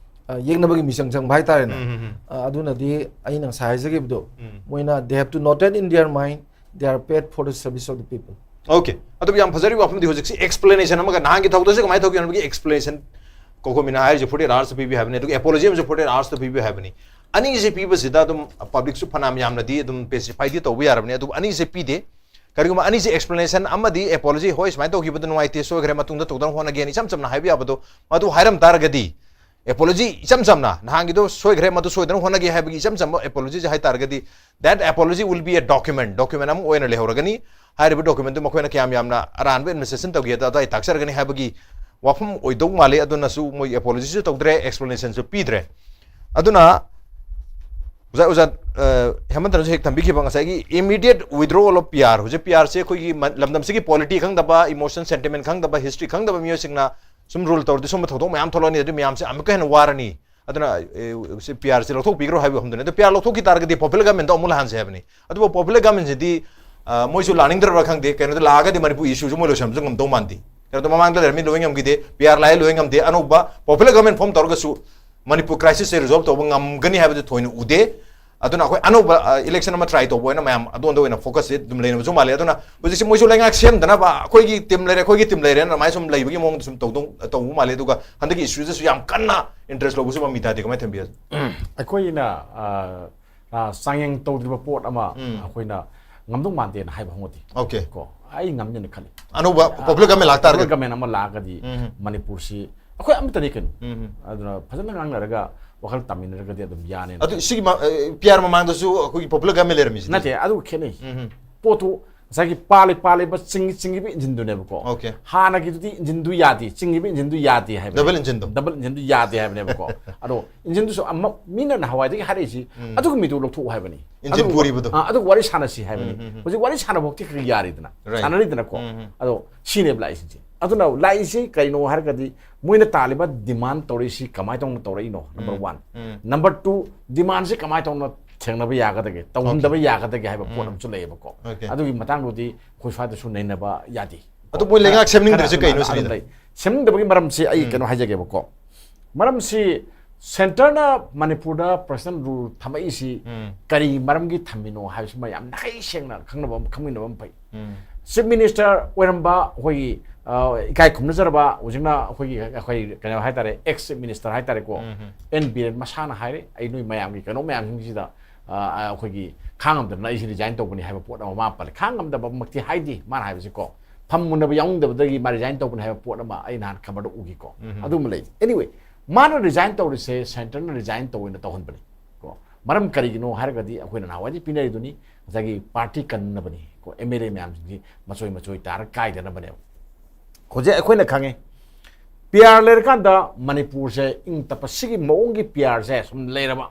ꯑ, ꯌꯦꯛꯅꯕꯒꯤ ꯃꯤꯆꯪ ꯆꯪꯕ ꯍꯥꯏꯇꯥꯔꯦꯅꯦ꯫ ꯎꯝ, ꯎꯝ, ꯎꯝ. ꯑ, ꯑꯗꯨꯅꯗꯤ ꯑꯩꯅ ꯉꯁꯥꯏ ꯍꯥꯏꯖꯈꯤꯕꯗꯣ, ꯎꯝ. ꯃꯣꯏꯅ they have to noted in their mind, they are paid for the service of the people. Okay. ꯑꯗꯨꯕꯨ ꯌꯥꯝ ꯐꯖꯔꯤꯕ ꯋꯥꯐꯝꯗꯤ ꯍꯧꯖꯤꯛꯁꯤ explanation ꯑꯃꯒ ꯅꯍꯥꯟꯒꯤ ꯊꯧꯗꯣꯛꯁꯦ ꯀꯃꯥꯏꯅ ꯊꯣꯛꯈꯤꯕꯒꯤ explanation ꯀꯣꯀꯣꯃꯤꯅ ꯍꯥꯏꯔꯤꯁꯦ forty eight hours ꯄꯤꯕꯤꯌꯨ ꯍꯥꯏꯕꯅꯤ, ꯑꯗꯨꯒ apology ꯑꯃꯁꯨ forty eight hours ꯄꯤꯕꯤꯌꯨ ꯍꯥꯏꯕꯅꯤ꯫ ꯑꯅꯤꯁꯦ ꯄꯤꯕꯁꯤꯗ ꯑꯗꯨꯝ publicꯁꯨ ꯐꯅꯌꯥꯝ ꯌꯥꯝꯅꯗꯤ ꯑꯗꯨꯝ pacifyꯗꯤ ꯇꯧꯕ ꯌꯥꯔꯕꯅꯤ, ꯑꯗꯨꯕꯨ ꯑꯅꯤꯁꯦ ꯄꯤꯗꯦ꯫ ꯀꯔꯤꯒꯨꯝꯕ ꯑꯅꯤꯁꯦ explanation ꯑꯃꯗꯤ apology, "ꯍꯣꯏ, ꯁꯨꯃꯥꯏꯅ ꯇꯧꯈꯤꯕꯗꯨ ꯅꯨꯡꯉꯥꯏꯇꯦ, ꯁꯣꯏꯈ꯭ꯔꯦ, ꯃꯇꯨꯡꯗ ꯇꯧꯗꯅꯕ ꯍꯣꯠꯅꯒꯦꯅ" ꯏꯆꯝ ꯆꯝꯅ ꯍꯥꯏꯕ ꯌꯥꯕꯗꯣ ꯃꯗꯨ ꯍꯥꯏꯔꯝ ꯇꯥꯔꯒꯗꯤ, apology ꯏꯆꯝ ꯆꯝꯅ "ꯅꯍꯥꯟꯒꯤꯗꯣ ꯁꯣꯏꯈ꯭ꯔꯦ, ꯃꯗꯨ ꯁꯣꯏꯗꯅꯕ ꯍꯣꯠꯅꯒꯦ" ꯍꯥꯏꯕꯒꯤ ꯏꯆꯝ ꯆꯝꯕ apologyꯁꯦ ꯍꯥꯏ ꯇꯥꯔꯒꯗꯤ, that apology will be a document, document ꯑꯃ ꯑꯣꯏꯅ ꯂꯩꯍꯧꯔꯒꯅꯤ꯫ ꯍꯥꯏꯔꯤꯕ documentꯗꯨ ꯃꯈꯣꯏꯅ ꯀꯌꯥꯝ ꯌꯥꯝꯅ ꯑꯔꯥꯟꯕ administration ꯇꯧꯈꯤ ꯑꯗ ꯑꯗꯨꯋꯥꯏ ꯇꯥꯛꯆꯔꯒꯅꯤ ꯍꯥꯏꯕꯒꯤ ꯋꯥꯐꯝ ꯑꯣꯏꯗꯧ ꯃꯥꯜꯂꯤ꯫ ꯑꯗꯨꯅꯁꯨ ꯃꯣꯏ apologyꯁꯨ ꯇꯧꯗ꯭ꯔꯦ, explanationꯁꯨ ꯄꯤꯗ꯭ꯔꯦ꯫ ꯑꯗꯨꯅ ꯑꯣꯖꯥ, ꯑꯣꯖꯥ, ꯑ, ꯍꯦꯃꯟꯇꯅꯁꯨ ꯍꯦꯛ ꯊꯝꯕꯤꯈꯤꯕ ꯉꯁꯥꯏꯒꯤ immediate withdrawal of P R, ꯍꯧꯖꯤꯛ P Rꯁꯦ ꯑꯩꯈꯣꯏꯒꯤ ꯃ-, ꯂꯝꯗꯝꯁꯤꯒꯤ polity ꯈꯪꯗꯕ, emotion, sentiment ꯈꯪꯗꯕ, history ꯈꯪꯗꯕ ꯃꯤꯑꯣꯏꯁꯤꯡꯅ ꯁꯨꯝ rule ꯇꯧꯔꯗꯤ ꯁꯨꯝꯕ ꯊꯧꯗꯣꯛ ꯃꯌꯥꯝ ꯊꯣꯛꯂꯛꯑꯅꯤ, ꯑꯗꯨ ꯃꯌꯥꯝꯁꯦ ꯑꯃꯨꯛꯀ ꯍꯦꯟꯅ ꯋꯥꯔꯅꯤ꯫ ꯑꯗꯨꯅ, ꯑꯦ, ꯁꯤ P Rꯁꯦ ꯂꯧꯊꯣꯛꯄꯤꯈ꯭ꯔꯣ ꯍꯥꯏꯕꯒꯤ ꯋꯥꯐꯝꯗꯨꯅꯤ꯫ ꯑꯗꯨ P R ꯂꯧꯊꯣꯛꯈꯤ ꯇꯥꯔꯒꯗꯤ popular governmentꯗꯣ ꯑꯃꯨꯛ ꯂꯥꯛꯍꯟꯁꯦ ꯍꯥꯏꯕꯅꯤ꯫ ꯑꯗꯨꯕꯨ popular governmentꯁꯤꯗꯤ, ꯑ, ꯃꯣꯏꯁꯨ ꯂꯥꯛꯅꯤꯡꯗ꯭ꯔꯕ꯭ꯔꯥ ꯈꯪꯗꯦ, ꯀꯩꯅꯣꯗ ꯂꯥꯛꯑꯒꯗꯤ ꯃꯅꯤꯄꯨꯔ issueꯁꯨ ꯃꯣꯏ ꯂꯣꯏꯁꯟꯕꯁꯨ ꯉꯝꯗꯧ ꯃꯥꯟꯗꯦ꯫ ꯀꯩꯅꯣꯗ ꯃꯃꯥꯡꯗ ꯂꯩꯔꯝꯃꯤ ꯂꯣꯏ ꯉꯝꯈꯤꯗꯦ, P R ꯂꯥꯛꯑꯦ ꯂꯣꯏ ꯉꯝꯗꯦ, ꯑꯅꯧꯕ popular government form ꯇꯧꯔꯒꯁꯨ ꯃꯅꯤꯄꯨꯔ crisisꯁꯦ resolve ꯇꯧꯕ ꯉꯝꯒꯅꯤ ꯍꯥꯏꯕꯗꯨ ꯊꯣꯏꯅ ꯎꯗꯦ꯫ ꯑꯗꯨꯅ ꯑꯩꯈꯣꯏ ꯑꯅꯧꯕ, ꯑ, election ꯑꯃ try ꯇꯧꯕ ꯑꯣꯏꯅ ꯃꯌꯥꯝ ꯑꯗꯣꯝꯗ ꯑꯣꯏꯅ focusꯁꯦ ꯑꯗꯨꯝ ꯂꯩꯅꯕꯁꯨ ꯃꯥꯜꯂꯦ꯫ ꯑꯗꯨꯅ ꯍꯧꯖꯤꯛꯁꯦ ꯃꯣꯏꯁꯨ ꯂꯩꯉꯥꯛ ꯁꯦꯝꯗꯅꯕ "ꯑꯩꯈꯣꯏꯒꯤ team ꯂꯩꯔꯦ, ꯑꯩꯈꯣꯏꯒꯤ team ꯂꯩꯔꯦꯅ" ꯑꯗꯨꯃꯥꯏꯅ ꯁꯨꯝ ꯂꯩꯕꯒꯤ ꯃꯑꯣꯡꯗ ꯁꯨꯝ ꯇꯧꯗꯧ-, ꯇꯧꯕ ꯃꯥꯜꯂꯦ꯫ ꯑꯗꯨꯒ ꯍꯟꯗꯛꯀꯤ issueꯁꯤꯗꯁꯨ ꯌꯥꯝ ꯀꯟꯅ interest ꯂꯧꯕꯁꯨ ꯃꯃꯤ ꯇꯥꯗꯦ꯫ ꯀꯃꯥꯏꯅ ꯊꯝꯕꯤ? ꯑꯩꯈꯣꯏꯅ, ꯑ, ꯑ, ꯆꯥꯡꯌꯦꯡ ꯇꯧꯗ꯭ꯔꯤꯕ ꯄꯣꯠ ꯑꯃ ꯎꯝ꯫ ꯑꯩꯈꯣꯏꯅ ꯉꯝꯗꯧ ꯃꯥꯟꯗꯦꯅ ꯍꯥꯏꯕ ꯍꯧꯅꯗꯦ꯫ Okay꯫ ꯀꯣ, ꯑꯩ ꯉꯝꯅꯤꯅ ꯈꯜꯂꯤ꯫ ꯑꯅꯧꯕ popular government ꯂꯥꯛꯇꯥꯔꯒꯗꯤ? Government ꯑꯃ ꯂꯥꯛꯑꯒꯗꯤ ꯎꯝ꯫ ꯃꯅꯤꯄꯨꯔꯁꯤ ꯑꯩꯈꯣꯏ ꯑꯃꯠꯇꯅꯤ ꯀꯩꯅꯣ꯫ ꯎꯝ꯫ ꯑꯗꯨꯅ ꯐꯖꯅ ꯉꯥꯡꯅꯔꯒ ꯋꯥꯈꯜ ꯇꯥꯃꯤꯟꯅꯔꯒꯗꯤ ꯑꯗꯨꯝ ꯌꯥꯅꯦꯅ ꯑꯗꯨ ꯈꯜꯂꯤ꯫ ꯁꯤꯒꯤ ꯃ-, ꯑ, P R ꯃꯃꯥꯡꯗꯁꯨ ꯑꯩꯈꯣꯏꯒꯤ popular government ꯂꯩꯔꯝꯃꯤꯁꯤꯗꯤ? ꯅꯠꯇꯦ, ꯑꯗꯨ ꯈꯦꯠꯅꯩ꯫ ꯎꯝ꯫ ꯄꯣꯠꯇꯨ ꯉꯁꯥꯏꯒꯤ ꯄꯥꯜꯂꯤ-, ꯄꯥꯜꯂꯤꯕ ꯆꯤꯡ-, ꯆꯤꯡꯉꯤꯕ engineꯗꯨꯅꯦꯕꯀꯣ꯫ Okay꯫ ꯍꯥꯟꯅꯒꯤꯗꯨꯗꯤ engineꯗꯨ ꯌꯥꯗꯦ, ꯆꯤꯡꯉꯤꯕ engineꯗꯨ ꯌꯥꯗꯦ ꯍꯥꯏꯕꯅꯦ꯫ Double engineꯗꯨ? Double engineꯗꯨ ꯌꯥꯗꯦ ꯍꯥꯏꯕꯅꯦꯕꯀꯣ꯫ ꯑꯗꯣ engineꯗꯨꯁꯨ ꯑꯃ, ꯃꯤꯅ ꯅꯍꯥꯟꯋꯥꯏꯗꯒꯤ ꯍꯥꯏꯔꯛꯏꯁꯤ ꯎꯝ꯫ ꯑꯗꯨꯒꯨꯝꯕꯗꯨ ꯂꯧꯊꯣꯛꯎ ꯍꯥꯏꯕꯅꯤ꯫ Engine ꯑꯗꯨꯒ ꯄꯨꯔꯤꯕꯗꯣ? ꯑꯥ, ꯑꯗꯨꯒ ꯋꯥꯔꯤ ꯁꯥꯟꯅꯁꯤ ꯍꯥꯏꯕꯅꯤ꯫ ꯎꯝ, ꯎꯝ, ꯎꯝ꯫ ꯍꯧꯖꯤꯛ ꯋꯥꯔꯤ ꯁꯥꯟꯅꯕ ꯐꯥꯎꯗꯤ ꯈꯔ ꯌꯥꯔꯤꯗꯅ, Right꯫ ꯁꯥꯟꯅꯔꯤꯗꯅꯀꯣ꯫ ꯎꯝ, ꯎꯝ꯫ ꯑꯗꯣ ꯁꯤꯅꯦꯕ ꯂꯥꯛꯏꯁꯤꯡꯁꯦ꯫ ꯑꯗꯨꯅ ꯂꯥꯛꯏꯁꯤ ꯀꯔꯤꯅꯣ ꯍꯥꯏꯔꯒꯗꯤ ꯃꯣꯏꯅ ꯇꯥꯜꯂꯤꯕ demand ꯇꯧꯔꯛꯏꯁꯤ ꯀꯃꯥꯏꯅ ꯇꯧꯅ ꯇꯧꯔꯛꯏꯅꯣ, number ꯎꯝ, one꯫ ꯎꯝ꯫ Number two, demandꯁꯤ ꯀꯃꯥꯏꯅ ꯇꯧꯅ ꯊꯦꯡꯅꯕ ꯌꯥꯒꯗꯒꯦ, ꯇꯧꯍꯟꯗꯕ Okay꯫ ꯌꯥꯒꯗꯒꯦ ꯍꯥꯏꯕ ꯄꯣꯠ ꯎꯝ꯫ ꯑꯃꯁꯨ ꯂꯩꯌꯦꯕꯀꯣ꯫ Okay꯫ ꯑꯗꯨꯒꯤ ꯃꯇꯥꯡꯗꯨꯗꯤ ꯑꯩꯈꯣꯏ ꯁ꯭ꯋꯥꯏꯗꯁꯨ ꯅꯩꯅꯕ ꯌꯥꯗꯦ꯫ ꯑꯗꯨ ꯃꯣꯏ ꯂꯩꯉꯥꯛ ꯈꯔ, ꯁꯦꯝꯅꯤꯡꯗ꯭ꯔꯤꯁꯦ ꯈꯔ ꯀꯩꯅꯣ ꯑꯗꯨꯝ ꯁꯤꯅꯤꯗ? ꯂꯩ꯫ ꯁꯦꯝꯅꯤꯡꯗꯕꯒꯤ ꯃꯔꯝꯁꯤ ꯑꯩ ꯎꯝ꯫ ꯀꯩꯅꯣ ꯍꯥꯏꯖꯒꯦꯕꯀꯣ꯫ ꯃꯔꯝꯁꯤ centreꯅ ꯃꯅꯤꯄꯨꯔꯗ personal rule ꯊꯝꯃꯛꯏꯁꯤ ꯎꯝ꯫ ꯀꯔꯤ ꯃꯔꯝꯒꯤ ꯊꯝꯃꯤꯅꯣ ꯍꯥꯏꯕꯁꯤꯃ ꯌꯥꯝ ꯅꯥꯈꯩ ꯁꯦꯡꯅ ꯈꯪꯅꯕ ꯑꯃ, ꯈꯪꯃꯤꯟꯅꯕ ꯑꯃ ꯐꯩ꯫ ꯎꯝ꯫ ꯆꯤꯐ ꯃꯤꯅꯤꯁꯇꯔ ꯑꯣꯏꯔꯝꯕ ꯑꯩꯈꯣꯏꯒꯤ, ꯑ, ꯏꯀꯥꯏ ꯈꯨꯝꯅꯖꯔꯕ, ꯍꯧꯖꯤꯛꯅ ꯑꯩꯈꯣꯏꯒꯤ, ꯑꯩꯈꯣꯏ ꯀꯩꯅꯣ ꯍꯥꯏꯇꯥꯔꯦ, ꯑꯦꯛꯁ ꯆꯤꯐ ꯃꯤꯅꯤꯁꯇꯔ ꯍꯥꯏꯇꯥꯔꯦꯀꯣ, ꯎꯝ, ꯎꯝ꯫ ꯑꯦꯟ ꯕꯤꯔꯦꯟ ꯃꯁꯥꯅ ꯍꯥꯏꯔꯦ, "ꯑꯩ ꯅꯣꯏ ꯃꯌꯥꯝꯒꯤ ꯀꯩꯅꯣ ꯃꯌꯥꯝꯁꯤꯡꯁꯤꯗ, ꯑ, ꯑꯩꯈꯣꯏꯒꯤ ꯈꯥꯡꯉꯝꯗꯅ ꯑꯩꯁꯤ ꯔꯤꯖꯥꯏꯟ ꯇꯧꯕꯅꯤ" ꯍꯥꯏꯕ ꯄꯣꯠ ꯑꯃ ꯃꯥ ꯄꯜꯂꯦ꯫ ꯈꯥꯡꯉꯝꯗꯕꯃꯛꯇꯤ ꯍꯥꯏꯗꯦ ꯃꯥꯅ ꯍꯥꯏꯕꯁꯤꯀꯣ, ꯐꯝꯃꯨꯟꯅꯕ ꯌꯥꯎꯅꯤꯡꯗꯕꯗꯒꯤ ꯃꯥ ꯔꯤꯖꯥꯏꯟ ꯇꯧꯕꯅꯤ ꯍꯥꯏꯕ ꯄꯣꯠ ꯑꯃ ꯑꯩ ꯅꯍꯥꯟ ꯈꯕꯔꯗ ꯎꯈꯤꯀꯣ꯫ ꯎꯝ, ꯎꯝ꯫ ꯑꯗꯨꯃ ꯂꯩ꯫ Anyway, ꯃꯥꯅ ꯔꯤꯖꯥꯏꯟ ꯇꯧꯔꯤꯁꯦ ꯁꯦꯟꯇꯔꯅ ꯔꯤꯖꯥꯏꯟ ꯇꯧꯋꯦꯅ ꯇꯧꯍꯟꯕꯅꯤ ꯀꯣ꯫ ꯃꯔꯝ ꯀꯔꯤꯒꯤꯅꯣ ꯍꯥꯏꯔꯒꯗꯤ ꯑꯩꯈꯣꯏꯅ ꯅꯍꯥꯟꯋꯥꯏꯗꯤ ꯄꯤꯅꯔꯤꯗꯨꯅꯤ, ꯉꯁꯥꯏꯒꯤ ꯄꯥꯔꯇꯤ ꯀꯟꯅꯕꯅꯤ ꯀꯣ, ꯑꯦꯝ ꯑꯦꯜ ꯑꯦ ꯃꯌꯥꯝꯁꯤꯡꯁꯤ ꯃꯆꯣꯏ ꯃꯆꯣꯏ ꯇꯥꯔ ꯀꯥꯏꯗꯅꯕꯅꯦꯕ꯫ ꯍꯧꯖꯤꯛ ꯑꯩꯈꯣꯏꯅ ꯈꯪꯉꯦ, ꯄꯤ ꯑꯥꯔ ꯂꯩꯔꯀꯥꯟꯗ ꯃꯅꯤꯄꯨꯔꯁꯦ ꯏꯪ ꯇꯞꯄ, ꯁꯤꯒꯤ ꯃꯑꯣꯡꯒꯤ ꯄꯤ ꯑꯥꯔꯁꯦ ꯁꯨꯝ ꯂꯩꯔꯕ,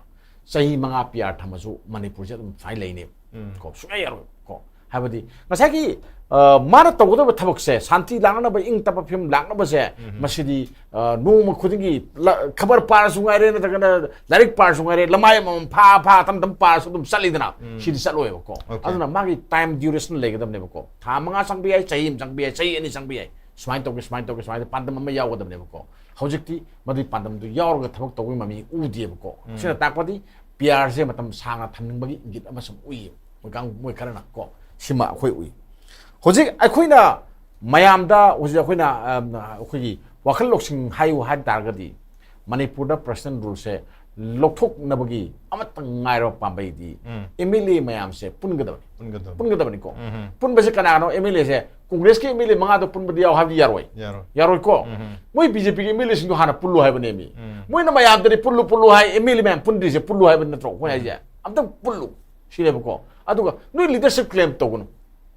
ꯆꯍꯤ ꯃꯉꯥ ꯄꯤ ꯑꯥꯔ ꯊꯝꯃꯁꯨ ꯃꯅꯤꯄꯨꯔꯁꯦ ꯑꯗꯨꯝ ꯁꯨꯃꯥꯏꯅ ꯂꯩꯅꯦꯕ꯫ ꯎꯝ꯫ ꯀꯣ, ꯁꯨꯡꯌꯥ ꯌꯥꯔꯣꯏ ꯀꯣ꯫ ꯍꯥꯏꯕꯗꯤ ꯉꯁꯥꯏꯒꯤ, ꯑ, ꯃꯥꯅ ꯇꯧꯒꯗꯕ ꯊꯕꯛꯁꯦ, ꯁꯥꯟꯇꯤ ꯂꯥꯛꯅꯅꯕ, ꯏꯪ ꯇꯞꯄ ꯐꯤꯕꯝ ꯂꯥꯛꯅꯕꯁꯦ, ꯎꯝ꯫ ꯃꯁꯤꯗꯤ, ꯑ, ꯅꯣꯡꯃ ꯈꯨꯗꯤꯡꯒꯤ ꯂ-, ꯈꯕꯔ ꯄꯥꯔꯁꯨ ꯉꯥꯏꯔꯦ, ꯅꯠꯇ꯭ꯔꯒꯅ ꯂꯥꯏꯔꯤꯛ ꯄꯥꯔꯁꯨ ꯉꯥꯏꯔꯦ, ꯂꯃꯥꯏ ꯑꯃꯃꯝ ꯐꯥ ꯐꯥ ꯇꯝ ꯇꯝ ꯄꯥꯔꯁꯨ ꯑꯗꯨꯝ ꯆꯠꯂꯤꯗꯅ, ꯎꯝ꯫ ꯁꯤꯗꯤ ꯆꯠꯂꯣꯏꯕꯀꯣ꯫ Okay꯫ ꯑꯗꯨꯅ ꯃꯥꯒꯤ time duration ꯂꯩꯒꯗꯕꯅꯦꯕꯀꯣ꯫ ꯊꯥ ꯃꯉꯥ ꯆꯪꯕ ꯌꯥꯏ, ꯆꯍꯤ ꯑꯃ ꯆꯪꯕ ꯌꯥꯏ, ꯆꯍꯤ ꯑꯅꯤ ꯆꯪꯕ ꯌꯥꯏ, ꯁꯨꯃꯥꯏꯅ ꯇꯧꯒꯦ, ꯁꯨꯃꯥꯏꯅ ꯇꯧꯒꯦ, ꯁꯨꯃꯥꯏꯅ ꯄꯥꯟꯗꯝ ꯑꯃ ꯌꯥꯎꯒꯗꯕꯅꯦꯕꯀꯣ꯫ ꯍꯧꯖꯤꯛꯇꯤ ꯃꯗꯨꯒꯤ ꯄꯥꯟꯗꯝꯗꯨ ꯌꯥꯎꯔꯒ ꯊꯕꯛ ꯇꯧꯕꯒꯤ ꯃꯃꯤ ꯎꯗꯦꯕꯀꯣ꯫ ꯎꯝ꯫ ꯁꯤꯅ ꯇꯥꯛꯄꯗꯤ ꯄꯤ ꯑꯥꯔꯁꯦ ꯃꯇꯝ ꯁꯥꯡꯅ ꯊꯝꯅꯤꯡꯕꯒꯤ ꯏꯪꯒꯤꯠ ꯑꯃꯁꯨ ꯎꯏꯌꯦ ꯃꯣꯏ ꯀꯥꯡ-, ꯃꯣꯏ ꯈꯔꯅ ꯀꯣ꯫ ꯁꯤꯃ ꯑꯩꯈꯣꯏ ꯎꯏ꯫ ꯍꯧꯖꯤꯛ ꯑꯩꯈꯣꯏꯅ ꯃꯌꯥꯝꯗ ꯍꯧꯖꯤꯛ ꯑꯩꯈꯣꯏꯅ, ꯑꯝ, ꯑꯩꯈꯣꯏꯒꯤ ꯋꯥꯈꯜ ꯂꯧꯁꯤꯡ ꯍꯥꯏꯌꯨ ꯍꯥꯏꯕ ꯇꯥꯔꯒꯗꯤ, ꯃꯅꯤꯄꯨꯔꯗ personal ruleꯁꯦ ꯂꯧꯊꯣꯛꯅꯕꯒꯤ ꯑꯃꯠꯇ ꯉꯥꯏꯔꯕ ꯄꯥꯝꯕꯩꯗꯤ ꯎꯝ꯫ ꯑꯦꯝ ꯑꯦꯜ ꯑꯦ ꯃꯌꯥꯝꯁꯦ ꯄꯨꯟꯒꯗꯕꯅꯤ꯫ ꯄꯨꯟꯒꯗꯕꯅꯤ꯫ ꯄꯨꯟꯒꯗꯕꯅꯤꯀꯣ꯫ ꯎꯝ꯫ ꯄꯨꯟꯕꯁꯦ ꯀꯅꯥꯅꯣ? ꯑꯦꯝ ꯑꯦꯜ ꯑꯦꯁꯦ ꯀꯣꯡꯒ꯭ꯔꯦꯁꯀꯤ ꯑꯦꯝ ꯑꯦꯜ ꯑꯦ ꯃꯉꯥꯗꯣ ꯄꯨꯟꯕꯗ ꯌꯥꯎ ꯍꯥꯏꯕꯗꯤ ꯌꯥꯔꯣꯏ꯫ ꯌꯥꯔꯣꯏ꯫ ꯌꯥꯔꯣꯏꯀꯣ꯫ ꯎꯝ꯫ ꯃꯣꯏ ꯕꯤ ꯖꯦ ꯄꯤꯒꯤ ꯑꯦꯝ ꯑꯦꯜ ꯑꯦꯁꯤꯡꯗꯣ ꯍꯥꯟꯅ ꯄꯨꯜꯂꯨ ꯍꯥꯏꯕꯅꯦꯃꯤ꯫ ꯎꯝ꯫ ꯃꯣꯏꯅ ꯃꯌꯥꯝꯗꯗꯤ ꯄꯨꯜꯂꯨ, ꯄꯨꯜꯂꯨ ꯍꯥꯏ, ꯑꯦꯝ ꯑꯦꯜ ꯑꯦ ꯃꯌꯥꯝ ꯄꯨꯟꯗ꯭ꯔꯤꯁꯦ ꯄꯨꯜꯂꯨ ꯍꯥꯏꯕ ꯅꯠꯇ꯭ꯔꯣ ꯑꯩꯈꯣꯏ ꯎꯝ꯫ ꯍꯥꯏꯁꯦ? ꯑꯝꯇꯪ ꯄꯨꯜꯂꯨ ꯁꯤꯅꯦꯕꯀꯣ꯫ ꯑꯗꯨꯒ ꯅꯣꯏ leadership claim ꯇꯧꯒꯅꯨ꯫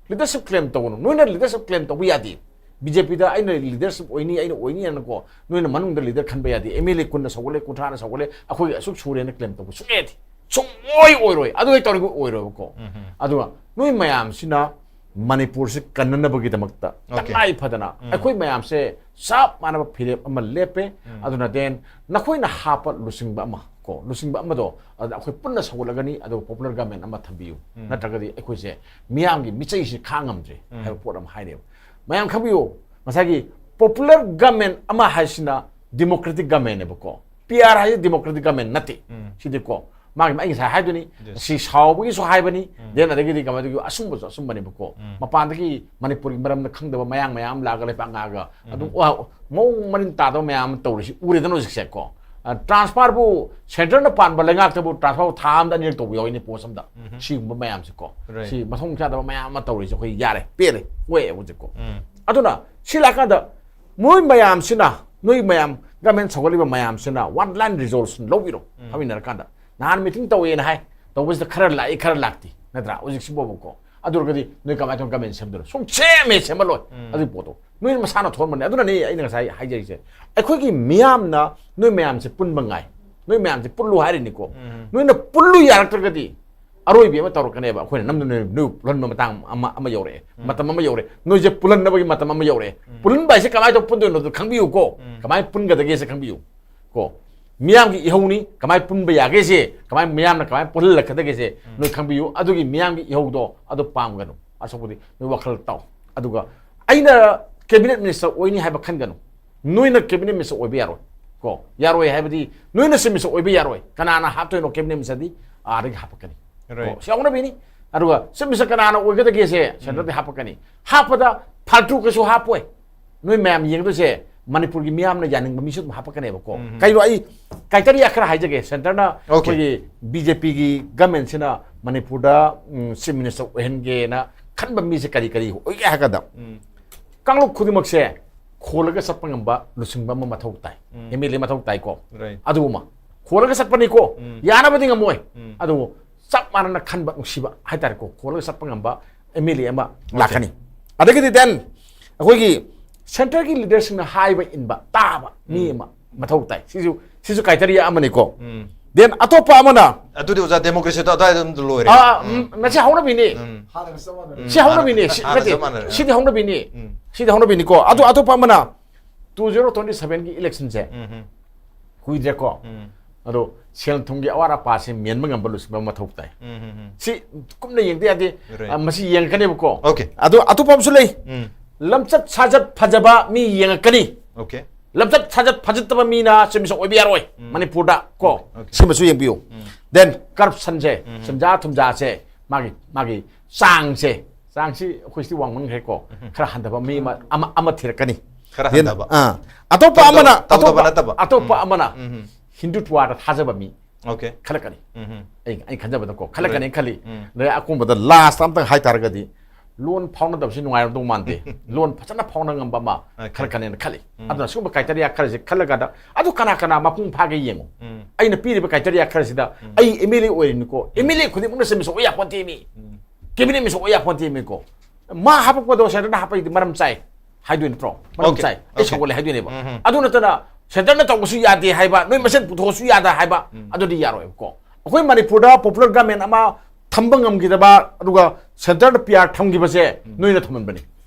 Leadership claim ꯇꯧꯒꯅꯨ꯫ ꯅꯣꯏꯅ leadership claim ꯇꯧꯕ ꯌꯥꯗꯦ꯫ ꯕꯤ ꯖꯦ ꯄꯤꯗ ꯑꯩꯅ leadership ꯑꯣꯏꯅꯤ, ꯑꯩꯅ ꯑꯣꯏꯅꯤ ꯍꯥꯏꯅꯀꯣ, ꯅꯣꯏꯅ ꯃꯅꯨꯡꯗ leader ꯈꯟꯕ ꯌꯥꯗꯦ꯫ ꯑꯦꯝ ꯑꯦꯜ ꯑꯦ ꯀꯨꯟꯅ ꯁꯧꯒꯠꯂꯦ, ꯀꯨꯟꯊ꯭ꯔꯥꯅ ꯁꯧꯒꯠꯂꯦ, ꯑꯩꯈꯣꯏꯒꯤ ꯑꯁꯨꯛ ꯁꯨꯔꯦꯅ claim ꯇꯧꯕ ꯁꯨꯡꯌꯥ ꯌꯥꯗꯦ꯫ ꯁꯨꯡꯑꯣꯏ ꯑꯣꯏꯔꯣꯏ꯫ ꯑꯗꯨ ꯍꯦꯛ ꯇꯧꯔꯤꯕ ꯑꯣꯏꯔꯣꯏꯕꯀꯣ꯫ ꯎꯝ꯫ ꯑꯗꯨꯒ ꯅꯣꯏ ꯃꯌꯥꯝꯁꯤꯅ ꯃꯅꯤꯄꯨꯔꯁꯤ ꯀꯟꯅꯅꯕꯒꯤꯗꯃꯛꯇ Okay꯫ ꯇꯉꯥꯏ ꯐꯗꯅ ꯎꯝ꯫ ꯑꯩꯈꯣꯏ ꯃꯌꯥꯝꯁꯦ ꯆꯞ ꯃꯥꯟꯅꯕ ꯐꯤꯔꯦꯞ ꯑꯃ ꯂꯦꯞꯄꯦ꯫ ꯎꯝ꯫ ꯑꯗꯨꯅ then ꯅꯈꯣꯏꯅ ꯍꯥꯞꯄ ꯂꯨꯆꯤꯡꯕ ꯑꯃ ꯀꯣ, ꯂꯨꯆꯤꯡꯕ ꯑꯃꯗꯣ ꯑꯗꯨꯗ ꯑꯩꯈꯣꯏ ꯄꯨꯟꯅ ꯁꯧꯒꯠꯂꯒꯅꯤ, ꯑꯗꯨꯒ popular government ꯑꯃ ꯊꯝꯕꯤꯌꯨ, ꯎꯝ꯫ ꯅꯠꯇ꯭ꯔꯒꯗꯤ ꯑꯩꯈꯣꯏꯁꯦ ꯃꯤꯌꯥꯝꯒꯤ ꯃꯤꯆꯩꯁꯤ ꯈꯥꯡ ꯉꯝꯗ꯭ꯔꯦ ꯎꯝ꯫ ꯍꯥꯏꯕ ꯄꯣꯠ ꯑꯃ ꯍꯥꯏꯔꯦꯕ꯫ ꯃꯌꯥꯝ ꯈꯪꯕꯤꯌꯨ, ꯉꯁꯥꯏꯒꯤ popular government ꯑꯃ ꯍꯥꯏꯁꯤꯅ democratic governmentꯅꯦꯕꯀꯣ꯫ ꯄꯤ ꯑꯥꯔ ꯍꯥꯏꯁꯤ democratic government ꯅꯠꯇꯦ꯫ ꯎꯝ꯫ ꯁꯤꯗꯤꯀꯣ, ꯃꯥꯒꯤ ꯑꯩ ꯉꯁꯥꯏ ꯍꯥꯏꯗꯨꯅꯤ, Yes. ꯁꯤ ꯁꯥꯎꯕꯒꯤꯁꯨ ꯍꯥꯏꯕꯅꯤ, ꯎꯝ. then ꯑꯗꯒꯤꯗꯤ ꯀꯃꯥꯏꯅ ꯇꯧꯒꯦ, ꯑꯆꯨꯝꯕꯁꯨ ꯑꯆꯨꯝꯕꯅꯦꯕꯀꯣ꯫ ꯎꯝ. ꯃꯄꯥꯟꯗꯒꯤ ꯃꯅꯤꯄꯨꯔꯒꯤ ꯃꯔꯝꯗ ꯈꯪꯗꯕ ꯃꯌꯥꯡ ꯃꯌꯥꯝ ꯑꯃ ꯂꯥꯛꯑꯒ ꯂꯩꯄꯥꯛ ꯉꯥꯛꯑꯒ ꯑꯗꯨꯝ ꯎꯝ. ꯋꯥ- ꯃꯑꯣꯡ ꯃꯔꯤꯟ ꯇꯥꯗꯕ ꯃꯌꯥꯝ ꯑꯃ ꯇꯧꯔꯤꯁꯤ ꯎꯔꯦꯗꯅ ꯍꯧꯖꯤꯛꯁꯦ ꯀꯣ꯫ ꯇ꯭ꯔꯥꯟꯁꯐꯔꯕꯨ ꯁꯦꯟꯇꯔꯅ ꯄꯥꯟꯕ ꯂꯩꯉꯥꯛꯇꯕꯨ ꯇ꯭ꯔꯥꯟꯁꯐꯔ ꯊꯥ ꯑꯃꯗ ꯑꯅꯤꯔꯛ ꯇꯧꯕ ꯌꯥꯎꯏꯅꯦ ꯄꯣꯁ ꯑꯃꯗ꯫ ꯎꯝ. ꯁꯤꯒꯨꯝꯕ ꯃꯌꯥꯝꯁꯦ ꯀꯣ, Right. ꯁꯤ ꯃꯊꯣꯡ ꯆꯥꯗꯕ ꯃꯌꯥꯝ ꯑꯃ ꯇꯧꯔꯤꯁꯦ ꯑꯩꯈꯣꯏ ꯌꯥꯔꯦ, ꯄꯦꯜꯂꯦ, ꯑꯣꯏꯌꯦ ꯍꯧꯖꯤꯛꯀꯣ꯫ ꯎꯝ. ꯑꯗꯨꯅ ꯁꯤ ꯂꯥꯛꯀꯥꯟꯗ ꯃꯣꯏ ꯃꯌꯥꯝꯁꯤꯅ, ꯅꯣꯏ ꯃꯌꯥꯝ ꯒꯃꯦꯟ ꯁꯧꯒꯠꯂꯤꯕ ꯃꯌꯥꯝꯁꯤꯅ ꯋꯥꯟ ꯂꯥꯏꯟ ꯔꯤꯖꯣꯂꯨꯁꯟ ꯂꯧꯕꯤꯔꯣ꯫ ꯎꯝ. ꯐꯝꯃꯤꯟꯅꯔꯀꯥꯟꯗ ꯅꯍꯥꯟ ꯃꯤꯇꯤꯡ ꯇꯧꯋꯦꯅ ꯍꯥꯏ, ꯇꯧꯕꯁꯤꯗ ꯈꯔ ꯂꯥꯛꯏ ꯈꯔ ꯂꯥꯛꯇꯦ, ꯅꯠꯇ꯭ꯔꯥ? ꯍꯧꯖꯤꯛꯁꯤꯐꯥꯎꯕꯀꯣ꯫ ꯑꯗꯨ ꯑꯣꯏꯔꯒꯗꯤ ꯅꯣꯏ ꯀꯃꯥꯏꯅ ꯇꯧꯅ ꯒꯃꯦꯟ ꯁꯦꯝꯗꯣꯏꯅꯣ? ꯁꯨꯡꯁꯦꯝ ꯍꯦꯛ ꯁꯦꯝꯍꯜꯂꯣꯏ꯫ ꯎꯝ. ꯑꯗꯨꯒꯤ ꯄꯣꯠꯇꯣ ꯅꯣꯏ ꯃꯁꯥꯅ ꯊꯣꯛꯍꯟꯕꯅꯦ꯫ ꯑꯗꯨꯅꯅꯦ ꯑꯩꯅ ꯉꯁꯥꯏ ꯍꯥꯏꯖꯔꯤꯁꯦ, ꯑꯩꯈꯣꯏꯒꯤ ꯃꯤꯌꯥꯝꯅ ꯅꯣꯏ ꯃꯌꯥꯝꯁꯦ ꯄꯨꯟꯕ ꯉꯥꯏ, ꯅꯣꯏ ꯃꯌꯥꯝꯁꯦ ꯄꯨꯜꯂꯨ ꯍꯥꯏꯔꯤꯅꯤꯀꯣ꯫ ꯎꯝ. ꯅꯣꯏꯅ ꯄꯨꯜꯂꯨ ꯌꯥꯔꯛꯇ꯭ꯔꯒꯗꯤ ꯑꯔꯣꯏꯕꯤ ꯑꯃ ꯇꯧꯔꯛꯀꯅꯦꯕ꯫ ꯑꯩꯈꯣꯏꯅ ꯅꯝꯗꯨꯅ ꯅꯣꯏ ꯄꯨꯜꯍꯟꯕ ꯃꯇꯥꯡ ꯑꯃ ꯑꯃ ꯌꯧꯔꯛꯑꯦ, ꯎꯝ. ꯃꯇꯝ ꯑꯃ ꯌꯧꯔꯛꯑꯦ, ꯅꯣꯏꯁꯦ ꯄꯨꯜꯍꯟꯅꯕꯒꯤ ꯃꯇꯝ ꯑꯃ ꯌꯧꯔꯛꯑꯦ꯫ ꯎꯝ. ꯄꯨꯜꯍꯟꯕ ꯍꯥꯏꯁꯦ ꯀꯃꯥꯏꯅ ꯇꯧꯔ ꯄꯨꯟꯗꯣꯏꯅꯣ ꯑꯗꯨ ꯈꯪꯕꯤꯌꯨꯀꯣ꯫ ꯎꯝ. ꯀꯃꯥꯏꯅ ꯄꯨꯟꯒꯗꯒꯦꯁꯦ ꯈꯪꯕꯤꯌꯨ ꯀꯣ꯫ ꯃꯤꯌꯥꯝꯒꯤ ꯏꯍꯧꯅꯤ, ꯀꯃꯥꯏꯅ ꯄꯨꯟꯕ ꯌꯥꯒꯦꯁꯦ, ꯀꯃꯥꯏꯅ, ꯃꯤꯌꯥꯝꯅ ꯀꯃꯥꯏꯅ ꯄꯨꯜꯍꯜꯂꯛꯀꯗꯒꯦꯁꯦ ꯎꯝ. ꯅꯣꯏ ꯈꯪꯕꯤꯌꯨ꯫ ꯑꯗꯨꯒꯤ ꯃꯤꯌꯥꯝꯒꯤ ꯏꯍꯧꯗꯣ ꯑꯗꯨ ꯄꯥꯝꯒꯅꯨ꯫ ꯑꯁꯣꯛꯄꯗꯤ ꯅꯣꯏ ꯋꯥꯈꯜ ꯇꯥꯎ꯫ ꯑꯗꯨꯒ ꯑꯩꯅ ꯀꯦꯕꯤꯅꯦꯠ ꯃꯤꯅꯤꯁꯇꯔ ꯑꯣꯏꯅꯤ ꯍꯥꯏꯕ ꯈꯟꯒꯅꯨ꯫ ꯅꯣꯏꯅ ꯀꯦꯕꯤꯅꯦꯠ ꯃꯤꯅꯤꯁꯇꯔ ꯑꯣꯏꯕ ꯌꯥꯔꯣꯏ ꯀꯣ꯫ ꯌꯥꯔꯣꯏ ꯍꯥꯏꯕꯗꯤ ꯅꯣꯏꯅ ꯆꯤꯐ ꯃꯤꯅꯤꯁꯇꯔ ꯑꯣꯏꯕ ꯌꯥꯔꯣꯏ꯫ ꯀꯅꯥꯅ ꯍꯥꯞꯇꯣꯏꯅꯣ ꯀꯦꯕꯤꯅꯦꯠ ꯃꯤꯅꯤꯁꯇꯔꯗꯤ? ꯑꯥꯗꯒꯤ ꯍꯥꯞꯄꯛꯀꯅꯤ꯫ Right. ꯀꯣ, ꯁꯤ ꯍꯧꯅꯕꯤꯅꯤ꯫ ꯑꯗꯨꯒ ꯆꯤꯐ ꯃꯤꯅꯤꯁꯇꯔ ꯀꯅꯥꯅ ꯑꯣꯏꯒꯗꯒꯦꯁꯦ ꯁꯦꯟꯇꯔꯗꯤ ꯍꯥꯞꯄꯛꯀꯅꯤ꯫ ꯍꯥꯞꯄꯗ ꯐꯥꯜꯇꯨ ꯀꯩꯁꯨ ꯍꯥꯞꯄꯣꯏ꯫ ꯅꯣꯏ ꯃꯌꯥꯝ ꯌꯦꯡꯗꯣꯏꯁꯦ ꯃꯅꯤꯄꯨꯔꯒꯤ ꯃꯤꯌꯥꯝꯅ ꯌꯥꯅꯤꯡꯕ ꯃꯤꯁꯨ ꯑꯗꯨꯝ ꯍꯥꯞꯄꯛꯀꯅꯦꯕꯀꯣ꯫ ꯎꯝ. ꯀꯩꯅꯣ, ꯑꯩ ꯀꯥꯏꯇꯔꯤꯌꯥ ꯈꯔ ꯍꯥꯏꯖꯒꯦ꯫ ꯁꯦꯟꯇꯔꯅ Okay. ꯑꯩꯈꯣꯏꯒꯤ ꯕꯤ ꯖꯦ ꯄꯤꯒꯤ ꯒꯃꯦꯟꯁꯤꯅ ꯃꯅꯤꯄꯨꯔꯗ ꯆꯤꯐ ꯃꯤꯅꯤꯁꯇꯔ ꯑꯣꯏꯍꯟꯒꯦꯅ ꯈꯟꯕ ꯃꯤꯁꯦ ꯀꯔꯤ ꯀꯔꯤ ꯑꯣꯏꯒꯦ ꯍꯥꯏ ꯀꯥꯟꯗ, ꯎꯝ. ꯀꯥꯡꯂꯨꯞ ꯈꯨꯗꯤꯡꯃꯛꯁꯦ ꯈꯣꯜꯂꯒ ꯆꯠꯄ ꯉꯝꯕ ꯂꯨꯆꯤꯡꯕ ꯑꯃ ꯃꯊꯧ ꯇꯥꯏ꯫ ꯎꯝ. ꯑꯦꯝ ꯑꯦꯜ ꯑꯦ ꯃꯊꯧ ꯇꯥꯏꯀꯣ꯫ Right. ꯑꯗꯨꯒꯨꯝꯕ ꯈꯣꯜꯂꯒ ꯆꯠꯄꯅꯤꯀꯣ꯫ ꯎꯝ. ꯌꯥꯅꯕꯗꯤ ꯉꯝꯃꯣꯏ꯫ ꯎꯝ. ꯑꯗꯨꯕꯨ ꯆꯞ ꯃꯥꯟꯅꯅ ꯈꯟꯕ ꯅꯨꯡꯁꯤꯕ ꯍꯥꯏꯇꯥꯔꯦꯀꯣ꯫ ꯈꯣꯜꯂꯒ ꯆꯠꯄ ꯉꯝꯕ ꯑꯦꯝ ꯑꯦꯜ ꯑꯦ ꯑꯃ Okay. ꯂꯥꯛꯀꯅꯤ꯫ ꯑꯗꯒꯤꯗꯤ then ꯑꯩꯈꯣꯏꯒꯤ ꯁꯦꯟꯇꯔꯒꯤ ꯂꯤꯗꯔꯁꯤꯡꯅ ꯍꯥꯏꯕ ꯏꯟꯕ ꯇꯥꯕ ꯃꯤ ꯎꯝ. ꯑꯃ ꯃꯊꯧ ꯇꯥꯏ꯫ ꯁꯤꯁꯨ, ꯁꯤꯁꯨ ꯀꯥꯏꯇꯔꯤꯌꯥ ꯑꯃꯅꯤꯀꯣ꯫ ꯎꯝ. Then ꯑꯇꯣꯞꯄ ꯑꯃꯅ ꯑꯗꯨꯗꯤ ꯑꯣꯖꯥ ꯗꯦꯃꯣꯀ꯭ꯔꯦꯁꯤꯗꯣ ꯑꯗꯨꯋꯥꯏꯗ ꯑꯗꯨꯝ ꯂꯣꯏꯔꯦ꯫ ꯑꯥ, ꯎꯝ. ꯎꯝ, ꯃꯁꯤ ꯍꯧꯅꯕꯤꯅꯤ꯫ ꯎꯝ. ꯍꯥꯟꯅꯒ ꯆꯞ ꯃꯥꯟꯅꯔꯦ꯫ ꯎꯝ. ꯁꯤ ꯍꯧꯅꯕꯤꯅꯤ꯫ ꯁꯤ, ꯍꯥꯟꯅ ꯅꯠꯇꯦ, ꯆꯞ ꯃꯥꯟꯅꯔꯦ꯫ ꯁꯤꯗꯤ ꯍꯧꯅꯕꯤꯅꯤ꯫ ꯎꯝ. ꯁꯤꯗꯤ ꯍꯧꯅꯕꯤꯅꯤꯀꯣ꯫ ꯑꯗꯨ ꯑꯇꯣꯞꯄ ꯑꯃꯅ two zero twenty seven ꯒꯤ election ꯁꯦ ꯎꯝ. ꯀꯨꯏꯗ꯭ꯔꯦꯀꯣ꯫ ꯎꯝ. ꯑꯗꯣ ꯁꯦꯜ ꯊꯨꯝꯒꯤ ꯑꯋꯥꯠ ꯑꯄꯥꯁꯦ ꯃꯦꯟꯕ ꯉꯝꯕ ꯂꯨꯆꯤꯡꯕ ꯑꯃ ꯃꯊꯧ ꯇꯥꯏ꯫ ꯎꯝ. ꯁꯤ ꯀꯨꯞꯅ ꯌꯦꯡꯗ ꯌꯥꯗꯦ꯫ Right. ꯑ, ꯃꯁꯤ ꯌꯦꯡꯉꯛꯀꯅꯦꯕꯀꯣ꯫ Okay. ꯑꯗꯣ ꯑꯇꯣꯞꯄ ꯑꯃꯁꯨ ꯂꯩ꯫ ꯎꯝ. ꯂꯝꯆꯠ ꯁꯥꯖꯠ ꯐꯖꯕ ꯃꯤ ꯌꯦꯡꯉꯛꯀꯅꯤ꯫ Okay. ꯂꯝꯆꯠ ꯁꯥꯖꯠ ꯐꯖꯠꯇꯕ ꯃꯤꯅ ꯆꯤꯐ ꯃꯤꯅꯤꯁꯇꯔ ꯑꯣꯏꯕ ꯌꯥꯔꯣꯏ ꯎꯝ. ꯃꯅꯤꯄꯨꯔꯗ ꯀꯣ꯫ Okay. ꯁꯤꯃꯁꯨ ꯌꯦꯡꯕꯤꯌꯨ꯫ ꯎꯝ. Then corruption ꯁꯦ, ꯁꯦꯟꯖꯥ ꯊꯨꯝꯖꯥꯁꯦ, ꯃꯥꯒꯤ ꯃꯥꯒꯤ ꯆꯥꯡꯁꯦ, ꯆꯥꯡꯁꯤ ꯑꯩꯈꯣꯏꯁꯤꯗꯤ ꯋꯥꯡꯃꯟꯈ꯭ꯔꯦꯀꯣ, ꯈꯔ ꯍꯟꯊꯕ ꯃꯤ ꯑꯃ ꯑꯃ ꯑꯃ ꯊꯤꯔꯛꯀꯅꯤ. ꯈꯔ Then, ꯍꯟꯊꯕ. ꯑꯥ, ꯑꯇꯣꯞꯄ ꯇꯧꯗꯕ- ꯑꯃꯅ ꯇꯧꯗꯕ ꯑꯇꯣꯞꯄ ꯅꯠꯇꯕ. ꯑꯇꯣꯞꯄ ꯎꯝ. ꯑꯃꯅ ꯎꯝ. ꯍꯤꯟꯗꯨꯇ꯭ꯋꯥꯗ ꯊꯥꯖꯕ ꯃꯤ Okay. ꯈꯜꯂꯛꯀꯅꯤ. ꯎꯝ. ꯑꯩ ꯑꯩ ꯈꯟꯖꯕꯗꯀꯣ ꯈꯜꯂꯛꯀꯅꯤ Right. ꯈꯜꯂꯤ. ꯎꯝ. ꯑꯗꯩ ꯑꯀꯣꯟꯕꯗ ꯂꯥꯁ ꯑꯝꯇꯪ ꯍꯥꯏꯇꯥꯔꯒꯗꯤ, ꯂꯣꯟ ꯐꯥꯎꯅꯗꯕꯁꯤ ꯅꯨꯡꯉꯥꯏꯔꯝꯗꯧ ꯃꯥꯟꯗꯦ. ꯂꯣꯟ ꯐꯖꯅ ꯐꯥꯎꯅ ꯉꯝꯕ ꯑꯃ Okay. ꯈꯜꯂꯛꯀꯅꯦꯅ ꯈꯜꯂꯤ. ꯎꯝ. ꯑꯗꯨꯅ ꯁꯤꯒꯨꯝꯕ criteria ꯈꯔꯁꯤ ꯈꯜꯂꯀꯥꯟꯗ, ꯑꯗꯨ ꯀꯅꯥ ꯀꯅꯥ ꯃꯄꯨꯡ ꯐꯥꯒꯦ ꯌꯦꯡꯉꯨ. ꯎꯝ. ꯑꯩꯅ ꯄꯤꯔꯤꯕ criteria ꯈꯔꯁꯤꯗ, ꯎꯝ. ꯑꯩ MLA ꯑꯣꯏꯔꯤꯅꯤꯀꯣ, MLA ꯈꯨꯗꯤꯡꯃꯛꯅ ꯁꯦꯝꯕꯁꯨ ꯑꯣꯏ ꯌꯥꯄꯣꯟꯇꯦ ꯃꯤ. ꯎꯝ. Cabinet minister ꯑꯣꯏ ꯌꯥꯄꯣꯟꯇꯦ ꯃꯤꯀꯣ. ꯃꯥ ꯍꯥꯄꯛꯄꯗꯣ centre ꯅ ꯍꯥꯄꯛꯏꯗꯤ ꯃꯔꯝ ꯆꯥꯏ ꯍꯥꯏꯗꯣꯏ ꯅꯠꯇ꯭ꯔꯣ? ꯃꯔꯝ Okay. ꯆꯥꯏ. ꯑꯩ Okay. ꯁꯧꯒꯠꯂꯦ ꯍꯥꯏꯗꯣꯏꯅꯦꯕ. ꯎꯝ. ꯑꯗꯨ ꯅꯠꯇꯅ centre ꯅ ꯇꯧꯕꯁꯨ ꯌꯥꯗꯦ ꯍꯥꯏꯕ, ꯅꯣꯏ ꯃꯁꯦꯟ ꯄꯨꯊꯣꯛꯑꯁꯨ ꯌꯥꯗꯦ ꯍꯥꯏꯕ, ꯎꯝ. ꯑꯗꯨꯗꯤ ꯌꯥꯔꯣꯏꯕꯀꯣ. ꯑꯩꯈꯣꯏ ꯃꯅꯤꯄꯨꯔꯗ popular government ꯑꯃ ꯊꯝꯕ ꯉꯝꯈꯤꯗꯕ, ꯑꯗꯨꯒ centre ꯗ PR ꯊꯝꯈꯤꯕꯁꯦ ꯎꯝ. ꯅꯣꯏꯅ ꯊꯝꯍꯟꯕꯅꯤ.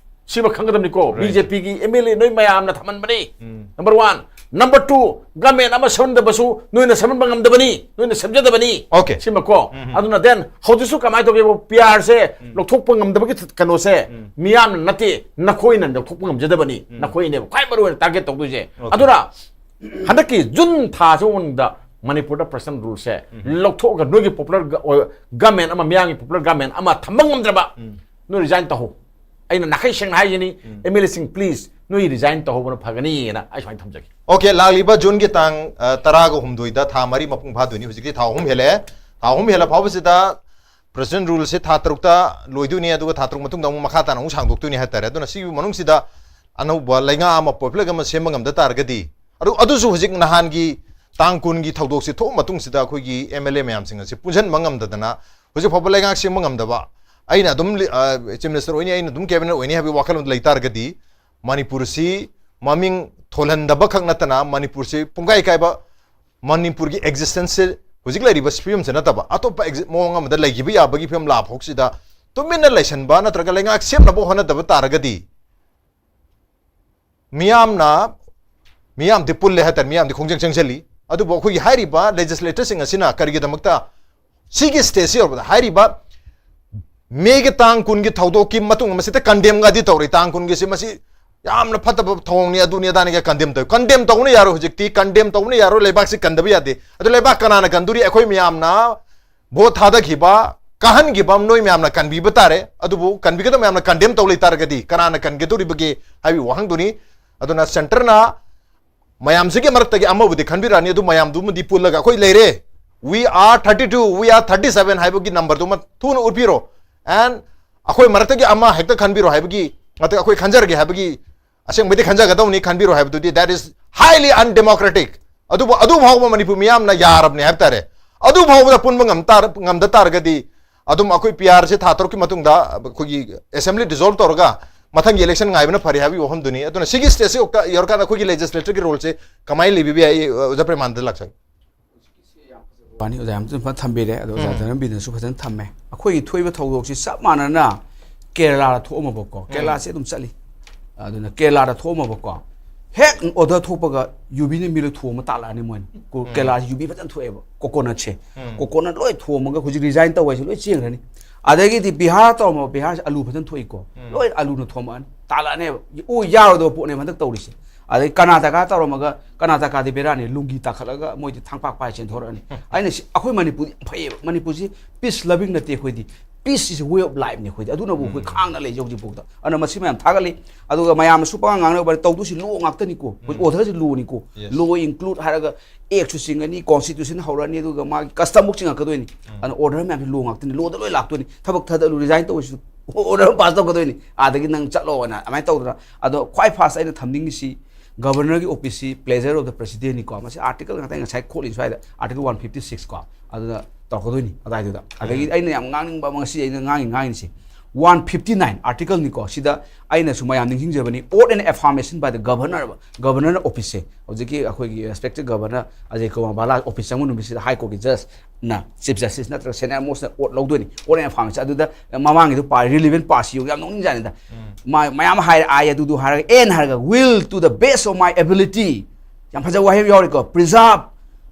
ꯁꯤꯃ ꯈꯪꯒꯗꯕꯅꯤꯀꯣ. Right. BJP ꯒꯤ MLA ꯅꯣꯏ ꯃꯌꯥꯝꯅ ꯊꯝꯍꯟꯕꯅꯤ. ꯎꯝ. Number one. Number two, government ꯑꯃ ꯁꯦꯝꯍꯟꯗꯕꯁꯨ ꯅꯣꯏꯅ ꯁꯦꯝꯍꯟꯕ ꯉꯝꯗꯕꯅꯤ, ꯅꯣꯏꯅ ꯁꯦꯝꯖꯗꯕꯅꯤ. Okay. ꯁꯤꯃꯀꯣ. ꯎꯝ. ꯑꯗꯨꯅ then ꯍꯧꯖꯤꯛꯁꯨ ꯀꯃꯥꯏꯅ ꯇꯧꯒꯦꯕ, PR ꯁꯦ ꯎꯝ. ꯂꯧꯊꯣꯛꯄ ꯉꯝꯗꯕꯒꯤ ꯀꯩꯅꯣꯁꯦ ꯎꯝ. ꯃꯤꯌꯥꯝꯅ ꯅꯠꯇꯦ, ꯅꯈꯣꯏꯅ ꯂꯧꯊꯣꯛꯄ ꯉꯝꯖꯗꯕꯅꯤ. ꯎꯝ. ꯅꯈꯣꯏꯅꯦꯕ ꯈ꯭ꯋꯥꯏ ꯃꯔꯨ ꯑꯣꯏꯅ target ꯇꯧꯗꯣꯏꯁꯦ. Okay. ꯑꯗꯨꯅ ꯍꯟꯗꯛꯀꯤ ꯖꯨꯟ ꯊꯥꯁꯤ ꯃꯅꯨꯡꯗ ꯃꯅꯤꯄꯨꯔꯗ President Rule ꯁꯦ ꯎꯝ. ꯂꯧꯊꯣꯛꯑꯒ ꯅꯣꯏꯒꯤ popular ꯒ-, ꯑꯣꯏ-, government ꯑꯃ, ꯃꯤꯌꯥꯝꯒꯤ popular government ꯑꯃ ꯊꯝꯕ ꯉꯝꯗ꯭ꯔꯕ, ꯎꯝ. ꯅꯣꯏ resign ꯇꯧꯍꯧ. ꯑꯩꯅ ꯅꯥꯈꯩ ꯁꯦꯡꯅ ꯍꯥꯏꯒꯅꯤ, ꯎꯝ. MLA ꯁꯤꯡ, please, ꯅꯣꯏ resign ꯇꯧꯍꯧꯕꯅ ꯐꯒꯅꯤꯅ ꯑꯩ ꯁꯨꯃꯥꯏꯅ ꯊꯝꯖꯒꯦ. Okay, ꯂꯥꯛꯂꯤꯕ ꯖꯨꯟꯒꯤ ꯇꯥꯡ, ꯑ, ꯇꯔꯥꯒ ꯍꯨꯝꯗꯣꯏꯗ, ꯊꯥ ꯃꯔꯤ ꯃꯄꯨꯡ ꯐꯥꯗꯣꯏꯅꯤ꯫ ꯍꯧꯖꯤꯛꯇꯤ ꯊꯥ ꯑꯍꯨꯝ ꯍꯦꯜꯂꯦ꯫ ꯊꯥ ꯑꯍꯨꯝ ꯍꯦꯜꯂ ꯐꯥꯎꯕꯁꯤꯗ President Rule ꯁꯦ ꯊꯥ ꯇꯔꯨꯛꯇ ꯂꯣꯏꯗꯣꯏꯅꯤ, ꯑꯗꯨꯒ ꯊꯥ ꯇꯔꯨꯛ ꯃꯇꯨꯡꯗ ꯑꯃꯨꯛ ꯃꯈꯥ ꯇꯥꯅ ꯑꯃꯨꯛ ꯁꯥꯡꯗꯣꯛꯇꯣꯏꯅꯤ ꯍꯥꯏꯇꯥꯔꯦ꯫ ꯑꯗꯨꯅ ꯁꯤꯒꯤ ꯃꯅꯨꯡꯁꯤꯗ ꯑꯅꯧꯕ ꯂꯩꯉꯥꯛ ꯑꯃ, popular ꯑꯃ ꯁꯦꯝꯕ ꯉꯝꯗ ꯇꯥꯔꯒꯗꯤ, ꯑꯗꯨ, ꯑꯗꯨꯁꯨ ꯍꯧꯖꯤꯛ ꯅꯍꯥꯟꯒꯤ ꯇꯥꯡ ꯀꯨꯟꯒꯤ ꯊꯧꯗꯣꯛꯁꯤ ꯊꯣꯛꯑ ꯃꯇꯨꯡꯁꯤꯗ ꯑꯩꯈꯣꯏꯒꯤ MLA ꯃꯌꯥꯝꯁꯤꯡ ꯑꯁꯤ ꯄꯨꯟꯁꯤꯟꯕ ꯉꯝꯗꯗꯅ ꯍꯧꯖꯤꯛ ꯐꯥꯎꯕ ꯂꯩꯉꯥꯛ ꯁꯦꯝꯕ ꯉꯝꯗꯕ, ꯑꯩꯅ ꯑꯗꯨꯝ ꯂꯤ-, ꯑ, Chief Minister ꯑꯣꯏꯅꯤ, ꯑꯩꯅ ꯑꯗꯨꯝ Cabinet ꯑꯣꯏꯅꯤ ꯍꯥꯏꯕꯒꯤ ꯋꯥꯈꯜꯂꯣꯟꯗ ꯂꯩ ꯇꯥꯔꯒꯗꯤ, ꯃꯅꯤꯄꯨꯔꯁꯤ ꯃꯃꯤꯡ ꯊꯣꯜꯍꯟꯗꯕ ꯈꯛ ꯅꯠꯇꯅ ꯃꯅꯤꯄꯨꯔꯁꯤ ꯄꯨꯡꯀꯥꯏ ꯀꯥꯏꯕ, ꯃꯅꯤꯄꯨꯔꯒꯤ existence ꯁꯦ ꯍꯧꯖꯤꯛ ꯂꯩꯔꯤꯕ ꯐꯤꯕꯝꯁꯦ ꯅꯠꯇꯕ ꯑꯇꯣꯞꯄ exi-, ꯃꯑꯣꯡ ꯑꯃꯗ ꯂꯩꯈꯤꯕ ꯌꯥꯕꯒꯤ ꯐꯤꯕꯝ ꯂꯥꯛꯐꯥꯎꯁꯤꯗ ꯇꯨꯃꯤꯟꯅ ꯂꯩꯁꯟꯕ ꯅꯠꯇ꯭ꯔꯒ ꯂꯩꯉꯥꯛ ꯁꯦꯝꯅꯕ ꯍꯣꯠꯅꯗꯕ ꯇꯥꯔꯒꯗꯤ, ꯃꯤꯌꯥꯝꯅ, ꯃꯤꯌꯥꯝꯗꯤ ꯄꯨꯜꯂꯦ ꯍꯥꯏꯇꯥꯔꯦ, ꯃꯤꯌꯥꯝꯗꯤ ꯈꯣꯡꯖꯪ ꯆꯪꯁꯤꯜꯂꯤ, ꯑꯗꯨꯕꯨ ꯑꯩꯈꯣꯏꯒꯤ ꯍꯥꯏꯔꯤꯕ legislator ꯁꯤꯡ ꯑꯁꯤꯅ ꯀꯔꯤꯒꯤꯗꯃꯛꯇ ꯁꯤꯒꯤ stage ꯁꯤ ꯌꯧꯔꯛꯄꯗ, ꯍꯥꯏꯔꯤꯕ May ꯒꯤ ꯇꯥꯡ ꯀꯨꯟꯒꯤ ꯊꯧꯗꯣꯛꯀꯤ ꯃꯇꯨꯡ ꯃꯁꯤꯗ condemn ꯒꯗꯤ ꯇꯧꯔꯤ, ꯇꯥꯡ ꯀꯨꯟꯒꯤꯁꯤ ꯃꯁꯤ ꯌꯥꯝꯅ ꯐꯠꯇꯕ ꯊꯧꯑꯣꯡꯅꯤ, ꯑꯗꯨꯅꯤ ꯑꯗꯥꯅꯤꯒ ꯀꯟꯗꯦꯝ ꯇꯧꯏ꯫ ꯀꯟꯗꯦꯝ ꯇꯧꯕꯅ ꯌꯥꯔꯣꯏ꯫ ꯍꯧꯖꯤꯛꯇꯤ ꯀꯟꯗꯦꯝ ꯇꯧꯕꯅ ꯌꯥꯔꯣꯏ꯫ ꯂꯩꯕꯥꯛꯁꯤ ꯀꯟꯗꯕ ꯌꯥꯗꯦ꯫ ꯑꯗꯨ ꯂꯩꯕꯥꯛ ꯀꯅꯥꯅ ꯀꯟꯗꯣꯔꯤ? ꯑꯩꯈꯣꯏ ꯃꯌꯥꯝꯅ ꯚꯣꯠ ꯊꯥꯗꯈꯤꯕ, ꯀꯥꯍꯟꯈꯤꯕ ꯅꯣꯏ ꯃꯌꯥꯝꯅ ꯀꯟꯕꯤꯕ ꯇꯥꯔꯦ꯫ ꯑꯗꯨꯕꯨ ꯀꯟꯕꯤꯒꯗꯕ ꯃꯌꯥꯝꯅ ꯀꯟꯗꯦꯝ ꯇꯧ ꯂꯩꯇꯥꯔꯒꯗꯤ ꯀꯅꯥꯅ ꯀꯟꯒꯗꯧꯔꯤꯕꯒꯦ ꯍꯥꯏꯕꯒꯤ ꯋꯥꯍꯪꯗꯨꯅꯤ꯫ ꯑꯗꯨꯅ ꯁꯦꯟꯇꯔꯅ ꯃꯌꯥꯝꯁꯤꯒꯤ ꯃꯔꯛꯇꯒꯤ ꯑꯃꯕꯨꯗꯤ ꯈꯟꯕꯤꯔꯛꯑꯅꯤ, ꯑꯗꯨ ꯃꯌꯥꯝꯗꯨꯃꯗꯤ ꯄꯨꯜꯂꯒ ꯑꯩꯈꯣꯏ ꯂꯩꯔꯦ, "We are thirty two, we are thirty seven" ꯍꯥꯏꯕꯒꯤ ꯅꯝꯕꯔꯗꯨꯃ ꯊꯨꯅ ꯎꯠꯄꯤꯔꯣ꯫ And ꯑꯩꯈꯣꯏ ꯃꯔꯛꯇꯒꯤ ꯑꯃ ꯍꯦꯛꯇ ꯈꯟꯕꯤꯔꯣ ꯍꯥꯏꯕꯒꯤ, ꯅꯠꯇ꯭ꯔꯒ ꯑꯩꯈꯣꯏ ꯈꯟꯖꯔꯒꯦ ꯍꯥꯏꯕꯒꯤ, ꯑꯁꯦꯡꯕꯩꯗꯤ ꯈꯟꯖꯒꯗꯧꯅꯤ, ꯈꯟꯕꯤꯔꯣ ꯍꯥꯏꯕꯗꯨꯗꯤ, that is highly undemocratic꯫ ꯑꯗꯨꯕꯨ ꯑꯗꯨ ꯐꯥꯎꯕ ꯃꯅꯤꯄꯨꯔ ꯃꯤꯌꯥꯝꯅ ꯌꯥꯔꯕꯅꯦ ꯍꯥꯏꯕ ꯇꯥꯔꯦ꯫ ꯑꯗꯨ ꯐꯥꯎꯕꯗ ꯄꯨꯟꯕ ꯉꯝ ꯇꯥꯔ-, ꯉꯝꯗ ꯇꯥꯔꯒꯗꯤ ꯑꯗꯨꯝ ꯑꯩꯈꯣꯏ ꯄꯤ ꯑꯥꯔꯁꯦ ꯊꯥ ꯇꯔꯨꯛꯀꯤ ꯃꯇꯨꯡꯗ ꯑꯩꯈꯣꯏꯒꯤ assembly dissolve ꯇꯧꯔꯒ ꯃꯊꯪꯒꯤ election ꯉꯥꯏꯕꯅ ꯐꯔꯦ ꯍꯥꯏꯕꯒꯤ ꯋꯥꯐꯝꯗꯨꯅꯤ꯫ ꯑꯗꯨꯅ ꯁꯤꯒꯤ stageꯁꯤ ꯌꯧꯔꯀꯥꯟꯗ ꯑꯩꯈꯣꯏꯒꯤ legislatorꯒꯤ roleꯁꯦ ꯀꯃꯥꯏꯅ ꯂꯩꯕꯤꯕ ꯌꯥꯏ, ꯑꯣꯖꯥ ꯄ꯭ꯔꯦꯃꯥꯅꯟꯗ ꯂꯥꯛꯆꯒꯦ꯫ ꯋꯥꯅꯤ, ꯑꯣꯖꯥ ꯌꯥꯝ ꯐꯖꯅ ꯊꯝꯕꯤꯔꯦ꯫ ꯑꯗꯣ ꯑꯣꯖꯥ ꯎꯝ꯫ ꯙꯔꯃꯕꯤꯔꯅꯁꯨ ꯐꯖꯅ ꯊꯝꯃꯦ꯫ ꯑꯩꯈꯣꯏꯒꯤ ꯊꯣꯛꯏꯕ ꯊꯧꯗꯣꯛꯁꯤ ꯆꯞ ꯃꯥꯟꯅꯅ ꯀꯦꯔꯂꯥꯗ ꯊꯣꯛꯑꯝꯃꯕꯀꯣ꯫ ꯎꯝ꯫ ꯀꯦꯔꯂꯥꯁꯦ ꯑꯗꯨꯝ ꯆꯠꯂꯤ꯫ ꯑꯗꯨꯅ ꯀꯦꯔꯂꯥꯗ ꯊꯣꯛꯑꯝꯃꯕꯀꯣ꯫ ꯍꯦꯛ order ꯊꯣꯛꯄꯒ ꯌꯨꯕꯤꯅ ꯃꯤ ꯂꯣꯏ ꯊꯣꯝꯃ ꯇꯥꯜꯂꯛꯑꯅꯤ ꯃꯣꯏꯅ꯫ ꯀꯣ-, ꯎꯝ꯫ ꯀꯦꯔꯂꯥꯁꯤ ꯌꯨꯕꯤ ꯐꯖꯅ ꯊꯣꯛꯑꯦꯕ, coconutꯁꯦ꯫ ꯎꯝ꯫ Coconut ꯂꯣꯏ ꯊꯣꯝꯃꯒ ꯍꯧꯖꯤꯛ resign ꯇꯧꯕ ꯍꯥꯏꯁꯦ ꯂꯣꯏ ꯆꯦꯟꯈ꯭ꯔꯅꯤ꯫ ꯑꯗꯒꯤꯗꯤ ꯕꯤꯍꯥꯔ ꯇꯧꯔꯝꯃꯕ, ꯕꯤꯍꯥꯔꯁꯦ ꯑꯂꯨ ꯐꯖꯅ ꯊꯣꯛꯏꯀꯣ꯫ ꯎꯝ꯫ ꯂꯣꯏ ꯑꯂꯨꯅ ꯊꯣꯝꯃꯛꯑꯅꯤ, ꯇꯥꯜꯂꯛꯑꯅꯦꯕ꯫ ꯎ ꯌꯥꯔꯣꯏꯗꯕ ꯄꯣꯠꯅꯦꯕ ꯍꯟꯗꯛ ꯇꯧꯔꯤꯁꯦ꯫ ꯑꯗꯩ ꯀꯔꯅꯥꯇꯀꯥ ꯇꯧꯔꯝꯃꯒ, ꯀꯔꯅꯥꯇꯀꯥꯗꯤ ꯕꯦꯔꯥꯅꯤ, ꯂꯨꯡꯒꯤ ꯇꯥꯈꯠꯂꯒ ꯃꯣꯏꯗꯤ ꯊꯥꯡꯄꯥꯛ ꯄꯥꯏ ꯆꯦꯟꯊꯣꯔꯛꯑꯅꯤ꯫ ꯑꯩꯅ ꯁꯤ, ꯑꯩꯈꯣꯏ ꯃꯅꯤꯄꯨꯔꯗꯤ ꯌꯥꯝ ꯐꯩꯌꯦꯕ꯫ ꯃꯅꯤꯄꯨꯔꯁꯤ peace loving ꯅꯠꯇꯦ ꯑꯩꯈꯣꯏꯗꯤ꯫ Peace is a way of lifeꯅꯤ ꯑꯩꯈꯣꯏꯗꯤ꯫ ꯑꯗꯨꯅꯕꯨ ꯑꯩꯈꯣꯏ ꯎꯝ꯫ ꯈꯥꯡꯅ ꯂꯩꯖꯩ ꯍꯧꯖꯤꯛꯐꯥꯎꯗ꯫ ꯑꯗꯨꯅ ꯃꯁꯤ ꯃꯌꯥꯝ ꯊꯥꯒꯠꯂꯤ꯫ ꯑꯗꯨꯒ ꯃꯌꯥꯝꯅ ꯁꯨꯄꯉꯥꯡ ꯉꯥꯡꯅꯕ ꯇꯧꯗꯣꯏꯁꯤ law ꯉꯥꯛꯇꯅꯤꯀꯣ꯫ ꯍꯧꯖꯤꯛ ꯎꯝ꯫ Orderꯁꯤ lawꯅꯤꯀꯣ꯫ Yes꯫ Law include ꯍꯥꯏꯔꯒ actꯁꯨ ꯆꯤꯡꯒꯅꯤ, constitution ꯍꯧꯔꯛꯑꯅꯤ, ꯑꯗꯨꯒ ꯃꯥꯒꯤ customꯐꯥꯎ ꯆꯤꯡꯉꯛꯀꯗꯣꯏꯅꯤ꯫ ꯎꯝ꯫ ꯑꯗꯨꯅ order ꯃꯌꯥꯝꯁꯤ law ꯉꯥꯛꯇꯅꯤ, lawꯗ ꯂꯣꯏ ꯂꯥꯛꯇꯣꯏꯅꯤ꯫ ꯊꯕꯛ ꯊꯥꯗꯠꯂꯨ, resign ꯇꯧꯔꯁꯨ order ꯑꯃ pass ꯇꯧꯒꯗꯣꯏꯅꯤ꯫ ꯑꯗꯒꯤ ꯅꯪ ꯆꯠꯂꯣꯅ ꯑꯗꯨꯃꯥꯏꯅ ꯇꯧꯗꯅ꯫ ꯑꯗꯣ ꯈ꯭ꯋꯥꯏ first ꯑꯩꯅ ꯊꯝꯅꯤꯡꯉꯤꯁꯤ governorꯒꯤ officeꯁꯤ pleasure of the presidentꯅꯤꯀꯣ꯫ ꯃꯁꯤ article ꯉꯥꯛꯇ ꯑꯩ ꯉꯁꯥꯏ ꯈꯣꯠꯂꯤ ꯁ꯭ꯋꯥꯏꯗ, article one fifty six ꯀꯣ, ꯑꯗꯨꯗ ꯇꯧꯔꯛꯀꯗꯣꯏꯅꯤ ꯑꯗꯥꯏꯗꯨꯗ꯫ ꯑꯗꯒꯤ ꯎꯝ꯫ ꯑꯩꯅ ꯌꯥꯝ ꯉꯥꯡꯅꯤꯡꯕ ꯑꯃ ꯉꯁꯤ ꯑꯩꯅ ꯉꯥꯡꯉꯤ, ꯉꯥꯡꯉꯤꯁꯤ one fifty nine articleꯅꯤꯀꯣ꯫ ꯁꯤꯗ ꯑꯩꯅꯁꯨ ꯃꯌꯥꯝ ꯅꯤꯡꯁꯤꯡꯖꯕꯅꯤ, oath and affirmation by the governor, governorꯅ officeꯁꯦ, ꯍꯧꯖꯤꯛꯀꯤ ꯑꯩꯈꯣꯏꯒꯤ respected governor Ajay Kumar ꯚꯥꯂꯥ office ꯆꯪꯕ ꯅꯨꯃꯤꯠꯁꯤꯗ High Courtꯀꯤ judgeꯅ, chief justice ꯅꯠꯇ꯭ꯔꯒ senior mostꯅ oath ꯂꯧꯗꯣꯏꯅꯤ, oath and affirmation꯫ ꯑꯗꯨꯗ ꯃꯃꯥꯡꯒꯤꯗꯣ ꯄꯥ-, relevant partꯁꯤ ꯌꯦꯡꯉꯨ, ꯌꯥꯝ ꯅꯣꯛꯅꯤꯡꯖꯥꯠꯅꯤꯗ꯫ ꯎꯝ꯫ ꯃꯥ-, ꯃꯌꯥꯝ ꯍꯥꯏꯔꯦ, "I" ꯑꯗꯨꯗꯨ ꯍꯥꯏꯔꯒ, "N" ꯍꯥꯏꯔꯒ, "Will to the best of my ability"꯫ ꯌꯥꯝ ꯐꯖꯕ ꯋꯥꯍꯩ ꯑꯃ ꯌꯥꯎꯔꯤꯀꯣ, "Preserve,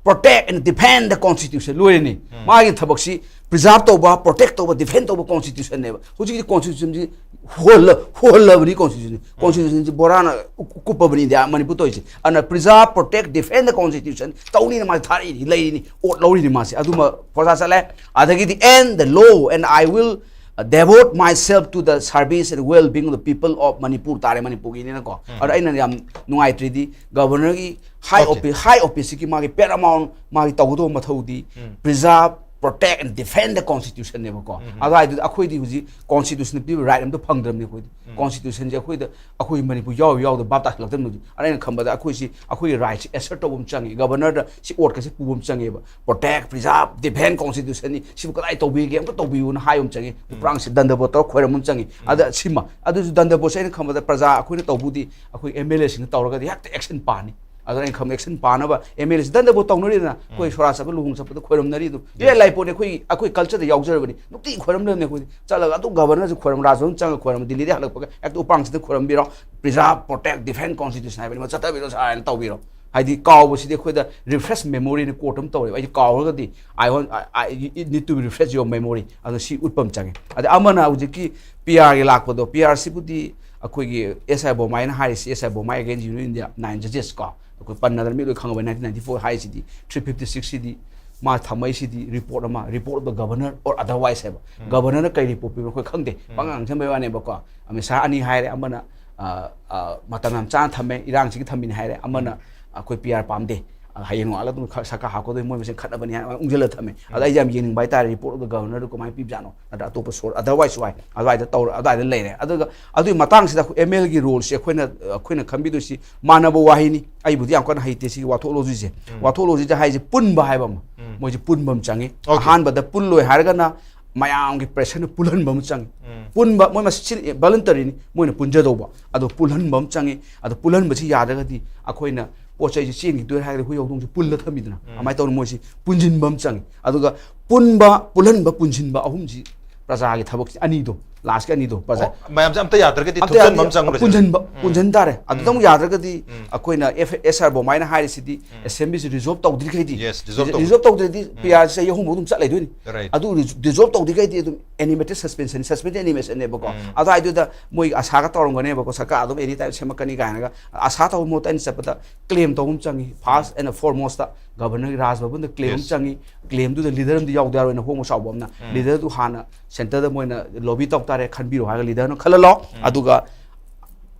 protect and defend the constitution"꯫ ꯂꯣꯏꯔꯦꯅꯦ꯫ ꯎꯝ꯫ ꯃꯥꯒꯤ ꯊꯕꯛꯁꯤ preserve ꯇꯧꯕ, protect ꯇꯧꯕ, defend ꯇꯧꯕ constitutionꯅꯦꯕ꯫ ꯍꯧꯖꯤꯛꯀꯤ constitutionꯁꯤ ꯍꯣꯜꯂꯕꯅꯤ ꯀꯣꯟꯁꯇꯤꯇ꯭ꯌꯨꯁꯟ꯫ ꯀꯣꯟꯁꯇꯤꯇ꯭ꯌꯨꯁꯟꯁꯤ ꯕꯣꯔꯥꯅ ꯀꯨꯞꯄꯕꯅꯤ ꯏꯟꯗꯤꯌꯥ, ꯃꯅꯤꯄꯨꯔ ꯇꯧꯔꯤꯁꯦ꯫ ꯑꯗꯨꯅ preserve, protect, defend the constitution ꯇꯧꯅꯤꯅ ꯃꯥꯁꯦ ꯊꯥꯔꯛꯏꯅꯤ, ꯂꯩꯔꯤꯅꯤ, ꯑꯣꯠ ꯂꯧꯔꯤꯅꯤ ꯃꯥꯁꯦ꯫ ꯑꯗꯨꯃ ꯄ꯭ꯔꯖꯥ ꯆꯠꯂꯦ꯫ ꯑꯗꯒꯤꯗꯤ, and the law, and I will devote myself to the service and well-being of the people of Manipur ꯇꯥꯔꯦ, ꯃꯅꯤꯄꯨꯔꯒꯤꯅꯤꯅꯀꯣ꯫ ꯑꯗꯣ ꯑꯩꯅ ꯌꯥꯝ ꯅꯨꯡꯉꯥꯏꯇ꯭ꯔꯤꯗꯤ ꯒꯕꯔꯅꯔꯒꯤ ꯍꯥꯏ ꯑꯣꯐꯤꯁ, ꯍꯥꯏ ꯑꯣꯐꯤꯁꯁꯤꯒꯤ ꯃꯥꯒꯤ paramount, ꯃꯥꯒꯤ ꯇꯧꯒꯗꯧꯕ ꯃꯊꯧꯗꯤ preserve, protect and defend the constitutionꯅꯦꯕꯀꯣ꯫ ꯑꯗꯨꯋꯥꯏꯗꯨꯗ ꯑꯩꯈꯣꯏꯗꯤ ꯍꯧꯖꯤꯛ ꯀꯣꯟꯁꯇꯤꯇ꯭ꯌꯨꯁꯟꯅ ꯄꯤꯕ ꯔꯥꯏꯠ ꯑꯝꯇ ꯐꯪꯗ꯭ꯔꯕꯅꯤ ꯑꯩꯈꯣꯏꯗꯤ꯫ ꯀꯣꯟꯁꯇꯤꯇ꯭ꯌꯨꯁꯟꯁꯦ ꯑꯩꯈꯣꯏꯗ, ꯑꯩꯈꯣꯏ ꯃꯅꯤꯄꯨꯔ ꯌꯥꯎꯔꯤ ꯌꯥꯎꯗ ꯚꯥꯞ ꯇꯥꯁꯤꯜꯂꯛꯇꯕꯅꯤ ꯍꯧꯖꯤꯛ꯫ ꯑꯗꯨꯅ ꯑꯩꯅ ꯈꯟꯕꯗ ꯑꯩꯈꯣꯏꯁꯤ, ꯑꯩꯈꯣꯏꯒꯤ ꯔꯥꯏꯠꯁꯤ assert ꯇꯧꯕ ꯑꯃ ꯆꯪꯉꯦ, ꯒꯕꯔꯅꯔꯗ ꯁꯤ ꯑꯣꯠꯀꯁꯦ ꯄꯨꯕ ꯑꯃ ꯆꯪꯉꯦꯕ꯫ Protect, preserve, defend constitutionꯅꯤ, ꯁꯤꯕꯨ ꯀꯗꯥꯏ ꯇꯧꯕꯤꯒꯦ, ꯑꯝꯇ ꯇꯧꯕꯤꯌꯨꯅ ꯍꯥꯏꯕ ꯑꯃ ꯆꯪꯉꯤ꯫ ꯎꯄ꯭ꯔꯥꯡꯁꯤ ꯗꯟꯗꯕꯣꯠ ꯇꯧꯔ ꯈꯣꯏꯔꯝꯕ ꯑꯃ ꯆꯪꯉꯤ꯫ ꯑꯗ ꯁꯤꯃ, ꯑꯗꯨꯁꯨ ꯗꯟꯗꯕꯣꯠꯁꯦ ꯑꯩꯅ ꯈꯟꯕꯗ ꯄ꯭ꯔꯖꯥ ꯑꯩꯈꯣꯏꯅ ꯇꯧꯕꯨꯗꯤ ꯑꯩꯈꯣꯏ MLAꯁꯤꯡꯅ ꯇꯧꯔꯒꯗꯤ ꯍꯦꯛꯇ action ꯄꯥꯅꯤ꯫ ꯑꯗꯨꯅ ꯑꯩꯅ ꯈꯪꯕ action ꯄꯥꯅꯕ MLAꯁꯤ ꯗꯟꯗꯕꯣꯠ ꯇꯧꯅꯔꯤꯗꯅ, ꯑꯩꯈꯣꯏ ꯁꯣꯔꯥ ꯆꯠꯄ, ꯂꯨꯍꯣꯡ ꯆꯠꯄꯗ ꯈꯣꯏꯔꯝꯅꯔꯤ ꯑꯗꯨꯝ꯫ ꯏꯔꯥꯏ ꯂꯥꯏ ꯄꯣꯠꯅꯤ, ꯑꯩꯈꯣꯏ, ꯑꯩꯈꯣꯏ cultureꯗ ꯌꯥꯎꯖꯔꯕꯅꯤ꯫ ꯅꯨꯡꯇꯤꯒꯤ ꯈꯣꯏꯔꯝꯂꯕꯅꯤ ꯑꯩꯈꯣꯏꯗꯤ꯫ ꯆꯠꯂꯒ ꯑꯗꯨꯝ ꯒꯕꯔꯅꯔꯁꯨ ꯈꯣꯏꯔꯝ, ꯔꯥꯖꯚꯕꯟ ꯆꯪꯉꯒ ꯈꯣꯏꯔꯝ, ꯗꯤꯜꯂꯤꯗ ꯍꯜꯂꯛꯄꯒ ꯍꯦꯛꯇ ꯎꯄ꯭ꯔꯥꯡꯁꯤꯗ ꯈꯣꯏꯔꯝꯕꯤꯔꯣ, preserve, protect, defend constitution ꯍꯥꯏꯕꯅꯤ, ꯆꯠꯊꯕꯤꯔꯣ ꯁꯥꯔ ꯍꯥꯏꯅ ꯇꯧꯕꯤꯔꯣ꯫ ꯍꯥꯏꯗꯤ ꯀꯥꯎꯕꯁꯤꯗꯤ ꯑꯩꯈꯣꯏꯗ refresh memoryꯅ quote ꯑꯃ ꯇꯧꯔꯦꯕ꯫ ꯑꯩꯗꯤ ꯀꯥꯎꯔꯒꯗꯤ I want, I, I, it need to be refresh your memory꯫ ꯑꯗꯣ ꯁꯤ ꯎꯠꯄ ꯑꯃ ꯆꯪꯉꯦ꯫ ꯑꯗ ꯑꯃꯅ ꯍꯧꯖꯤꯛꯀꯤ PRꯒꯤ ꯂꯥꯛꯄꯗꯣ, PRꯁꯤꯕꯨꯗꯤ ꯑꯩꯈꯣꯏꯒꯤ S I ꯕꯣꯃꯥꯏꯅ ꯍꯥꯏꯔꯤꯁꯤ, S I ꯕꯣꯃꯥꯏ against Union India, nine judges ꯀꯣ, ꯑꯩꯈꯣꯏ ꯄꯟꯅꯗꯅ ꯃꯤ ꯂꯣꯏ ꯈꯪꯉꯕ nineteen ninety four ꯍꯥꯏꯁꯤꯗꯤ, three fifty sixꯁꯤꯗꯤ ꯃꯥ ꯊꯝꯃꯛꯏꯁꯤꯗꯤ report ꯑꯃ, report of the governor or otherwise ꯍꯥꯏꯕ꯫ ꯒꯕꯔꯅꯔꯅ ꯀꯩ report ꯄꯤꯕ꯭ꯔꯣ ꯑꯩꯈꯣꯏ ꯈꯪꯗꯦ, ꯄꯪꯉꯥꯡ ꯉꯥꯡꯁꯤꯟꯕꯩ ꯋꯥꯅꯦꯕꯀꯣ꯫ ꯑꯃꯤꯠ ꯁꯥꯍ ꯑꯅꯤ ꯍꯥꯏꯔꯦ, ꯑꯃꯅ, ꯑ, ꯑ, ꯃꯇꯝ ꯌꯥꯝ ꯆꯥꯅ ꯊꯝꯃꯦ, ꯏꯔꯥꯡꯁꯤꯒꯤ ꯊꯝꯃꯤꯅꯦ ꯍꯥꯏꯔꯦ, ꯑꯃꯅ ꯑꯩꯈꯣꯏ PR ꯄꯥꯝꯗꯦ, ꯑ, ꯍꯌꯦꯡ ꯅꯣꯡꯉꯥꯜꯂꯒ ꯑꯗꯨꯝ ꯈ-, ꯁꯔꯀꯥꯔ ꯍꯥꯞꯀꯗꯣꯏ, ꯃꯣꯏ ꯃꯁꯦꯟ ꯈꯠꯅꯕꯅꯤ ꯍꯥꯏꯅ ꯎꯪꯁꯤꯜꯂ ꯊꯝꯃꯦ꯫ ꯑꯗ ꯑꯩ ꯌꯥꯝ ꯌꯦꯡꯅꯤꯡꯕ ꯍꯥꯏꯇꯥꯔꯦ, report of the governorꯗꯨ ꯀꯃꯥꯏꯅ ꯄꯤꯕꯖꯥꯠꯅꯣ, ꯅꯠꯇ꯭ꯔ ꯑꯇꯣꯞꯄ source, otherwise ꯋꯥꯏ ꯑꯗꯨꯋꯥꯏꯗ ꯇꯧꯔ, ꯑꯗꯨꯋꯥꯏꯗ ꯂꯩꯔꯦ꯫ ꯑꯗꯨꯒ ꯑꯗꯨꯒꯤ ꯃꯇꯥꯡꯁꯤꯗ ꯑꯩꯈꯣꯏ MLꯒꯤ roleꯁꯦ ꯑꯩꯈꯣꯏꯅ, ꯑꯩꯈꯣꯏꯅ ꯈꯟꯕꯤꯗꯣꯏꯁꯤ ꯃꯥꯟꯅꯕ ꯋꯥꯍꯩꯅꯤ꯫ ꯑꯩꯕꯨꯗꯤ ꯌꯥꯝ ꯀꯟꯅ ꯍꯩꯇꯦ ꯁꯤꯒꯤ ꯋꯥꯊꯣꯛꯂꯣꯖꯤꯁꯦ꯫ ꯋꯥꯊꯣꯛꯂꯣꯖꯤꯁꯦ ꯍꯥꯏꯁꯦ ꯄꯨꯟꯕ ꯍꯥꯏꯕ ꯑꯃ, ꯃꯣꯏꯁꯦ ꯄꯨꯟꯕ ꯑꯃ ꯆꯪꯉꯤ꯫ ꯑꯍꯥꯟꯕꯗ ꯄꯨꯜꯂꯣꯏ ꯍꯥꯏꯔꯒꯅ ꯃꯌꯥꯝꯒꯤ pressureꯅ ꯄꯨꯜꯍꯟꯕ ꯑꯃ ꯆꯪꯉꯤ꯫ ꯄꯨꯟꯕ, ꯃꯣꯏ ꯃꯁꯤ voluntaryꯅꯤ, ꯃꯣꯏꯅ ꯄꯨꯟꯖꯗꯧꯕ꯫ ꯑꯗꯣ ꯄꯨꯜꯍꯟꯕ ꯑꯃ ꯆꯪꯉꯤ꯫ ꯑꯗꯣ ꯄꯨꯜꯍꯟꯕꯁꯤ ꯌꯥꯗ꯭ꯔꯒꯗꯤ ꯑꯩꯈꯣꯏꯅ ꯄꯣꯠ ꯆꯩꯁꯦ ꯆꯦꯟꯈꯤꯗꯣꯏꯔꯦ ꯍꯥꯏꯔꯒꯗꯤ ꯍꯨꯏ ꯍꯧꯗꯣꯡꯁꯦ ꯄꯨꯜꯂ ꯊꯝꯃꯤꯗꯅ, ꯑꯗꯨꯃꯥꯏꯅ ꯇꯧꯅ ꯃꯣꯏꯁꯤ ꯄꯨꯟꯁꯤꯟꯕ ꯑꯃ ꯆꯪꯉꯤ꯫ ꯑꯗꯨꯒ ꯄꯨꯟꯕ, ꯄꯨꯜꯍꯟꯕ, ꯄꯨꯟꯁꯤꯟꯕ ꯑꯍꯨꯝꯁꯤ ꯄ꯭ꯔꯖꯥꯒꯤ ꯊꯕꯛꯁꯤ ꯑꯅꯤꯗꯣ, ꯂꯥꯁꯀꯤ ꯑꯅꯤꯗꯣ ꯄ꯭ꯔꯖꯥ ꯑꯣ, ꯃꯌꯥꯝꯁꯦ ꯑꯝꯇ ꯌꯥꯗ꯭ꯔꯒꯗꯤ ꯑꯝꯇ ꯊꯨꯞꯆꯟꯕ ꯌꯥꯗꯦ꯫ ꯑꯃ ꯆꯪꯉꯨꯔꯁꯦ꯫ ꯄꯨꯟꯁꯤꯟꯕ ꯄꯨꯟꯁꯤꯟ ꯇꯥꯔꯦ꯫ ꯑꯗꯨꯗ ꯑꯃꯨꯛ ꯌꯥꯗ꯭ꯔꯒꯗꯤ ꯑꯩꯈꯣꯏꯅ ꯑꯦꯐ ꯑꯦꯁ ꯑꯥꯔ ꯕꯣꯃꯥꯏꯅ ꯍꯥꯏꯔꯤꯁꯤꯗꯤ ꯑꯦꯁꯦꯝꯕ꯭ꯂꯤꯁꯤ ꯔꯤꯖꯣꯜꯕ ꯇꯧꯗ꯭ꯔꯤꯈꯩꯗꯤ Yes, resolve ꯇꯧꯗ꯭ꯔꯤ꯫ ꯔꯤꯖꯣꯜꯕ ꯇꯧꯗ꯭ꯔꯗꯤ ꯄꯤ ꯑꯥꯔ ꯆꯍꯤ ꯑꯍꯨꯝ ꯑꯗꯨꯝ ꯆꯠ ꯂꯩꯗꯣꯏꯅꯤ꯫ Right. ꯑꯗꯨ ꯔꯤꯖꯣꯜꯕ ꯇꯧꯗ꯭ꯔꯤꯈꯩꯗꯤ ꯑꯗꯨꯝ ꯑꯦꯅꯤꯃꯦꯇꯦꯠ ꯁꯁꯄꯦꯟꯁꯟ ꯁꯁꯄꯦꯟꯁꯟ ꯑꯦꯅꯤꯃꯦꯁꯟꯅꯦꯕꯀꯣ꯫ ꯑꯗꯨꯋꯥꯏꯗꯨꯗ ꯃꯣꯏ ꯑꯁꯥꯒ ꯇꯧꯔꯝꯒꯅꯦꯕꯀꯣ, ꯁꯔꯀꯥꯔ ꯑꯗꯨꯝ ꯑꯦꯅꯤ ꯇꯥꯏꯝ ꯁꯦꯝꯃꯛꯀꯅꯤ ꯀꯥꯏꯅꯒ ꯑꯁꯥ ꯇꯧꯕ ꯃꯍꯨꯠꯇ ꯑꯩꯅ ꯆꯠꯄꯗ ꯀ꯭ꯂꯦꯝ ꯇꯧꯕ ꯑꯃ ꯆꯪꯉꯤ꯫ ꯐꯥꯔꯁ ꯑꯦꯟ ꯐꯣꯔꯃꯣꯁꯇ ꯒꯚꯔꯅꯔꯒꯤ ꯔꯥꯖ ꯚꯕꯟꯗ ꯀ꯭ꯂꯦꯝ ꯑꯃ Yes. ꯆꯪꯉꯤ꯫ ꯀ꯭ꯂꯦꯝꯗꯨꯗ ꯂꯤꯗꯔ ꯑꯃꯗꯤ ꯌꯥꯎꯗ ꯌꯥꯔꯣꯏꯅ ꯍꯣꯡꯕ ꯆꯥꯎꯕ ꯑꯃꯅ ꯂꯤꯗꯔꯗꯨ ꯍꯥꯟꯅ ꯁꯦꯟꯇꯔꯗ ꯃꯣꯏꯅ ꯂꯣꯕꯤ ꯇꯧ ꯇꯥꯔꯦ ꯈꯟꯕꯤꯔꯣ ꯍꯥꯏꯔꯒ ꯂꯤꯗꯔꯅ ꯈꯜꯍꯜꯂꯣ꯫ ꯑꯗꯨꯒ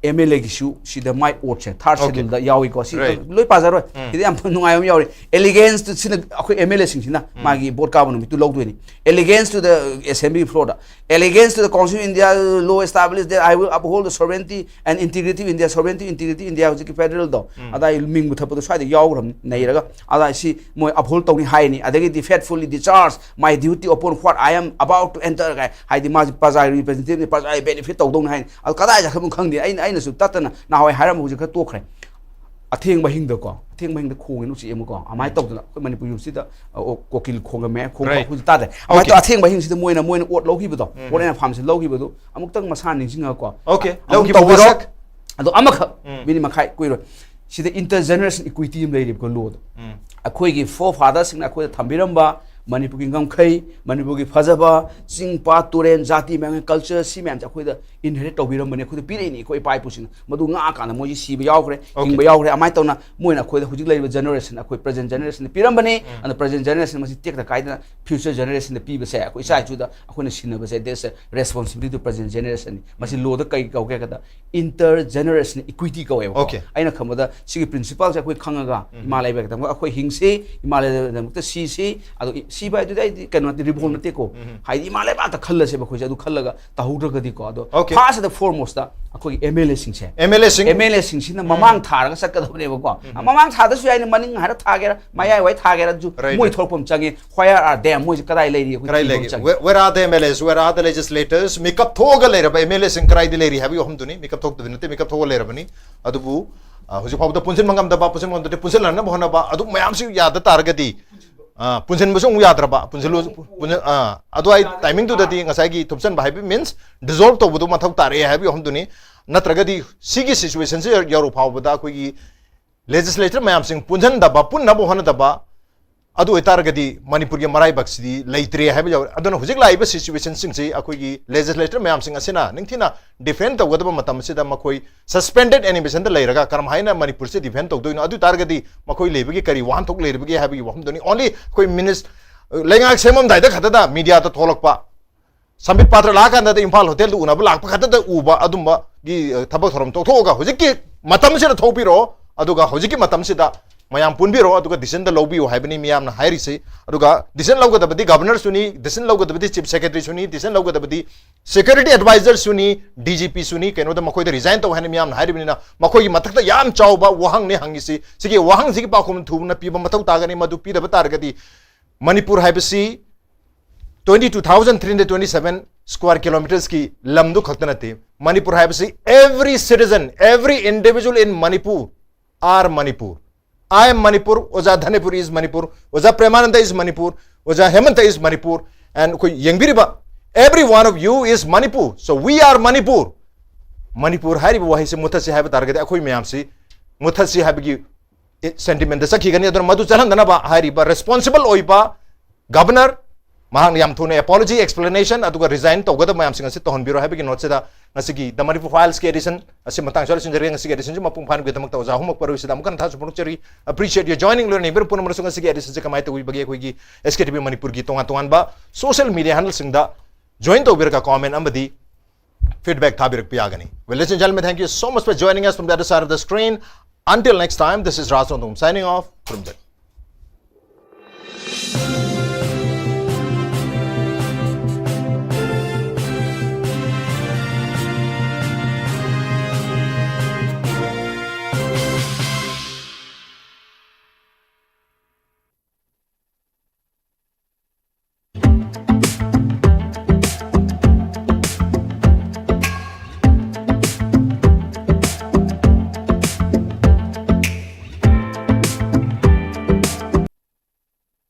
ꯑꯦꯝ ꯑꯦꯜ ꯑꯦꯒꯤꯁꯨ ꯁꯤꯗ ꯃꯥꯏ ꯑꯣꯠꯁꯦ ꯊꯥꯔꯠ Okay. ꯁꯦꯗꯨꯜꯗ ꯌꯥꯎꯏꯀꯣ꯫ ꯁꯤ Right. ꯂꯣꯏ ꯄꯥꯖꯔꯣꯏ꯫ ꯁꯤꯗ ꯌꯥꯝ ꯅꯨꯡꯉꯥꯏꯕ ꯑꯃ ꯌꯥꯎꯔꯤ꯫ ꯑꯦꯂꯤꯒꯦꯟꯁꯇꯨ ꯁꯤꯅ ꯑꯩꯈꯣꯏ ꯑꯦꯝ ꯑꯦꯜ ꯑꯦꯁꯤꯡꯁꯤꯅ ꯃꯥꯒꯤ ꯚꯣꯠ ꯀꯥꯕ ꯅꯨꯃꯤꯠꯇꯨ ꯂꯧꯗꯣꯏꯅꯤ꯫ Allegiance to the assembly floor the, allegiance to the constitution of India law established that I will uphold the sovereignty and integrity of India, sovereignty, integrity India ꯍꯧꯖꯤꯛꯀꯤ ꯐꯦꯗꯔꯦꯜꯗꯣ ꯑꯗꯥꯏ ꯃꯤꯡꯕꯨ ꯊꯛꯄꯗꯣ ꯁ꯭ꯋꯥꯏꯗ ꯌꯥꯎꯈ꯭ꯔꯕꯅꯤ ꯅꯩꯔꯒ꯫ ꯑꯗꯥꯏ ꯁꯤ ꯃꯣꯏ ꯑꯞꯍꯣꯜ ꯇꯧꯅꯤ ꯍꯥꯏꯅꯤ꯫ ꯑꯗꯒꯤꯗꯤ faithfully discharge my duty upon what I am about to enter ꯀꯥꯏ ꯍꯥꯏꯗꯤ ꯃꯥꯁꯤ ꯄ꯭ꯔꯖꯥꯒꯤ ꯔꯤꯄ꯭ꯔꯖꯦꯟꯇꯦꯇꯤꯚꯅꯤ, ꯄ꯭ꯔꯖꯥꯒꯤ ꯕꯦꯅꯤꯐꯤꯠ ꯇꯧꯗꯧꯅꯤ ꯍꯥꯏꯅꯤ꯫ ꯑꯗꯨ ꯀꯗꯥꯏ ꯆꯠꯈ꯭ꯔꯕꯅꯣ ꯈꯪꯗꯦ꯫ ꯑꯩꯅ ꯑꯩꯅꯁꯨ ꯇꯠꯇꯅ ꯅꯍꯥꯟꯋꯥꯏ ꯍꯥꯏꯔꯝꯕ ꯍꯧꯖꯤꯛ ꯈꯔ ꯇꯣꯛꯈ꯭ꯔꯦ꯫ ꯑꯊꯦꯡꯕ ꯍꯤꯡꯗꯀꯣ, ꯑꯊꯦꯡꯕ ꯍꯤꯡꯗ ꯈꯣꯡꯉꯦꯅ ꯎꯆꯦꯛ ꯑꯃꯀꯣ꯫ ꯑꯗꯨꯃꯥꯏꯅ ꯇꯧꯗꯅ ꯑꯩꯈꯣꯏ ꯃꯅꯤꯄꯨꯔ ꯌꯨꯝꯁꯤꯗ ꯑ, ꯑꯣ, ꯀꯣꯀꯤꯜ ꯈꯣꯡꯉꯝꯃꯦ, ꯈꯣꯡꯕ Right. ꯑꯩꯈꯣꯏꯁꯨ ꯇꯥꯗ꯭ꯔꯦ꯫ ꯑꯗꯨꯃꯥꯏꯅ Okay. ꯇꯧ ꯑꯊꯦꯡꯕ ꯍꯤꯡꯁꯤꯗ ꯃꯣꯏꯅ ꯃꯣꯏꯅ ꯑꯣꯠ ꯂꯧꯈꯤꯕꯗꯣ, ꯑꯣꯠ ꯑꯩꯅ ꯐꯥꯝꯁꯤ ꯂꯧꯈꯤꯕꯗꯣ ꯑꯃꯨꯛꯇꯪ ꯃꯁꯥ ꯅꯤꯡꯁꯤꯡꯉꯒꯀꯣ꯫ Okay. ꯑꯃꯨꯛ ꯂꯧꯈꯤꯕ ꯇꯧꯕꯤꯔꯣ꯫ ꯋꯥꯁꯛ꯫ ꯑꯗꯣ ꯑꯃꯈꯛ ꯃꯤꯅꯤꯠ ꯃꯈꯥꯏ ꯀꯨꯏꯔꯣꯏ꯫ ꯁꯤꯗ ꯏꯟꯇꯔ ꯖꯦꯅꯦꯔꯦꯁꯟ ꯏꯀ꯭ꯋꯤꯇꯤ ꯑꯃ ꯂꯩꯔꯤꯕꯀꯣ ꯂꯣꯗꯣ꯫ ꯑꯩꯈꯣꯏꯒꯤ ꯐꯣꯔ ꯐꯥꯗꯔꯁꯤꯡꯅ ꯑꯩꯈꯣꯏꯗ ꯊꯝꯕꯤꯔꯝꯕ ꯃꯅꯤꯄꯨꯔꯒꯤ ꯉꯝꯈꯩ, ꯃꯅꯤꯄꯨꯔꯒꯤ ꯐꯖꯕ, ꯆꯤꯡ ꯄꯥꯠ ꯇꯨꯔꯦꯟ, ꯖꯥꯇꯤ ꯃꯌꯥꯝꯒꯤ ꯀꯜꯆꯔ, ꯁꯤ ꯃꯌꯥꯝꯁꯦ ꯑꯩꯈꯣꯏꯗ ꯏꯟꯍꯦꯔꯤꯠ ꯇꯧꯕꯤꯔꯝꯕꯅꯤ, ꯑꯩꯈꯣꯏꯗ ꯄꯤꯔꯛꯏꯅꯤ꯫ ꯑꯩꯈꯣꯏ ꯏꯄꯥ ꯏꯄꯨꯁꯤꯡꯅ ꯃꯗꯨ ꯉꯥꯛꯑꯀꯥꯟꯗ ꯃꯣꯏꯁꯤ ꯁꯤꯕ ꯌꯥꯎꯈ꯭ꯔꯦ, Okay. ꯍꯤꯡꯕ ꯌꯥꯎꯈ꯭ꯔꯦ꯫ ꯑꯗꯨꯃꯥꯏꯅ ꯇꯧꯅ ꯃꯣꯏꯅ ꯑꯩꯈꯣꯏꯗ ꯍꯧꯖꯤꯛ ꯂꯩꯔꯤꯕ ꯖꯦꯅꯦꯔꯦꯁꯟ, ꯑꯩꯈꯣꯏ ꯄ꯭ꯔꯖꯦꯟ ꯖꯦꯅꯦꯔꯦꯁꯟꯗ ꯄꯤꯔꯝꯕꯅꯤ꯫ ꯑꯗꯨꯅ ꯄ꯭ꯔꯖꯦꯟ ꯖꯦꯅꯦꯔꯦꯁꯟ ꯃꯁꯤ ꯇꯦꯛꯇ ꯀꯥꯏꯗꯅ ꯐ꯭ꯌꯨꯆꯔ ꯖꯦꯅꯦꯔꯦꯁꯟꯗ ꯄꯤꯕꯁꯦ ꯑꯩꯈꯣꯏ ꯏꯆꯥ ꯏꯁꯨꯗ ꯑꯩꯈꯣꯏꯅ ꯁꯤꯟꯅꯕꯁꯦ, that's a responsibility to present generation ꯅꯤ꯫ ꯃꯁꯤ ꯂꯣꯗ ꯀꯩ ꯀꯧꯒꯦ ꯍꯥꯏꯕꯗ ꯏꯟꯇꯔ ꯖꯦꯅꯦꯔꯦꯁꯟ ꯏꯀ꯭ꯋꯤꯇꯤ ꯀꯧꯋꯦꯕꯀꯣ꯫ Okay. ꯑꯩꯅ ꯈꯪꯕꯗ ꯁꯤꯒꯤ ꯄ꯭ꯔꯤꯟꯁꯤꯄꯜꯁꯦ ꯑꯩꯈꯣꯏ ꯈꯪꯉꯒ ꯏꯃꯥ ꯂꯩꯕꯥꯛꯀꯤꯗꯃꯛꯇ ꯑꯩꯈꯣꯏ ꯍꯤꯡꯁꯤ, ꯏꯃꯥ ꯂꯩꯕꯥꯛꯀꯤꯗꯃꯛꯇ ꯁꯤꯁꯤ꯫ ꯑꯗꯣ ꯏ-, ꯁꯤꯕ ꯍꯥꯏꯗꯨꯗꯤ ꯑꯩꯗꯤ ꯀꯩꯅꯣ ꯅꯠꯇꯦ, ꯔꯤꯕꯣꯜ ꯅꯠꯇꯦꯀꯣ꯫ ꯍꯥꯏꯗꯤ ꯏꯃꯥ ꯂꯩꯕꯥꯛꯇ ꯈꯜꯂꯁꯦꯕ ꯑꯩꯈꯣꯏꯁꯦ꯫ ꯑꯗꯨ ꯈꯜꯂꯒ ꯇꯧꯍꯧꯗ꯭ꯔꯒꯗꯤꯀꯣ꯫ ꯑꯗꯣ Okay. ꯐꯥꯔꯁ ꯑꯦꯟ ꯐꯣꯔꯃꯣꯁꯇ ꯑꯩꯈꯣꯏꯒꯤ ꯑꯦꯝ ꯑꯦꯜ ꯑꯦꯁꯤꯡꯁꯦ ꯑꯦꯝ ꯑꯦꯜ ꯑꯦꯁꯤꯡ ꯑꯦꯝ ꯑꯦꯜ ꯑꯦꯁꯤꯡꯁꯤꯅ ꯃꯃꯥꯡ ꯊꯥꯔꯒ ꯆꯠꯀꯗꯕꯅꯦꯕꯀꯣ꯫ ꯃꯃꯥꯡ ꯊꯥꯗꯁꯨ ꯌꯥꯏꯅ, ꯃꯅꯤꯡ ꯍꯥꯏꯔ ꯊꯥꯒꯦꯔꯥ, ꯃꯌꯥꯏ ꯋꯥꯏ ꯊꯥꯒꯦꯔꯥ, ꯑꯗꯨ Right, ꯃꯣꯏ right. ꯊꯣꯛꯂꯛꯄ ꯑꯃ ꯆꯪꯉꯦ꯫ Where are they? ꯃꯣꯏꯁꯦ ꯀꯗꯥꯏ ꯂꯩꯔꯤ? ꯑꯩꯈꯣꯏ ꯀꯗꯥꯏ ꯊꯤꯕ ꯂꯩꯒꯦ? ꯑꯃ ꯆꯪꯉꯦ꯫ Where, where are the M L As? Where are the legislators? ꯃꯤꯀꯞ ꯊꯣꯛꯑꯒ ꯂꯩꯔꯕ ꯑꯦꯝ ꯑꯦꯜ ꯑꯦꯁꯤꯡ ꯀꯗꯥꯏꯗ ꯂꯩꯔꯤ ꯍꯥꯏꯕꯒꯤ ꯋꯥꯐꯝꯗꯨꯅꯤ꯫ ꯃꯤꯀꯞ ꯊꯣꯛꯇꯕꯗꯤ ꯅꯠꯇꯦ, ꯃꯤꯀꯞ ꯊꯣꯛꯑꯒ ꯂꯩꯔꯕꯅꯤ꯫ ꯑꯗꯨꯕꯨ ꯑ, ꯍꯧꯖꯤꯛ ꯐꯥꯎꯕꯗ ꯄꯨꯟꯁꯤꯟꯕ ꯉꯝꯗꯕ, ꯄꯨꯟꯁꯤꯟꯕ ꯉꯝꯗ꯭ꯔꯗꯤ ꯄꯨꯟꯁꯤꯜꯍꯟꯅꯕ ꯍꯣꯠꯅꯕ, ꯑꯗꯨ ꯃꯌꯥꯝꯁꯤ ꯌꯥꯗ ꯇꯥꯔꯒꯗꯤ ꯑꯥ, ꯄꯨꯟꯁꯤꯟꯕꯁꯨ ꯑꯃꯨꯛ ꯌꯥꯗ꯭ꯔꯕ, ꯄꯨꯟꯁꯤꯜꯂꯨ, ꯄꯨꯟꯁꯤꯟ-, ꯑꯥ, ꯑꯗꯨꯋꯥꯏ timingꯗꯨꯗꯗꯤ ꯉꯁꯥꯏꯒꯤ ꯊꯨꯞꯆꯟꯕ ꯍꯥꯏꯕ means dissolve ꯇꯧꯕꯗꯣ ꯃꯊꯧ ꯇꯥꯔꯛꯑꯦ ꯍꯥꯏꯕꯒꯤ ꯋꯥꯐꯝꯗꯨꯅꯤ꯫ ꯅꯠꯇ꯭ꯔꯒꯗꯤ ꯁꯤꯒꯤ situationꯁꯤ ꯌꯧꯔ ꯐꯥꯎꯕꯗ ꯑꯩꯈꯣꯏꯒꯤ legislator ꯃꯌꯥꯝꯁꯤꯡ ꯄꯨꯟꯁꯤꯟꯗꯕ, ꯄꯨꯟꯅꯕ ꯍꯣꯠꯅꯗꯕ, ꯑꯗꯨ ꯑꯣꯏꯇꯥꯔꯒꯗꯤ ꯃꯅꯤꯄꯨꯔꯒꯤ ꯃꯔꯥꯏꯕꯛꯁꯤꯗꯤ ꯂꯩꯇ꯭ꯔꯦ ꯍꯥꯏꯕ ꯌꯥꯎꯔꯦ꯫ ꯑꯗꯨꯅ ꯍꯧꯖꯤꯛ ꯂꯥꯛꯏꯕ situationꯁꯤꯡꯁꯤ ꯑꯩꯈꯣꯏꯒꯤ legislator ꯃꯌꯥꯝꯁꯤꯡ ꯑꯁꯤꯅ ꯅꯤꯡꯊꯤꯅ defend ꯇꯧꯒꯗꯕ ꯃꯇꯝ ꯑꯁꯤꯗ ꯃꯈꯣꯏ suspended animationꯗ ꯂꯩꯔꯒ ꯀꯔꯝ ꯍꯥꯏꯅ ꯃꯅꯤꯄꯨꯔꯁꯦ defend ꯇꯧꯗꯣꯏꯅꯣ? ꯑꯗꯨ ꯑꯣꯏꯇꯥꯔꯒꯗꯤ ꯃꯈꯣꯏ ꯂꯩꯕꯒꯤ ꯀꯔꯤ ꯋꯥꯍꯟꯊꯣꯛ ꯂꯩꯔꯤꯕꯒꯦ ꯍꯥꯏꯕꯒꯤ ꯋꯥꯐꯝꯗꯨꯅꯤ꯫ Only ꯑꯩꯈꯣꯏ ꯃꯤꯅꯤꯁ-, ꯂꯩꯉꯥꯛ ꯁꯦꯝꯃꯝꯗꯥꯏꯗ ꯈꯛꯇꯗ mediaꯗ ꯊꯣꯛꯂꯛꯄ, ꯁꯝꯕꯤꯠ ꯄꯥꯇ꯭ꯔ ꯂꯥꯛꯑꯀꯥꯟꯗꯗ ꯏꯝꯐꯥꯜ ꯍꯣꯇꯦꯜꯗ ꯎꯅꯕ ꯂꯥꯛꯄ ꯈꯛꯇꯗ ꯎꯕ ꯑꯗꯨꯝꯕꯒꯤ, ꯑ, ꯊꯕꯛ ꯊꯧꯔꯝ ꯇꯣꯛꯊꯣꯛꯑꯒ ꯍꯧꯖꯤꯛꯀꯤ ꯃꯇꯝꯁꯤꯗ ꯊꯣꯛꯄꯤꯔꯛꯑꯣ, ꯑꯗꯨꯒ ꯍꯧꯖꯤꯛꯀꯤ ꯃꯇꯝꯁꯤꯗ ꯃꯌꯥꯝ ꯄꯨꯟꯕꯤꯔꯛꯑꯣ, ꯑꯗꯨꯒ decisionꯗ ꯂꯧꯕꯤꯌꯨ ꯍꯥꯏꯕꯅꯤ ꯃꯤꯌꯥꯝꯅ ꯍꯥꯏꯔꯤꯁꯤ꯫ ꯑꯗꯨꯒ decision ꯂꯧꯒꯗꯕꯗꯤ governorꯁꯨꯅꯤ, decision ꯂꯧꯒꯗꯕꯗꯤ chief secretaryꯁꯨꯅꯤ, decision ꯂꯧꯒꯗꯕꯗꯤ security advisorꯁꯨꯅꯤ, DGPꯁꯨꯅꯤ꯫ ꯀꯩꯅꯣꯗ ꯃꯈꯣꯏꯗ resign ꯇꯧ ꯍꯥꯏꯅ ꯃꯤꯌꯥꯝꯅ ꯍꯥꯏꯔꯤꯕꯅꯤꯅ ꯃꯈꯣꯏꯒꯤ ꯃꯊꯛꯇ ꯌꯥꯝ ꯆꯥꯎꯕ ꯋꯥꯍꯪꯅꯤ ꯍꯪꯉꯤꯁꯤ꯫ ꯁꯤꯒꯤ ꯋꯥꯍꯪꯁꯤꯒꯤ ꯄꯥꯎꯈꯨꯝ ꯊꯨꯅ ꯄꯤꯕ ꯃꯊꯧ ꯇꯥꯒꯅꯤ꯫ ꯃꯗꯨ ꯄꯤꯗꯕ ꯇꯥꯔꯒꯗꯤ ꯃꯅꯤꯄꯨꯔ ꯍꯥꯏꯕꯁꯤ twenty two thousand three hundred twenty seven square kilometersꯀꯤ ꯂꯝꯗꯨ ꯈꯛꯇ ꯅꯠꯇꯦ꯫ ꯃꯅꯤꯄꯨꯔ ꯍꯥꯏꯕꯁꯤ every citizen, every individual in Manipur are Manipur. I am Manipur, ꯑꯣꯖꯥ ꯙꯅꯦꯄꯨꯔꯤ is Manipur, ꯑꯣꯖꯥ ꯄ꯭ꯔꯦꯃꯥꯅꯟꯗ is Manipur, ꯑꯣꯖꯥ ꯍꯦꯃꯟꯇ is Manipur, and ꯑꯩꯈꯣꯏ ꯌꯦꯡꯕꯤꯔꯤꯕ every one of you is Manipur. So we are Manipur. Manipur ꯍꯥꯏꯔꯤꯕ ꯋꯥꯍꯩꯁꯤ ꯃꯨꯊꯠꯁꯤ ꯍꯥꯏꯕ ꯇꯥꯔꯒꯗꯤ ꯑꯩꯈꯣꯏ ꯃꯌꯥꯝꯁꯤ ꯃꯨꯊꯠꯁꯤ ꯍꯥꯏꯕꯒꯤ sentimentꯇ ꯆꯠꯈꯤꯒꯅꯤ꯫ ꯑꯗꯨꯅ ꯃꯗꯨ ꯆꯠꯍꯟꯗꯅꯕ ꯍꯥꯏꯔꯤꯕ responsible ꯑꯣꯏꯕ governor, ꯃꯍꯥꯛꯅ ꯌꯥꯝ ꯊꯨꯅ apology, explanation, ꯑꯗꯨꯒ resign ꯇꯧꯒꯗꯕ ꯃꯌꯥꯝꯁꯤꯡ ꯑꯁꯤ ꯇꯧꯍꯟꯕꯤꯔꯣ ꯍꯥꯏꯕꯒꯤ noteꯁꯤꯗ ꯉꯁꯤꯒꯤ The Manipur Filesꯀꯤ edition ꯑꯁꯤ ꯃꯇꯥꯡ ꯑꯁꯤꯗ ꯂꯣꯏꯁꯤꯟꯖꯔꯒꯦ꯫ ꯉꯁꯤꯒꯤ editionꯁꯤ ꯃꯄꯨꯡ ꯐꯥꯍꯟꯕꯒꯤꯗꯃꯛꯇ ꯑꯣꯖꯥ ꯑꯍꯨꯝꯃꯛ ꯄꯔꯣꯏꯁꯤꯗ ꯑꯃꯨꯛ ꯍꯟꯅ ꯊꯥꯖ ꯐꯣꯡꯗꯣꯛꯆꯔꯤ꯫ Appreciate you joining꯫ ꯂꯣꯏꯅ ꯌꯦꯡꯕꯤꯔꯤꯕ ꯄꯨꯝꯅꯃꯛꯁꯨ ꯉꯁꯤꯒꯤ editionꯁꯤ ꯀꯃꯥꯏꯅ ꯇꯧꯕꯤꯕꯒꯦ? ꯑꯩꯈꯣꯏꯒꯤ SKTV ꯃꯅꯤꯄꯨꯔꯒꯤ ꯇꯣꯉꯥꯟ ꯇꯣꯉꯥꯟꯕ social media handleꯁꯤꯡꯗ join ꯇꯧꯕꯤꯔꯒ comment ꯑꯃꯗꯤ feedback ꯊꯥꯕꯤꯔꯛꯄ ꯌꯥꯒꯅꯤ꯫ Well, ladies and gentlemen, thank you so much for joining us from the other side of the screen. Until next time, this is Raj Songdum signing off from Delhi.